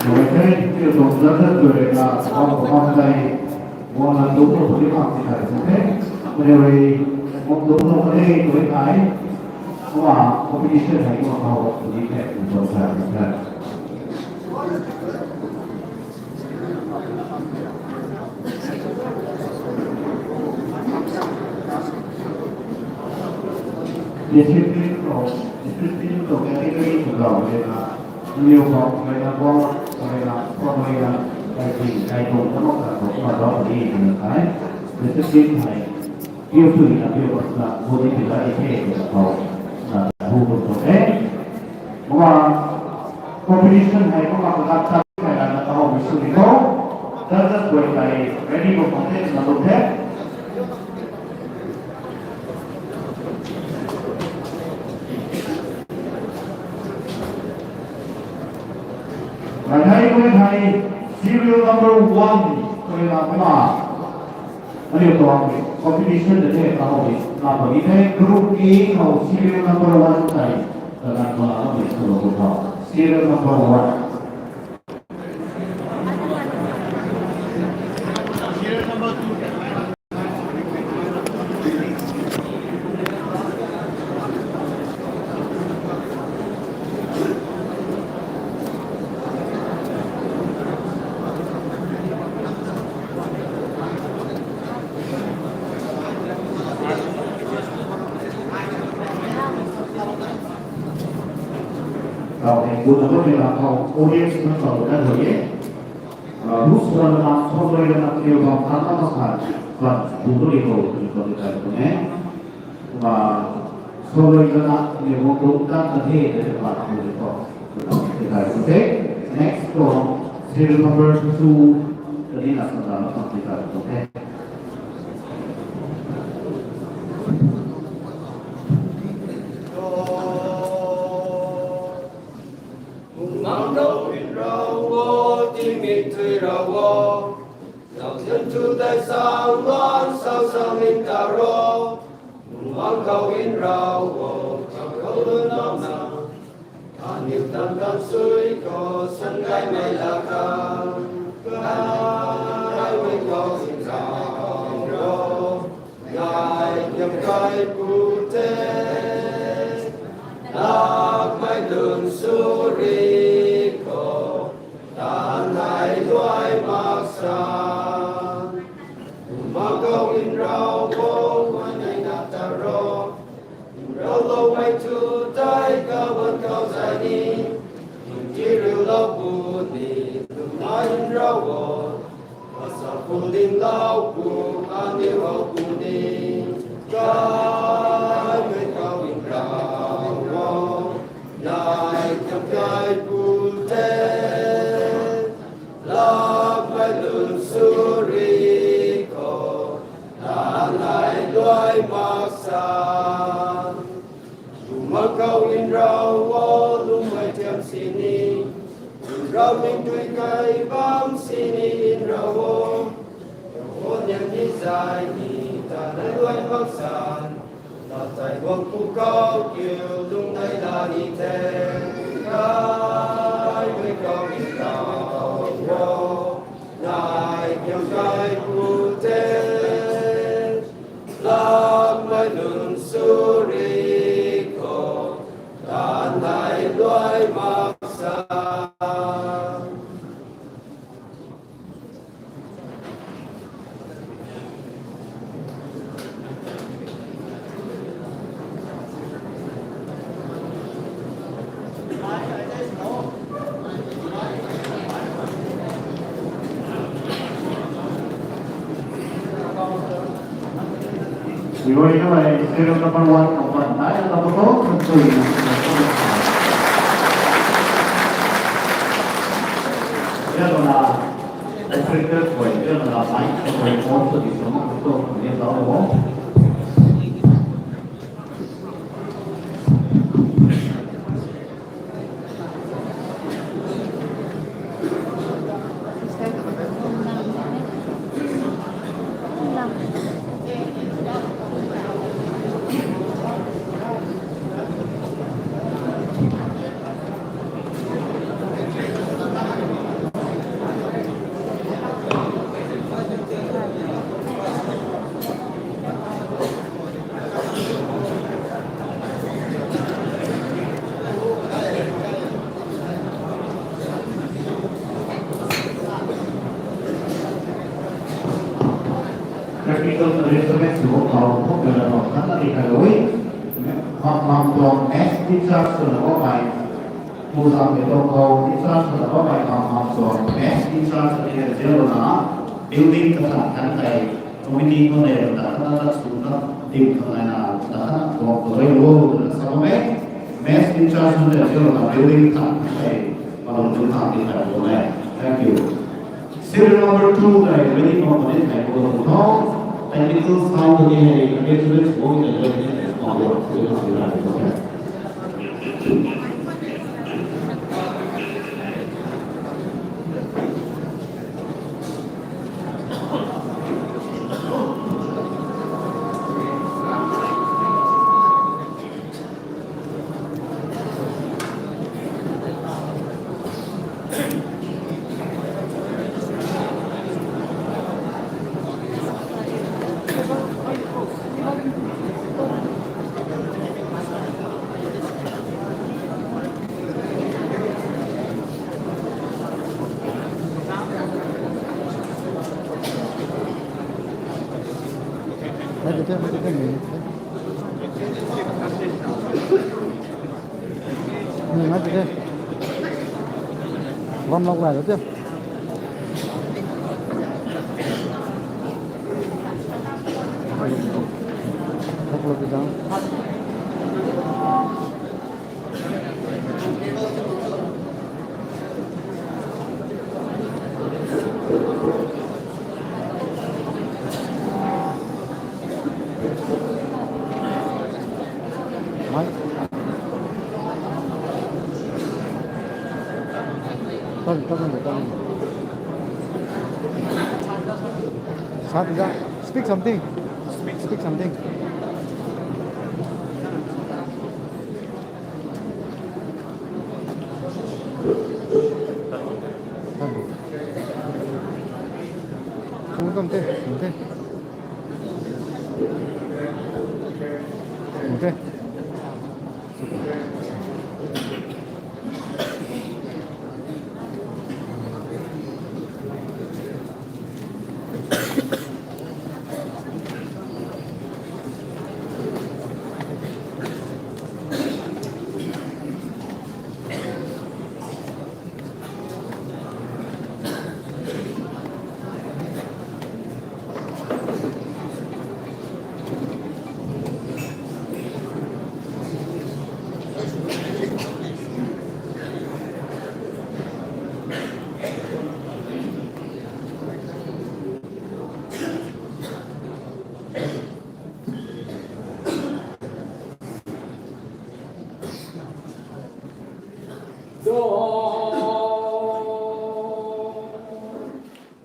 Hello, thank you. Tuang zat zat tu rui na, bam bam tei, bam na tu tu tu ni bam ti kai tu the. Anyway, bam tu tu tu ni tu ni kai. Tua competition hei tua khou tu ni the, tu tu sa tu the. Discipline khou, discipline khou category khou rau le na, liu khou, mai na bom, mai na, bom mai na, kai ting, kai tung, na bom ka khou, ma rau ni na kai. Discipline hei, piu tu na piu na, body pillar e the, na khou, na hu tu tu the. Kumna competition hei kumna kaganv sa hei lana kahowmei sw ni tho. Judges guay tei ready bam khang the na lum the. Nai hei kumna hei serial number one kumna kumna. Aniu tuang competition ta the kahow ni, na puni the group A khou serial number one tei, kaganv bam ni sw lou tho. Serial number one. Tau hei, bu na bam ni la khou audience na tau na tho ye. Ah, Ruth Rana, Soloi Rana, Liu Bam Khan, Ama Khan, Khan, bu tu ni khou, ni khou ni kai tu ne. Ah, Soloi Rana, Liu Bam Khan, Khan, Khan, he, he, he, Khan, bu ni khou. Ni kai tu the. Next from serial number two, tadi na sa na, Khan, ni kai tu the. Mangkau in rau o, tingmik tui rau o. Zauzian tu dai sang lan sau sang min ta ro. Mangkau in rau o, chau kau lun nau na. Aniu tan tan sui ko, san gai mai la ka. Kai wei kau in rau o. Nai kiam kai pu te, lakmei lun suri ko, tan nai luai mak sa. Mangkau in rau o, wan nai na ta ro. Rau lou mei tu tai ka wan kau zai ni. Ti riu lou pu ni, lum nai in rau o. Asa pu ding lau pu, aniu hou pu ni, kai mei kau in rau o, nai kiam kai pu te, lakmei lun suri ko, tan nai luai mak sa. Mangkau in rau o, lungmei thiam sini, rau ming tui kai bam sini in rau o. O niam ni zai ni, ta nai luai mak san. Ta zai guang pu kau kiu lung nai la ni the. Kai mei kau in rau o. Nai kiam kai pu te, lakmei lun suri ko, tan nai luai mak sa. Rui na mei serial number one khou pan nai na bam khou kan tui na. Ria na, operator khou, ria na, mic khou, phone khou di sa mak khou, ni tau lo. Practical arrangement sw khou, khou kala khou khat na di kha lui. Kham kham tuang maths teacher swna bammei. Pu zam ke tuang khou teacher swna bammei kham kham tuang maths teacher swna ke zero na. Building ka sa kan kai. Committee nunc le ta khana ta sw na, team khang nai na, ta khana tuang khou rui lo, ta sa bam e. Maths teacher nunc le zero na building ta kai. Palung tu ta di kha lui. Thank you. Serial number two tei ready for the next table of the talk. Technical sound again, arrangements, all the arrangements, all the arrangements. Ram lok lai tei. Lok lok dang. Speak something. Speak, speak something.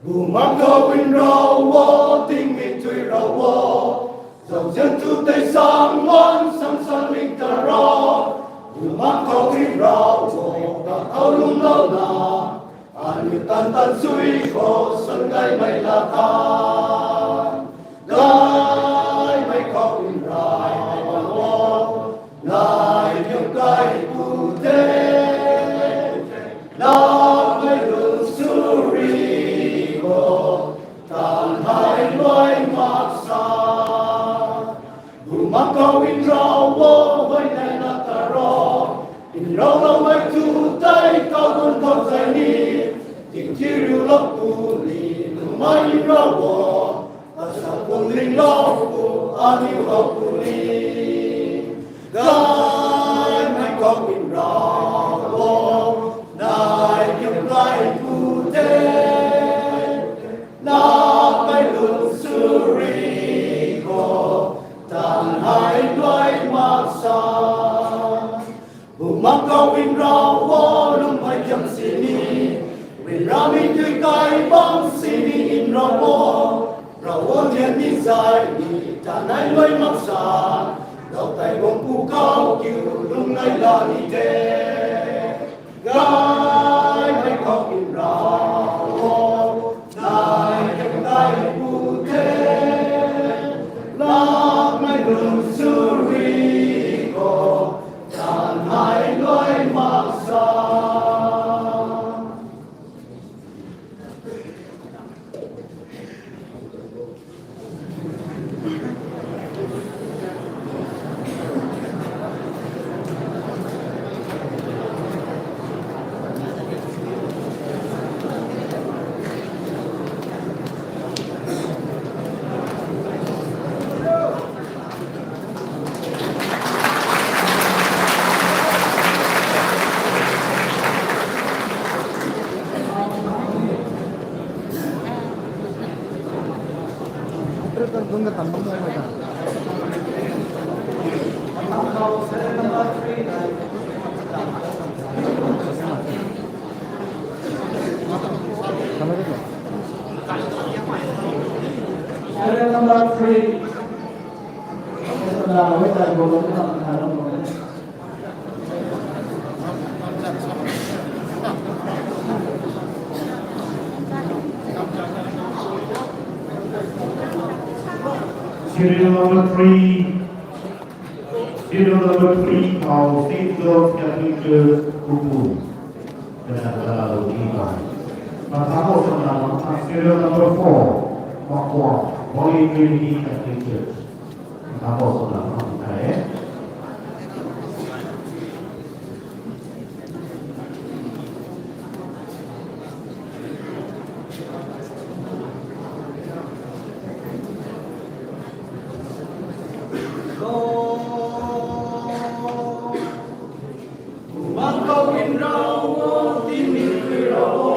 Bumaengh khou rui rau o, tingmik tui rau o. Zauzian tu tei sang wan, sang sang ling ta rau. Bumaengh khou rui rau o, ta khou lungclou na. Aniu tan tan sui khou, san gaymei la ta. Gaymei khou rui rai o, nai piu kai pu the. Lamei lun suri khou, tan hai luai mak sa. Bumaengh khou rui rau o, huayney na ta rau. Rau loumei tu tei, kagun khou zay ni. Tingkiriu lou tu ni, bumaengh rui rau o. Asau Pungling lou pu, aniu lou puni. Gaymei kau in rau o, nai kiu kai pu the. Lamei lun suri khou, tan hei luai mak sa. Bumaengh khou in rau o, lungmei thiam sini, ryanramei tui kai bam sini in rau o, rau o nian ni zai ni, ta nai luai mak sa, dau tei bam pu khou kiu lung nai la ni the. Gaymei khou in rau o, nai kiu kai pu the, lamei lun suri khou, tan hei luai mak sa. Serial number three. Serial number three. Serial number three, Mao Saint George Catholic Church, Kupu. Kena kena lou ni ba. Matha ko sana matha serial number four, Makwa, Holy Trinity Catholic Church. Matha ko sana matha e. Bumaengh khou in rau o, tini tui rau o,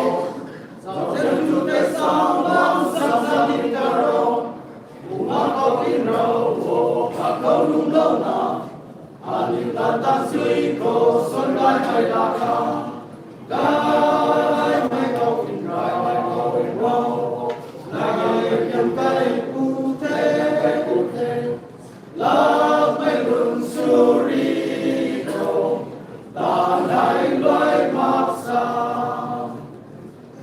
zauzian tu tei sang bam sang sa ni ta rau. Bumaengh khou in rau o, kakhou lunglouna, aniu ta ta sui khou suan gaymei la kha. Gaymei khou in rau o, nai kiu kai pu the, pu the. Lamei lun suri khou, tan hei luai mak sa.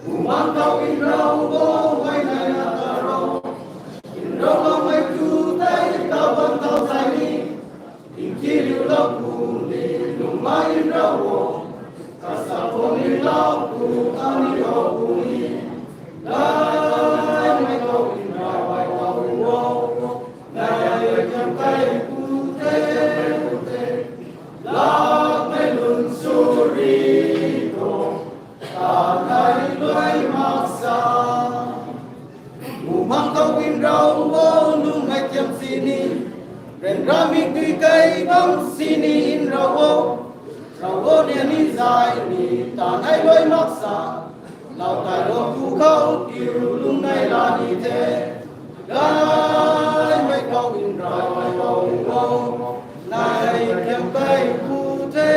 Bumaengh khou in rau o, mei nai na ta rau. In rau loumei tu tei ta bam tau zai ni. In ki riu lou pu ni, lungmei in rau o. Kasa khou ni lou pu, aniu lou pu ni. Gaymei khou in rau o. Nai kiu kai pu the, pu the. Lamei lun suri khou, tan hei luai mak sa. Bumaengh khou in rau o, lungmei thiam sini, ryanramei tui kai bam sini in rau o. Rau o nian ni zai ni, tan hei luai mak sa. Lau tei bam pu khou kiu lung nai la ni the. Gaymei khou in rau o, nai kiu kai pu the.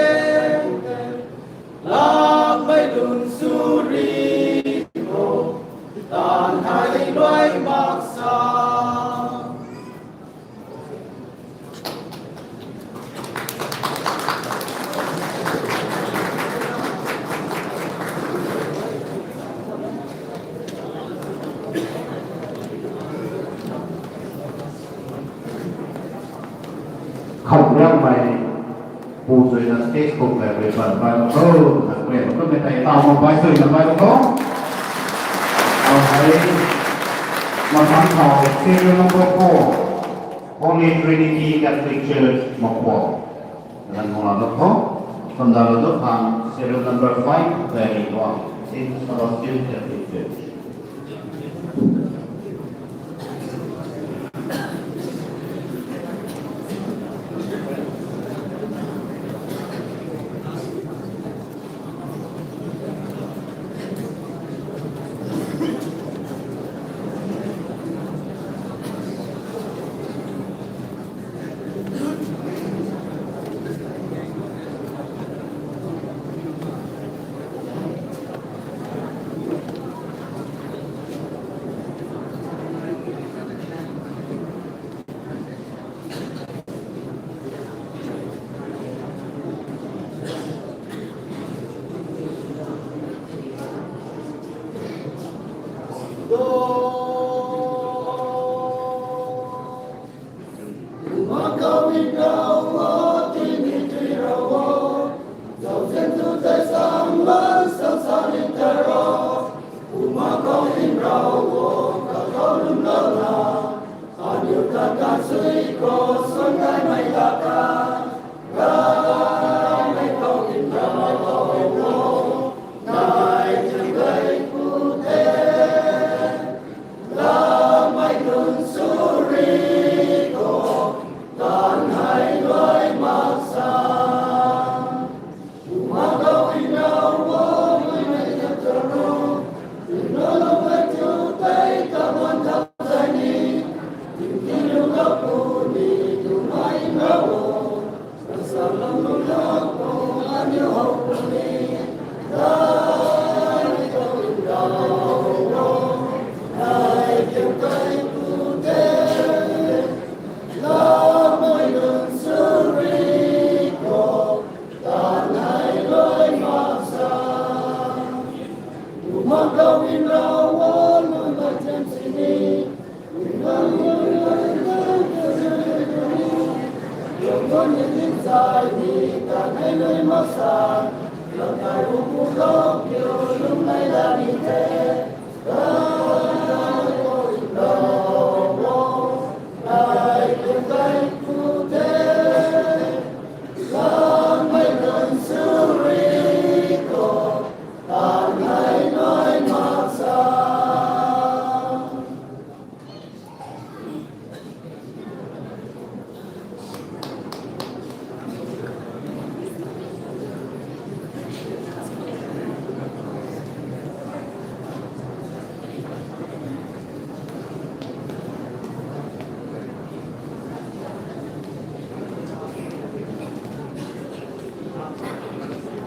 Lamei lun suri khou, tan hei luai mak sa. Khou riangmei pu zuina stage khou kai rui ban bai bam tho, na kwe bam tho, mei tei taw mak bai zuina bai bam tho. Au hei, mathang khou serial number four, Holy Trinity Catholic Church, Makwa. Nan hong la bam tho, sanda la dok khang serial number five, Mary Wang, Saint Sebastian Catholic Church.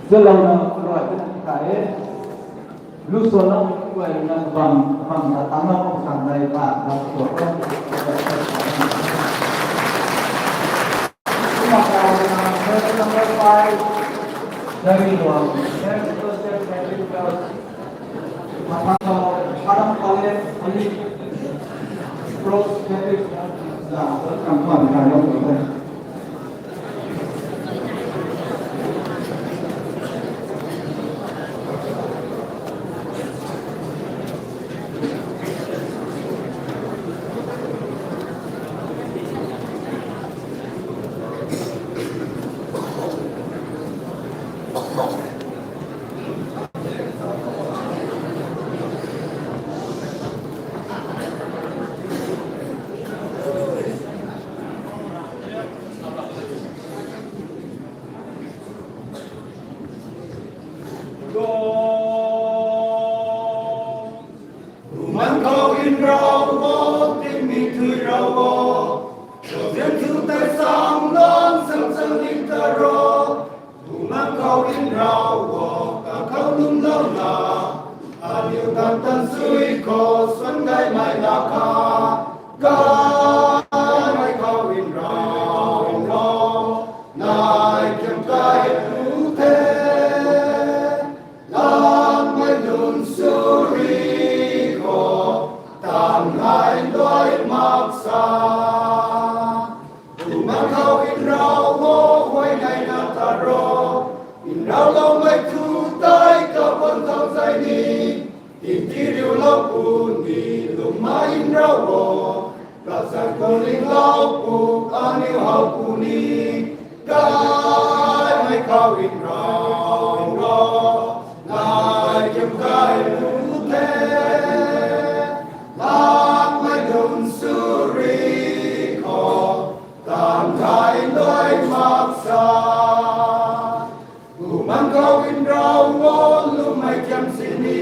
Zalouna ruai ta e. Lu suan na kuay na bam bam na tang na kong sang dai ba na kuay. Number five, Jerry Luang, Jerry Luang, Jerry Luang. Matang ko, Haram Palace, Ali, Bros, Jerry, Luang, welcome to our program. Bumaengc khou nrau o, tingmik thui rau o, Sodian thu tei sang lon sam sam ling ta ro. Bumaengc khou nrau o, kakhou lungclou na, aniu tan tan sui khou suan gaymei na kha, gaymei khou nrau o, nai kiam kai pu the. Lamei lun suri khou, tan nai luai mak sa. Bumaengc khou nrau o, huay nai na ta ro. Nrauloumei thu tei kaguan thau zay ni. Tingti riulou puni, lumei nrau o. Ravzan khou linglou pu, aniu how puni. Gaymei khou nrau o, nai kiam kai pu the. Lamei lun suri khou, tan kai luai mak sa. Bumaengc khou nrau o, lumei kiam sini.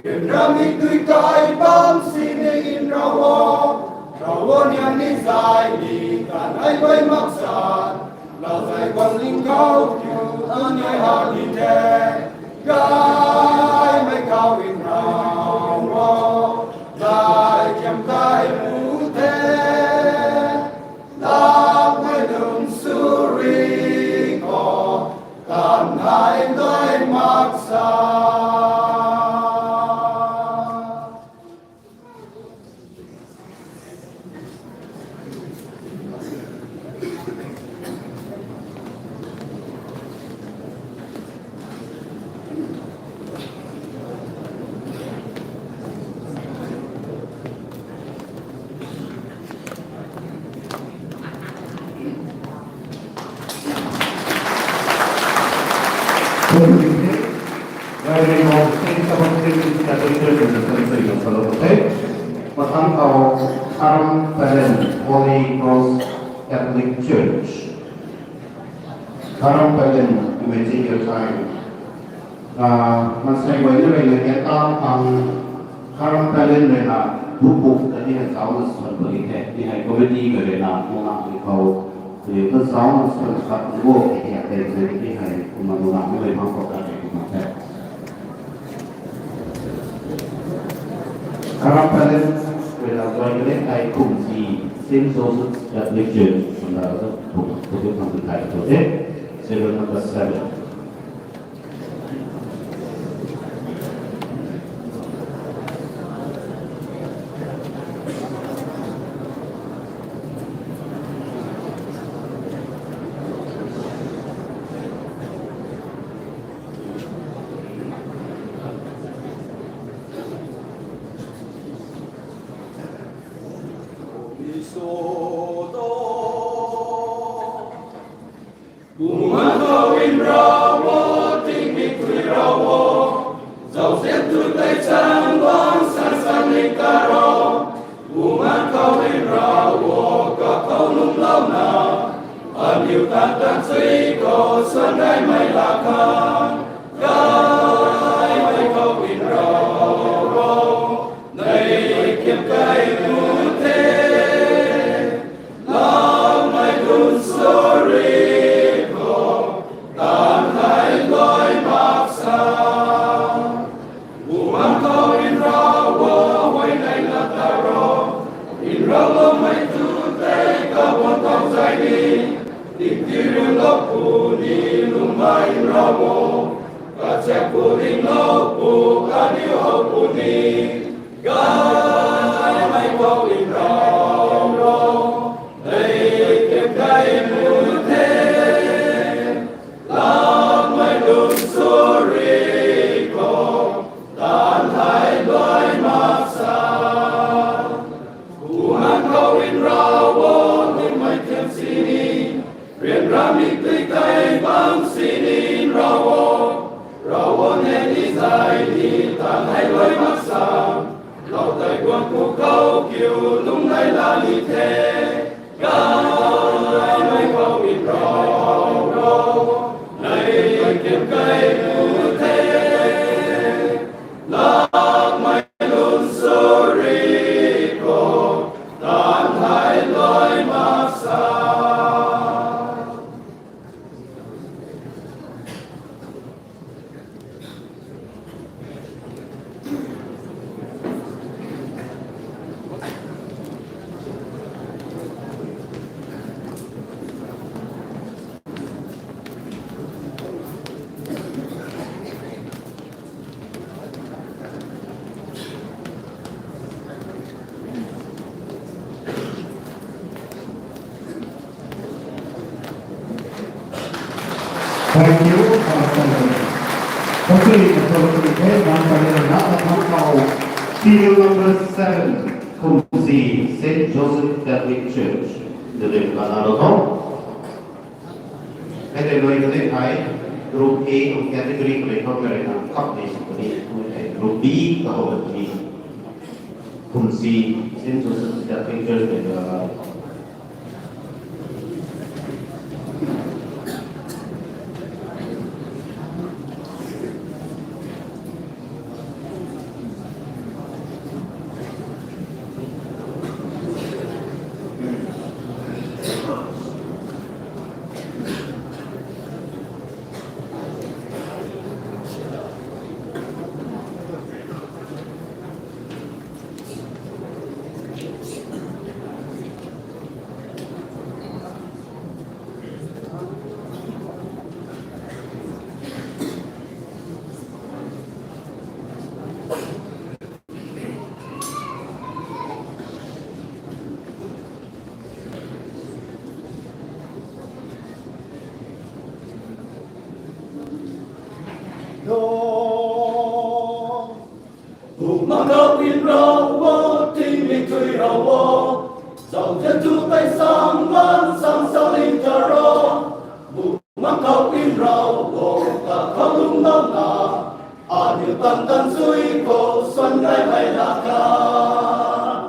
Ryanramei tui kai bam sini nrau o. Rau o, nian ni zay ni, tan ai luai mak sa. Lau zay guan ling khou kiu, aniu ha ni the. Gaymei khou nrau o, nai kiam kai pu the. Lamei lun suri khou, tan nai luai mak sa. Mathang khou Kharam Palen Holy Cross Catholic Church. Kharam Palen, you may take your time. Ah, mansei guay ni rui na kata pang Kharam Palen rui na bupuk ta ni hei zauc na swan puni the, ni hei committee guay rui na muna ni khou, ni ta zauc na swan khat ni bo ke hei tei ni hei kumna muna ni rui mang khou ta ni kumna the. Kharam Palen rui na guay ni rui kai kum si Saint Joseph Catholic Church, kumna ta bupuk ta ni khang kai khou the, serial number seven. Bumaengh khou nrau o, tingmik tui rau o, zauzian tu tei chang bang san san ling ta rau. Bumaengh khou nrau o, kakhou lunglouna, aniu tan tan sui khou suan gaymei laa khang, gaymei khou nrau o, nei kiam kai mu the. Lamei lun suri khou, tan hei luai mak sa. Bumaengh khou nrau o, huay nei laa ta rau. Nrauloumei tu tei kaguang tau zay ni, tingtiriulou puni lungmei nrau o. Kachaek pu linglou pu, aniu how puni, gaymei khou nrau o, nei kiam kai mu the. Lamei lun suri khou, tan hei luai mak sa. Bumaengh khou nrau o, lungmei thiam sini, ryanramei tui tei bang sini nrau o. Rau o, nei ni zay ni, tan hei luai mak sa. Lau tei guang pu khou kiu lung nei laa ni the. Gaymei khou nrau o, nei kiam kai mu the. Lamei lun suri khou, tan hei luai mak sa. Thank you, Pastor. Okay, so we take one for the last one now. Serial number seven, Kumsi, Saint Joseph Catholic Church. The name Kanalo. Hei tei lui kani thei, group A tuang category khou rui na kap nei sw kani, group B khou rui na kap ni. Kumsi, Saint Joseph Catholic Church rui na. Bumaengh khou nrau o, tingmik tui rau o, zauzian tu tei sang bang san san ling ta rau. Bumaengh khou nrau o, kakhou lunglouna, aniu tan tan sui khou suan gaymei laa khang.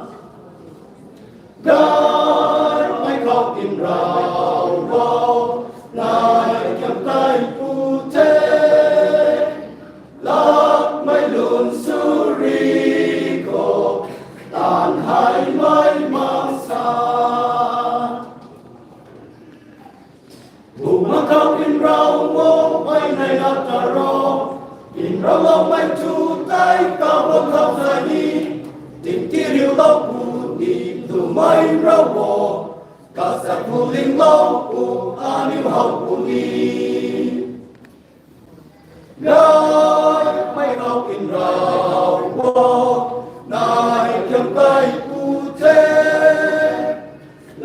Gaymei khou nrau o, nei kiam kai mu the. Lamei lun suri khou, tan hei luai mak sa. Bumaengh khou nrau o, huay nei laa ta rau. Nrauloumei tu tei kaguang tau zay ni, tingtiriulou puni lungmei nrau o. Kachaek pu linglou pu, aniu how puni. Gaymei khou nrau o, nei kiam kai mu the.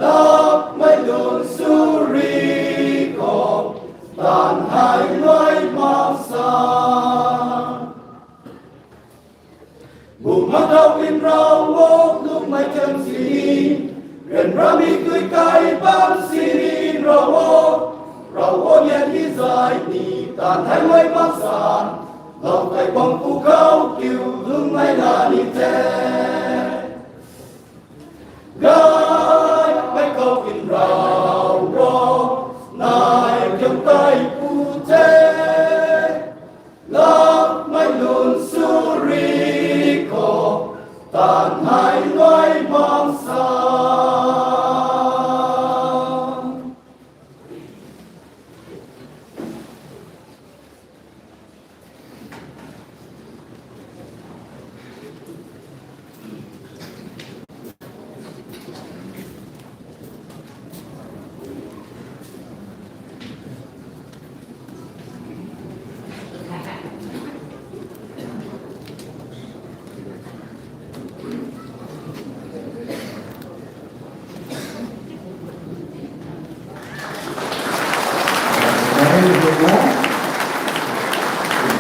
Lamei lun suri khou, tan hei luai mak sa. Bumaengh khou nrau o, lungmei thiam sini, ryanramei tui tei bang sini nrau o. Rau o, Ai ni ta thai mai mak san, lou tei bang pu khou kiu lung nai na ni the. Gay mai khou in rau ro, nai kiam tei pu the. Lak mai lun suri khou, tan hai nai mak san.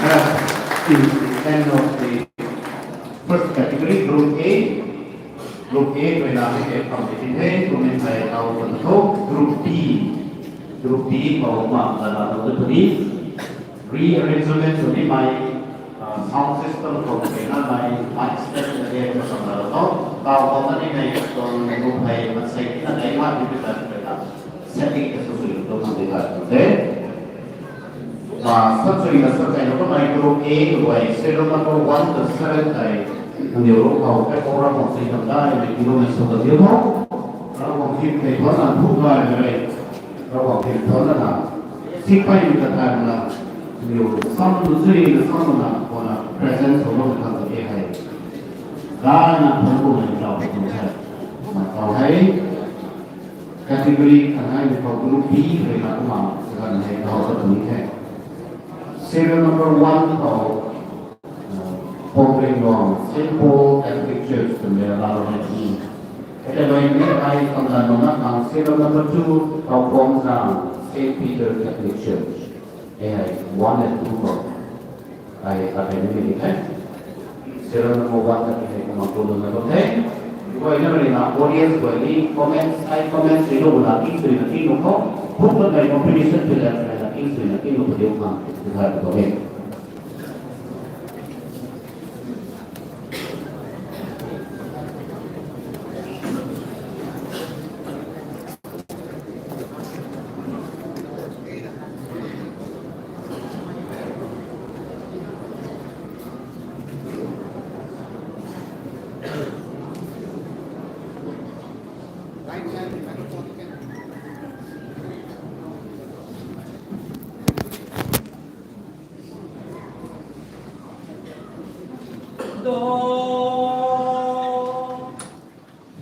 That's the end of the first category, Group A. Group A rui na hei kam di the, kumna hei tau kan tho. Group B, Group B khou ma lana tau tu ni. Rearrangement sw ni mai, ah, sound system khou kena nai, mic stand area khou samna lo tho. Tau khou na ni nai, tau group hei mansei na nai ma di ta rui na setting ka sw sw tu kan di ta the. Ma, sa chui na sa kai na ko nai Group A khou hei serial number one to seven tei, nangniw ro khou kai program khou si tam dai, nai kilo na sw ta diu tho. Ravguangc thim tei thuan na thu ngai na re. Ravguangc thim thuan na na. Sik pai ni ta thai na. Niw sam tu chui na sam na, ko na present sw na thang ta ke hei. Dai na thuan ko na tau tu hei. Ma tau hei. Category kanei ni khou Group B rui na kumna, sa kanei hei tau ta ni hei. Serial number one khou, uh, Pomring Luang, Saint Paul Catholic Church, twmei la lou ni. Kata loi ni ai kam dan lou na khang serial number two, Kaubomzang, Saint Peter Catholic Church. Hei hei, one and two khou. Ai, ai, ni ni the. Serial number one ta hei kumna tu lou na the. Guay na rui na audience guay ni comments, ai comments rui lou na ting sui na ting lou khou. Huk na kai competition tu la na ting sui na ting lou khou diu khang. Tu hai tu ni.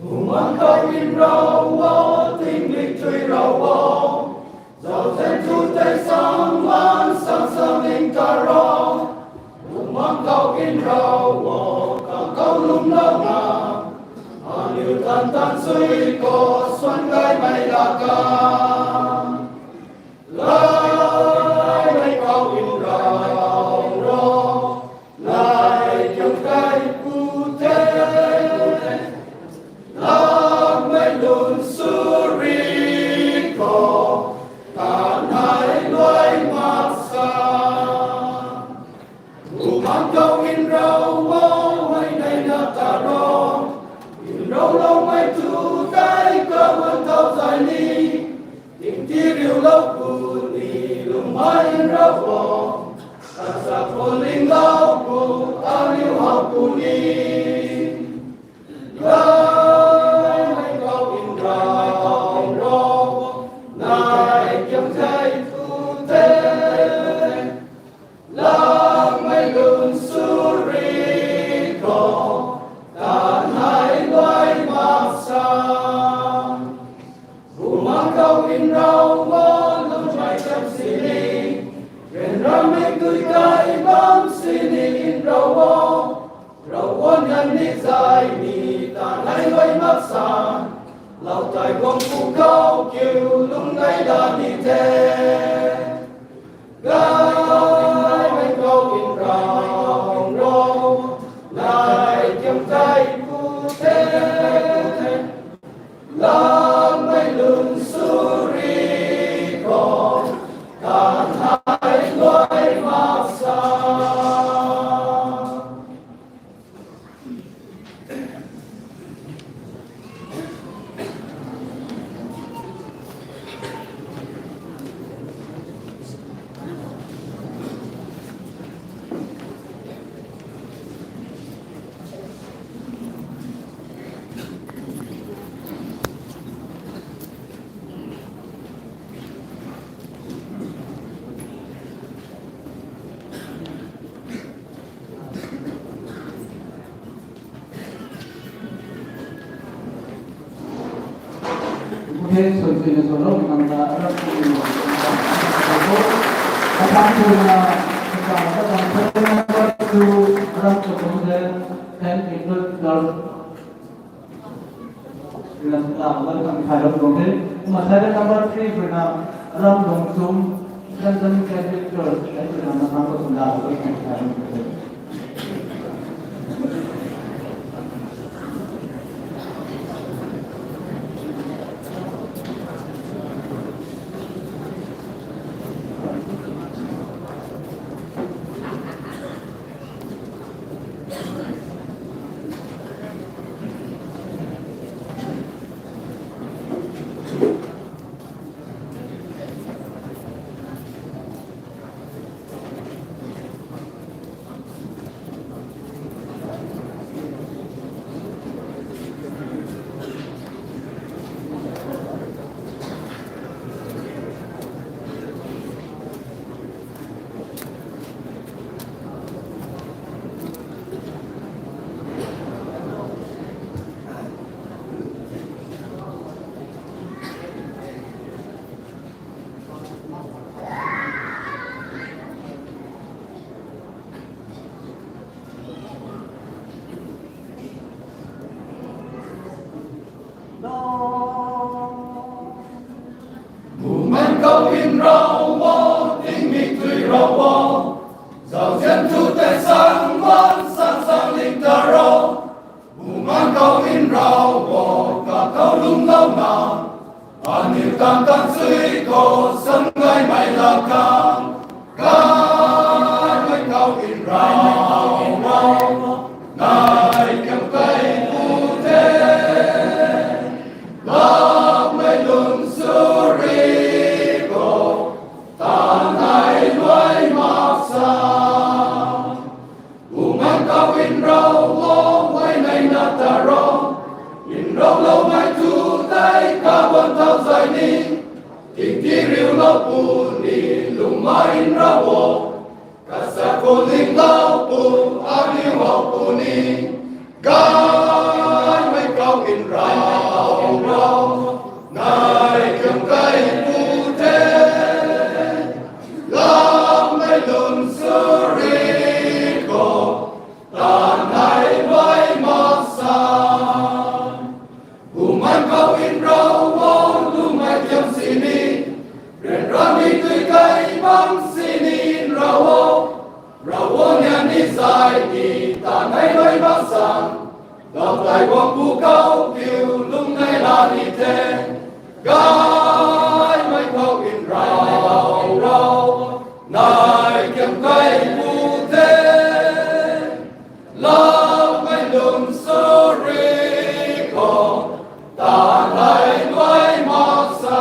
Bumaengc khou in rau o, tingmik chui rau o. Zauzian tu tei sang maan sang sang ning ta rau. Bumaengc khou in rau o, kang khou lum lou na. Aniu tan tan sui khou suan gaymei laa kan. Laimei khou in rau ro, nai kiam kai pu the. Lammei lun suri khou, ta nai luai mak sa. Bumaengc khou in rau o, mei nei na ta rau. In rau loumei tu tei kawan thau zay ni. Ting ti riu lou pu ni, lungmei in rau o. Kasa phu ling lou pu, aniu hau pu ni. Laimei khou in rau ro, nai kiam kai pu the. Lammei lun suri khou, ta nai luai mak sa. Bumaengc khou in rau o, lungmei cham sini. Ryanramei tui kai bam sini in rau o. Ravguangc nang ni zay ni ta nai luai mak sa. Lou tei guang pu khou kiu lung nai la ni the. Gaymei khou in rau ro, nai kiam kai pu the. Lammei lun suri khou, ta nai Sui sui na solo ni mangna, aram sui ni mangna. Atam sui na, atam sui na, aram sui na, Saint Nicholas Girls. Rina sa ta, aram sui na, aram sui na, aram sui na, aram sui na, Saint Nicholas Girls. Bumaengc khou nrau o, tingmik tui rau o, zauzian thu tei sang ban sang sang ling ta rau. Bumaengc khou nrau o, kakhou lungclou na, aniu tang tang sui khou sang gaymei laa khang, kaimei khou nrau o, nai kiam kei pu the, lamei lun suri khou, tanei luai mak sa. Bumaengc khou nrau o, huayney na ta rau, nrauloumei thu tei kaguan thau zay ni, tingti riulou puni, lungmei nrau o, kasa khou linglou pu, aniu hou puni, gaymei khou nrau o, nai kiam kei pu the, lamei lun suri khou, tanei luai mak sa. Bumaengc khou nrau o, lungmei kiam sini, ryanramei tui kei bam sini nrau o, rau o, nian ni zay ni, tanei luai mak sa. Lau tei guang pu khou kiu lungc nei la ni the, gaymei khou nrau o, nai kiam kei pu the, lamei lun suri khou, tanei luai mak sa.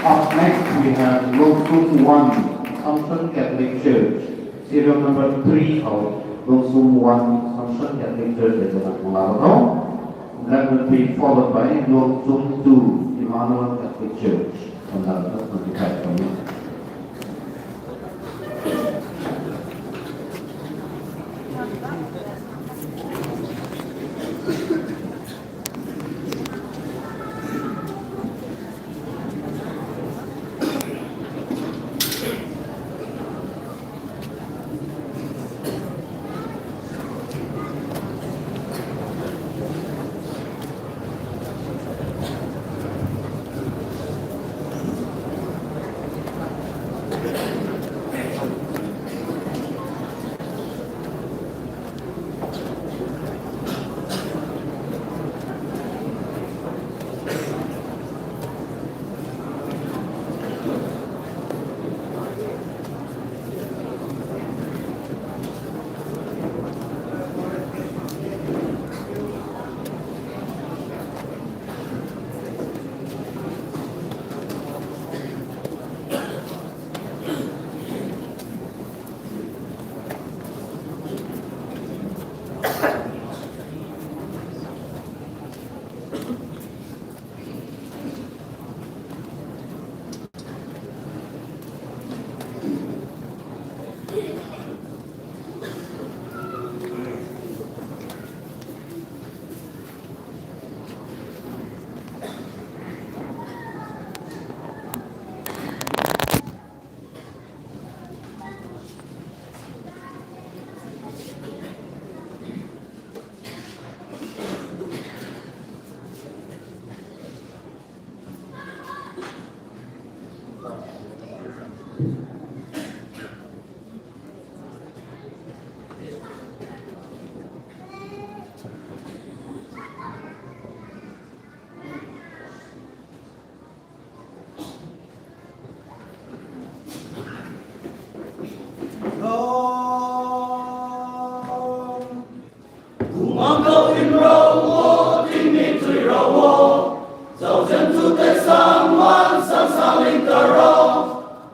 Up next, we have Lungchum one, Assumption Catholic Church. Serial number three khou, Lungchum one, Assumption Catholic Church, le twna kung la tho. That will be followed by Lungchum two, Emmanuel Catholic Church. Kung la tho, twenty-five khou.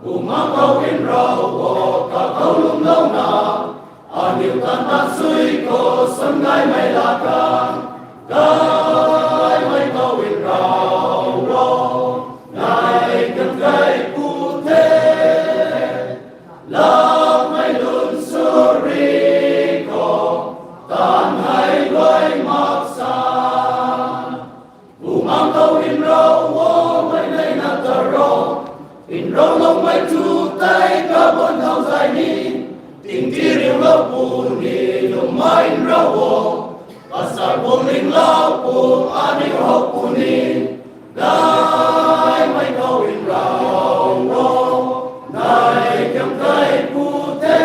Bumaengh khou Nrav o, kakhou lwmlouna, aniu tan na sui khou sanggaymei laa khang, gaymei khou Nrav o, nai kan kei pu the, lakmei lun suri khou, taanv hei luai mak sa. Bumaengh khou Nrav o, mei nei na ta ro, Nrav loumei tu tei kabun thau zay ni, ting ti riulou puni, lwmmei Nrav o, kasa bungling lou pu, aniu how puni, gaymei khou Nrav o, nai kan kei pu the,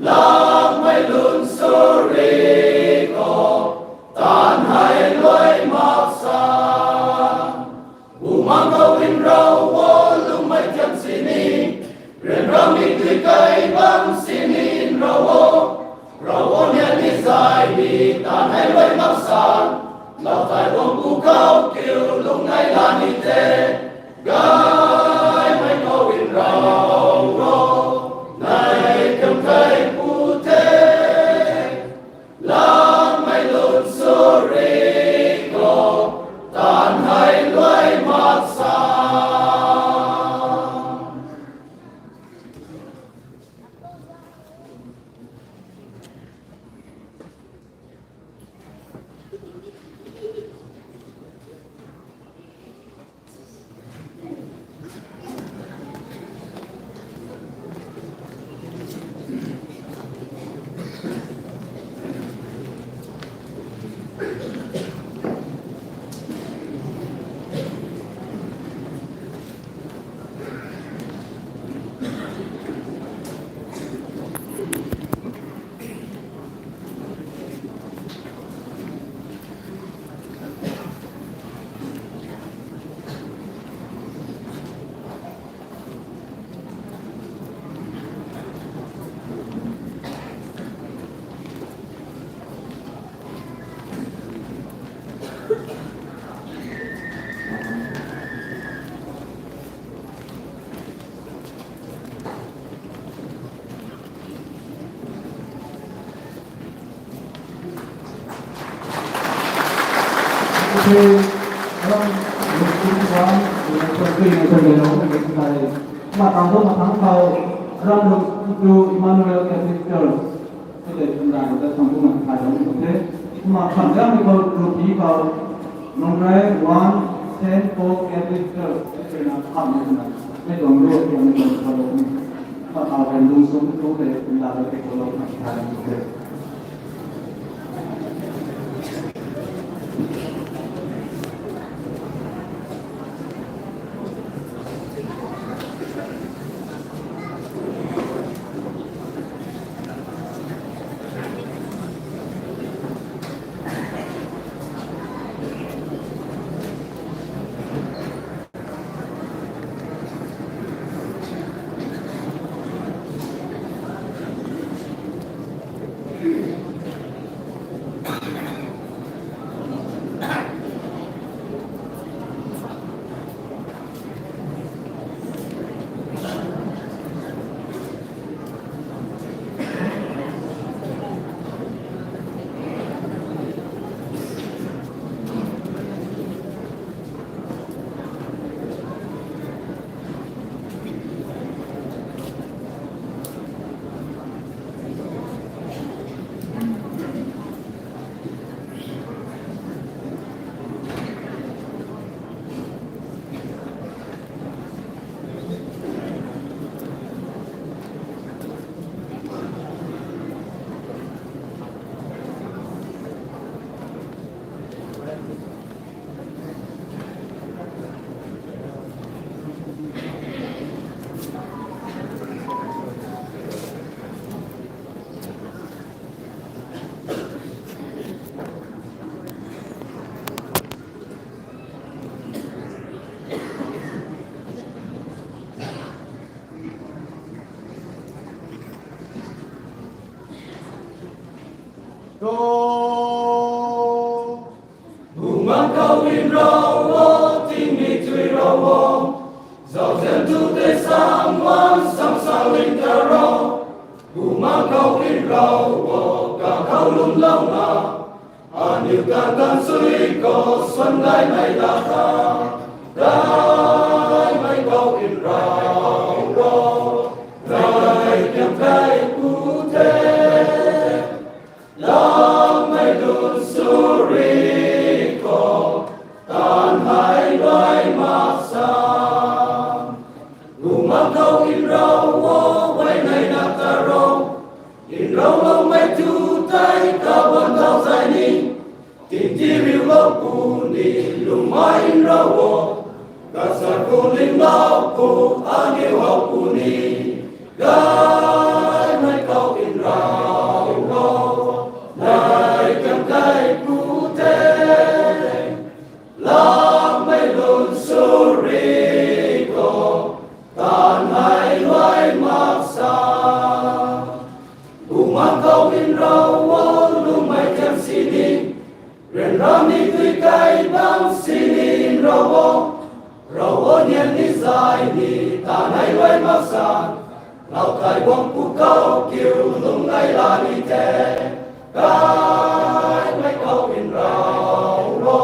lakmei lun suri khou, taanv hei luai mak sa. Bumaengh khou Nrav o, lwmmei thiam sini, ryanramei tui kei bam sini Nrav o, Nrav o nian ni zay ni, taanv hei luai mak sa. Lautai guang pu khou kiu lung nei la ni the, gaymei khou Nrav o, nai kan kei pu the, lakmei lun suri khou, taanv hei luai mak sa. Kumna tang thu mathangc khou, Ramlung tu Emmanuel Catholic Church, hei tei kumna ta tang thu mathangc khou the. Kumna khang gaymei khou, Rupi khou, Nongrei One Saint Paul Catholic Church, hei na khang na, mei tuang ru, tuang ni tuang khou, kumna khang gaymei lung sung tu tei kumna ta tei khou lou mathangc the. Kakhou lwmlouna, aniu tan tan sui khou suan gaymei laa tha, gaymei khou nraw ro, gay kiang kei pu the, lamei lun suri khou, tan hei luai mak sa. Bumaengh khou nraw o, huayney na ta ro, nrawloumei tu tei kawan thau zay ni, tingti riulou puni, lwmmei nraw o, kasa ku linglou pu, aniu how puni, gaymei khou nraw ro, gay kiang kei pu the, lamei lun suri khou, tan hei luai mak sa. Bumaengh khou nraw o, lwmmei thiam sini, ryanramei tui kei bam sini nraw o, rav o nian ni zay ni, tan hei luai mak sa. Lau kai guang pu khou kiu lwm gay la ni the, gaymei khou nraw ro,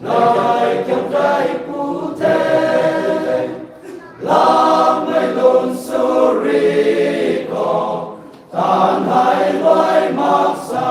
gay kiang kei pu the, lamei lun suri khou, tan hei luai mak sa.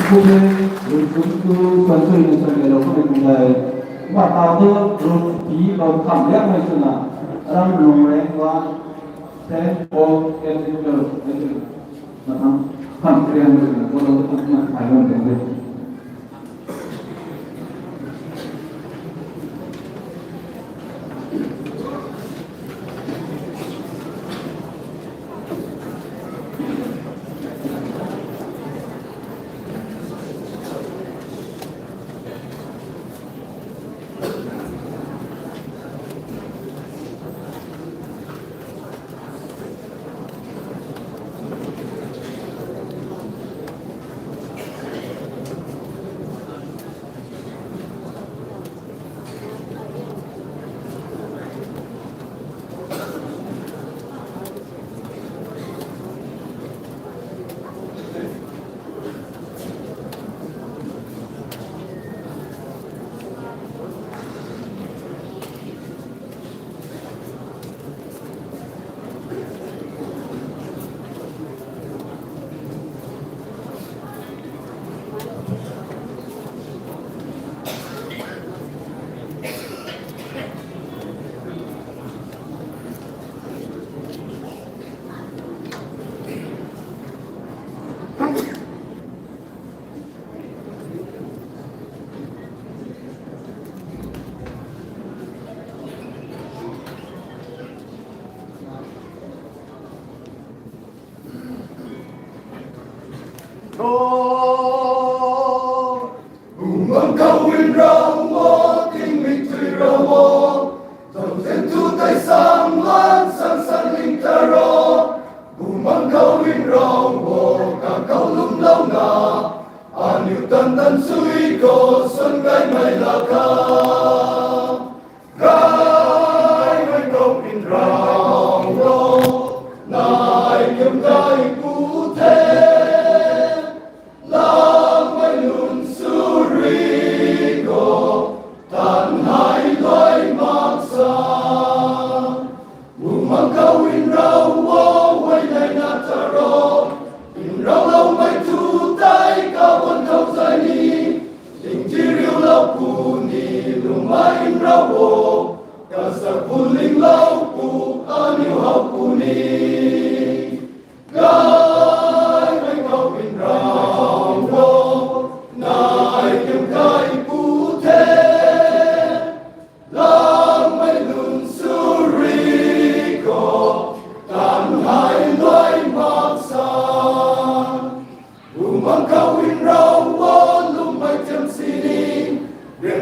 Kumna, lungkum tu suan sui na suan lou kumna kumna, ba tau tu, lungpi lou kham liang mei swna, aram lung reng wa, ten, four, eight, twelve, eight, mathang, kham kriang mei swna, ko lou kham na khai lou reng mei. Bumaengh khou nraw o, tingmik tui raw o, zauzian tu tei sang lan sang sang ling ta ro. Bumaengh khou nraw o, kakhou lwmlouna, aniu tan tan sui khou suan gaymei laa kha. Gaymei khou nraw ro, nai kiam kai pu the, lamei lun suri khou, tan hei luai mak sa. Bumaengh khou nraw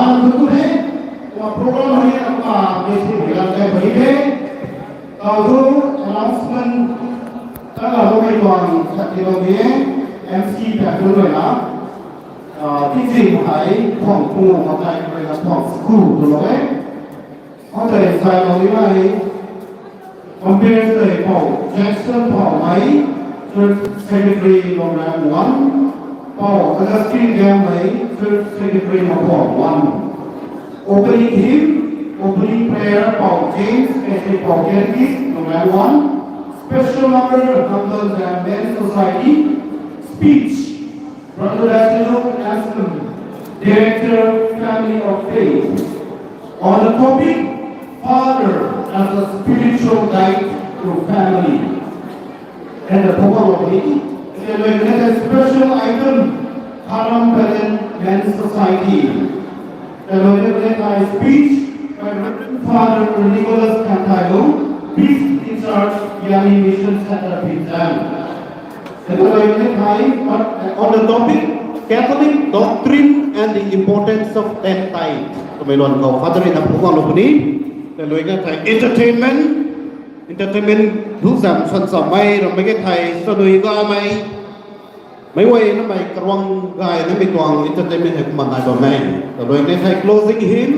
Ang tu he, wa program ni ang pa basic ni lang kai bari he. Kau tu announcement ta la lo kai tuang khat ti lo ni, M C ta tu lo na. Ah, ti zing hai, phong pu ma kai kai na phong school tu lo he. Ang ta sai lo ni mai. Compare tei Pou Jackson Phoumei, Church Secretary Longran one, Pou Augustine Gammei, Church Secretary Maphou one. Opening hymn, opening prayer, Pou James, K C Pou Catechist, Longran one. Special number, Hamdon Zam Men's Society, speech, Brother Basilio Aston, Director, Family of Faith, on the topic, Father as a Spiritual Guide to Family. And the Papa Lobby, and a special item, Haram Palen Men's Society. The Lord speech by Reverend Father Nicholas Kanthailung, Priest in Charge, Yanni Mission Center, Pingzang. On the topic, Catholic doctrine and the importance of ten tithe. Kamei luan khou Father in a phuang lo puni. Talui ka thai entertainment, entertainment thu zam san sa mai, ram mai ka thai sa lui ga mai. Mei wei na mei karuang gay na mei tuang entertainment hei kumna nai bam e. Talui ka thai closing hymn,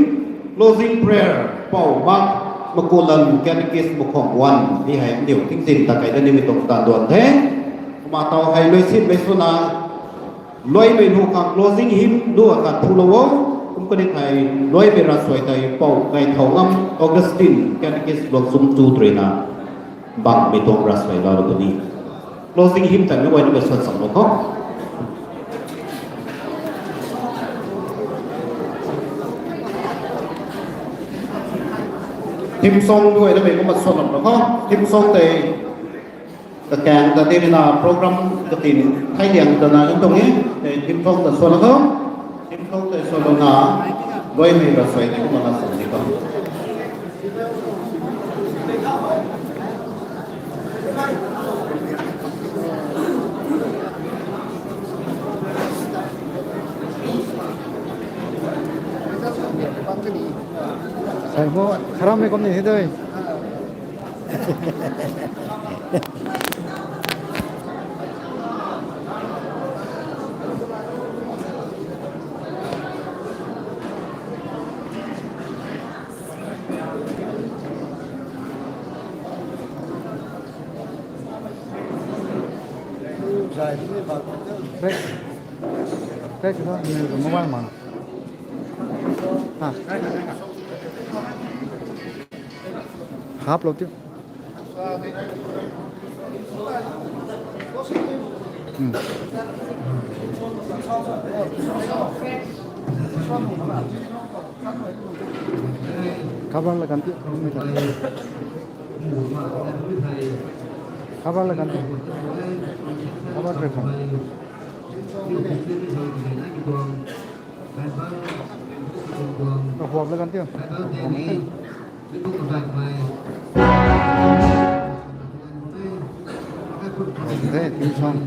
closing prayer, Pou Mak, Makulan Catechist Makhong one, ni hei ndiu tingzin ta kai da ni mei tuang tan duan the. Kumna tau hei lui sin mei suna, lui mei nu khang closing hymn lu a kan thu lo o, kum kani thai lui mei ravsuai tei Pou Kai Thau Ngam Augustine Catechist luang sum tu trei na, bang mei tuang ravsuai la lo ni. Closing hymn tei mei guay na mei suan sam lo khou. Theme song mei guay na mei kumna suan lam lo khou. Theme song tei kakang ta tei na program katin thai liang ta na nung tuang e. Tei theme song ta suan lo khou. Theme song tei suan lo na. Lui mei ravsuai tei kumna na suan ni khou. Sai mo, kharam mei kum ni hei doi. Back, back to the mobile man. Ha. Hap lo tiu. Hmm. Cover la kan tiu. Cover la kan tiu. Cover pe khou. Kahuap la kan tiu. Kahuap la kan tiu. Hey, theme song.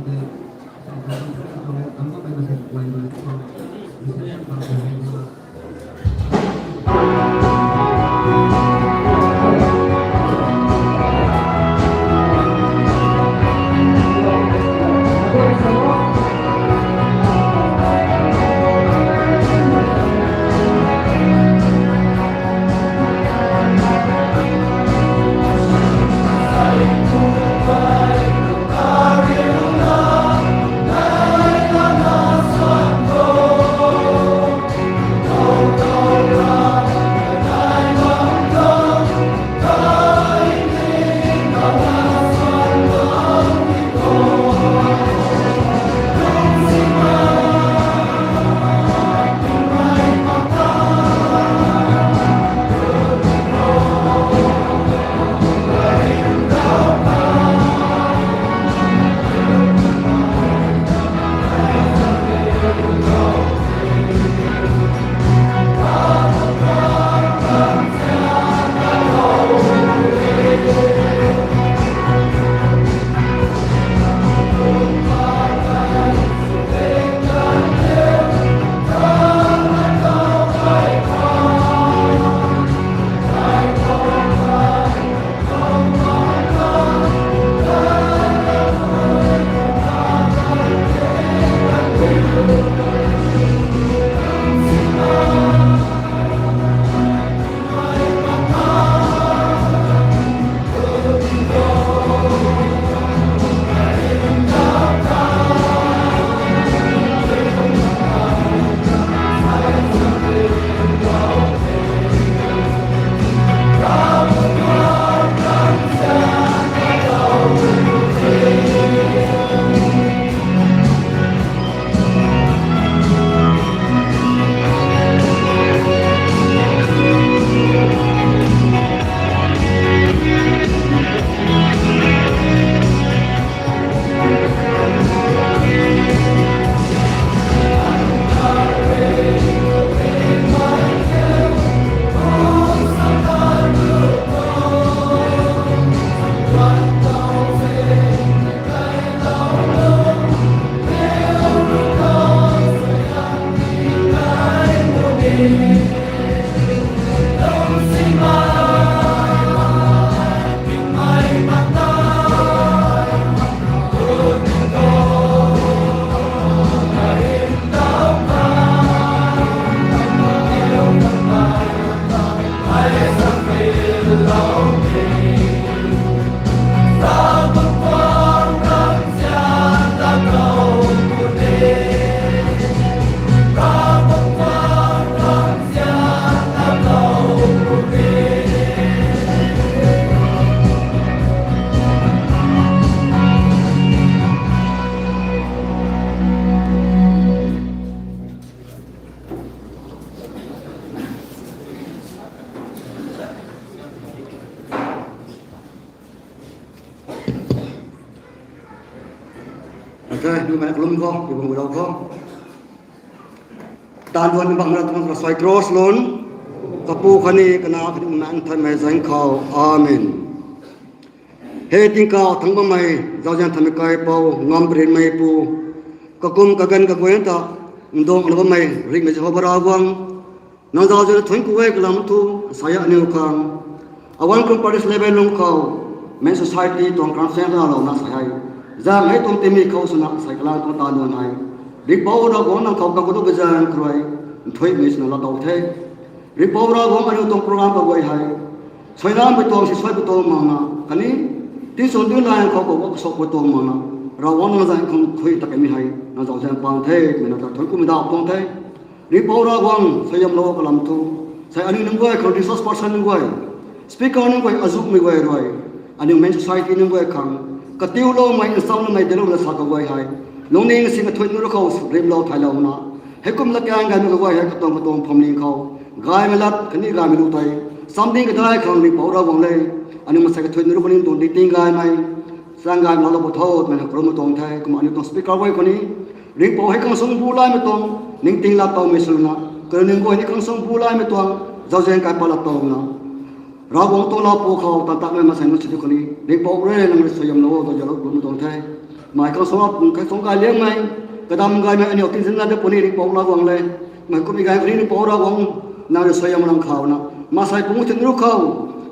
Okay, nu mana kalum khou, ibang gulou khou. Taanv duan bang mana tuang soi cross lun. Kapu khatni, Kanac khatni, Bumaengh Nthanmei zaeng khou. Amen. He tingkauh thangc bammei, zauzian thanmei kaipouc, ngam parinmei pu, kakum kaganv kaguay ta, ndung na bammei, ringhmei Jehova Ravguangc, nang zauzian thuanc ku e kalam thu, sa e aniu khang. Awan kum parish level lung khou, Men Society tuang conference na lou na sa hei. Zaeng hei tuang timi khou swna sa kalam tuang taanv duan hei. Ringhpouc Ravguangc nang khou kakhou du bazaeng khou rui, nthuihmei swna laa tow the. Ringhpouc Ravguangc aniu tuang program kaguay hei. Suainamei tuang si suai pui tuang makna, khatni, tingchun ding nai khou khou kasok pui tuang makna. Ravguangc nang zaeng khang khui ta kamei hei, nang zauzian paan the, mei na ta thuanc kumei daw tuang the. Ringhpouc Ravguangc, suaihiamlou kalam thu. Sa e aniu nunc guay khang resource person nunc guay. Speaker nunc guay, azukmei guay rui. Aniu Men Society nunc guay khang. Katiuloumei, nsamloumei, deloumei sa kaguay hei. Lungning sing kathuic nunc rui khou, rimlou thailouna. Heikum latkaeng gaymei kaguay hei katuang katuang phamling khou. Gaymei lat, khatni gaymei lu tei. Samding kadai khang Ringhpouc Ravguangc le. Aniu mansei kathuic nunc rui khou ningting gaymei. Chaeng gaymei lou pw tho, twmei na karummei tuang the, kumna aniu tuang speaker guay khou ni. Ringhpouc hei khang sung bu laymei tuang, ningting laa towmei swna. Karu ning guay ni khang sung bu laymei tuang, zauzian kai pat laa towna. Ravguangc tuang laa pu khou, tan takmei mansei nunc sidi khou ni. Ringhpouc rui nang rui suaihiamlou, zauzianlou, karummei tuang the. Mei khang sung, khang sung kai liangmei, kadam gaymei aniu tingzin la de puni Ringhpouc Ravguangc le. Mei kummei gay khou ni Ringhpouc Ravguangc, nang rui suaihiam lang khouna. Mansei pung thun rui khou,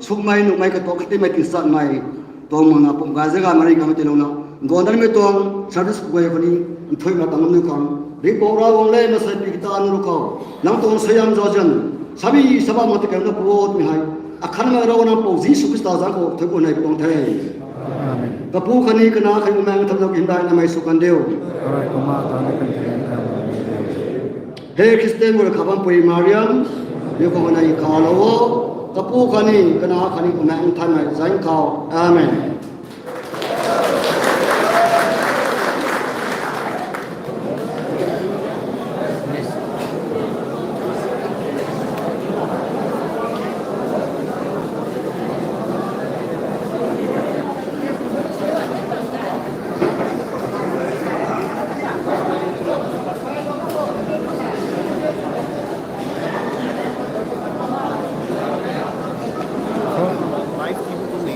sukmei nuhmei katuak khatimei tingsatmei. Tuang makna pum gay zaga mari kamei tiilouna. Guangdanmei tuang service kaguay khou ni, nthuihna tang ngam nu khang. Ringhpouc Ravguangc le mansei pi kata nunc rui khou. Nang tuang suaihiam zauzian. Sabi sabam ma tikamna puatmei hei. Akhatnamei Ravguangc nang Pou Jisu Khrista zaeng khou thuanc ku nei tuang the. Kapu khatni, Kanac khatni, Bumaengh Nthanmei hymdaihna mei sw kandiu. He Khristian guay kha bampui Mariam, aniu khou nai khalou o. Kapu khatni, Kanac khatni, Bumaengh Nthanmei zaeng khou. Amen.